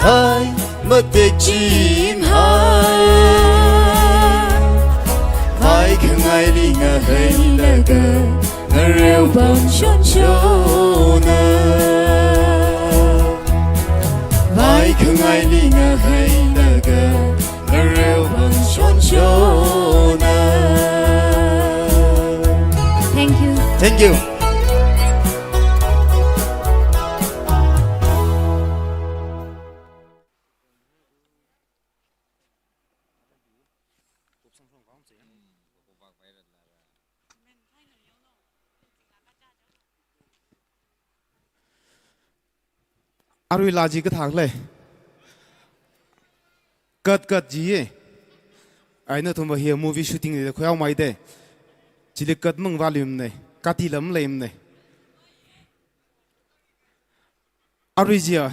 Hai, matek chimhai. Vai khangaili ngahailaga, ngareo pangshonshona. Vai khangaili ngahailaga, ngareo pangshonshona. Thank you. Thank you. Arui laa chi kathā lei. Cut cut jiye. Ai nathumva hi movie shooting li khuihaomeida. Chili cut mang volume ne. Kati lam lei ne. Arui chiya,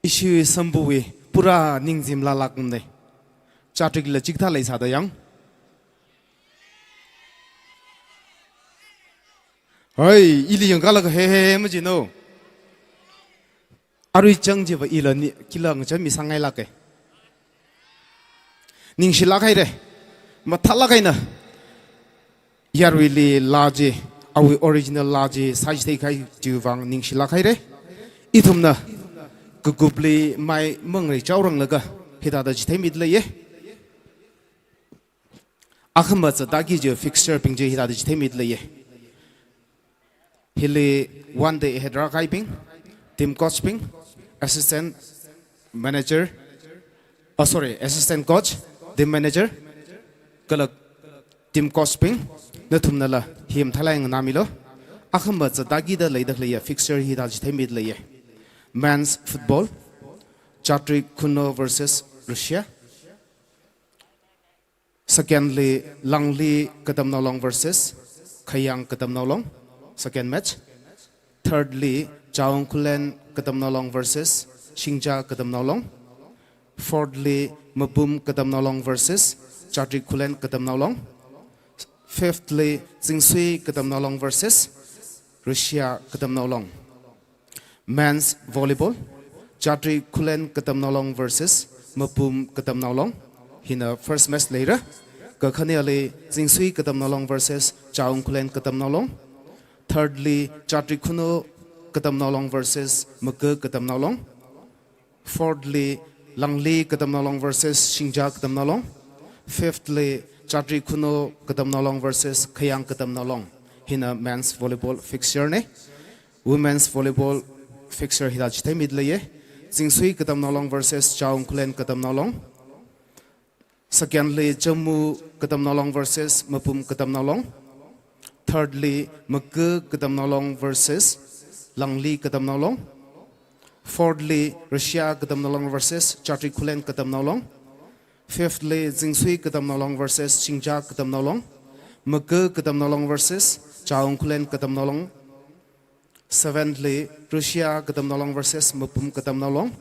ishi sambuwui pura ningzim lalak ne. Chatrikla chikathā leisāda yang. Hoi, ili yangkalaga he he he majino. Arui chang chiva ila ni, kila ngachami sangngailake. Ningshilak haire. Mathālak haina. Yaruili laa chi, awui original laa chi, sāchithei kahai chiwui vang ningshilak haire. Ithumna, kakupli mai mangrei chaoranglaga, hithāda chitheimida leiye. Akhama zatdaki chi fixture bing chi hithāda chitheimida leiye. Hili one day ahead rākahaibing, team coach bing, assistant manager, oh, sorry, assistant coach, team manager, kala team coach bing, nathumnala hi mathālāk eina nganāmilo. Akhama zatdakida leida khaleiya fixture hithāda chitheimida leiye. Men's football, Chatrik Khunou versus Russia. Secondly, Langli Katamnaolong versus Khayang Katamnaolong, second match. Thirdly, Chaung Khullen Katamnaolong versus Shingja Katamnaolong. Fourthly, Mapum Katamnaolong versus Chatrik Khullen Katamnaolong. Fifthly, Zingsui Katamnaolong versus Russia Katamnaolong. Men's volleyball, Chatrik Khullen Katamnaolong versus Mapum Katamnaolong. Hina first match leira. Kakhaneli Zingsui Katamnaolong versus Chaung Khullen Katamnaolong. Thirdly, Chatrik Khunou Katamnaolong versus Maka Katamnaolong. Fourthly, Langli Katamnaolong versus Shingja Katamnaolong. Fifthly, Chatrik Khunou Katamnaolong versus Khayang Katamnaolong. Hina men's volleyball fixture ne. Women's volleyball fixture hithāda chitheimida leiye. Zingsui Katamnaolong versus Chaung Khullen Katamnaolong. Secondly, Chamu Katamnaolong versus Mapum Katamnaolong. Thirdly, Maka Katamnaolong versus Langli Katamnaolong. Fourthly, Russia Katamnaolong versus Chatrik Khullen Katamnaolong. Fifthly, Zingsui Katamnaolong versus Shingja Katamnaolong. Maka Katamnaolong versus Chaung Khullen Katamnaolong. Seventhly, Russia Katamnaolong versus Mapum Katamnaolong.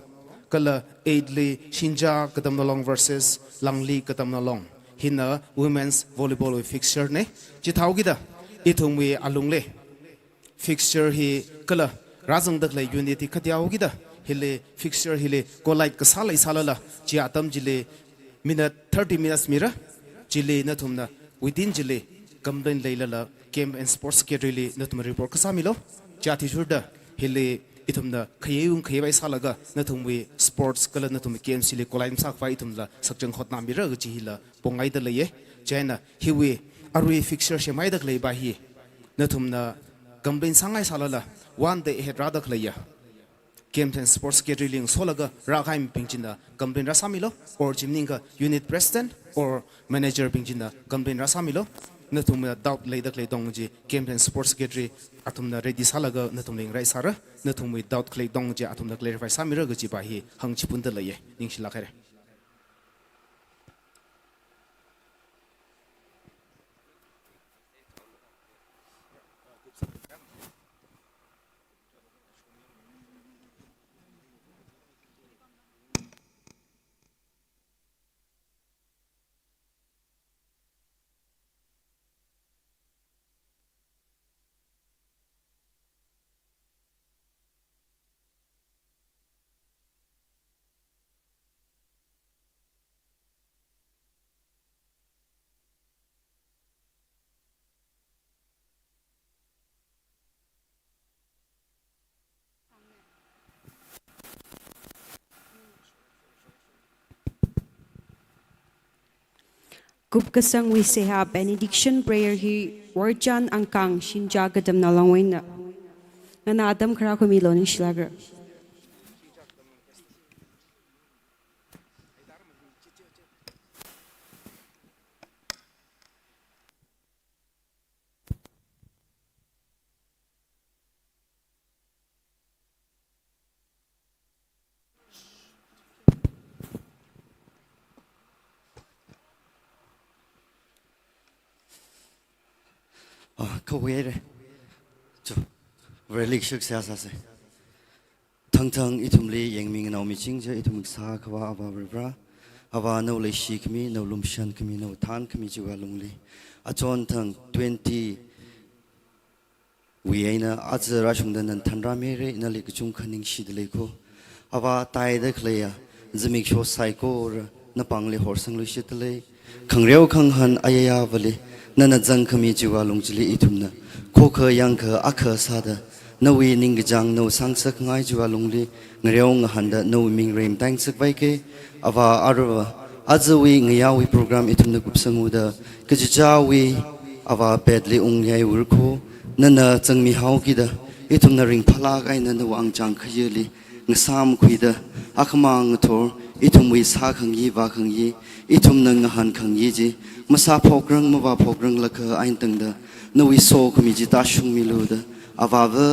Kala eighthly, Shingja Katamnaolong versus Langli Katamnaolong. Hina women's volleyball wui fixture ne. Chithāhaokida, ithumwui alungli fixture hi kala rāzangda khalei unit hi khateokida, hili fixture hili collide kasā leisālala, chi atam chili minute thirty minutes mira, chili nathumna within chili complaint leilala Game and Sports Secretary li nathumna report kasāmilo. Chi athishurda hili ithumna khayei ung khayei vai sālaga nathumwui sports kala nathumwui games chili collide masākhavai ithumla sakchang hotnāmira kaji hila pongngaida leiye. Chieina hiwui arui fixture semhaida khaleiva hi nathumna complaint sāngaisālala one day ahead rāda khaleiya Games and Sports Secretary li ngasolaga rākahaimibing china complaint rāsāmilo, or chi maningakha unit president or manager bing china complaint rāsāmilo. Nathumna doubt leida khalei tong chi Games and Sports Secretary athumna ready sālaga nathumli ngarai sāra, nathumwui doubt khalei tong chi athumna clarify sāmira kajiva hi hāngchiphunda leiye. Ningshilak haire. Kupkasangwui seihā benediction prayer hi Worchan Angkang Shinja Katamna Langwui eina. Nana atam kharā khuimilu, ningshilākra. Ah, kawere. Cho. Relic shuk siya sase. Thangthang ithumli yangmi nganao miching je ithum sākhavā Avā Varivara. Avā nao leishi khami, nao lumshan khami, nao than khami chiwui alungli. Achon thang twenty wui eina aja rāshungda nana thanrāmire, nali kachungkha ningshida leiko. Avā taida khaleiya zimiksho saikora napāngli horsangluishit dalei. Khangareo khangahān ayayāvali nana zangkhami chiwui alung chili ithumna khokha yangkha akha sāda, nawui ningkachāng nao sāngasakngai chiwui alungli ngareo ngahānda nawui ming reimataingasakpaike. Avā aruiva, ajawui ngayāwui program ithumna kupsanghaoda, kachichāwui Avā petli ungyaivurko, nana zangmihaokida, ithumna ringphālāk eina nawui angchāng khayāli ngasāmkhuida, akhamang ngathor, ithumwui sākhangayi vākhangayi, ithumna ngahānkhangayi chi masāphokrang mavāphokranglakha eina tangda, nawui sokhami chi tāshungmiluda, Avāva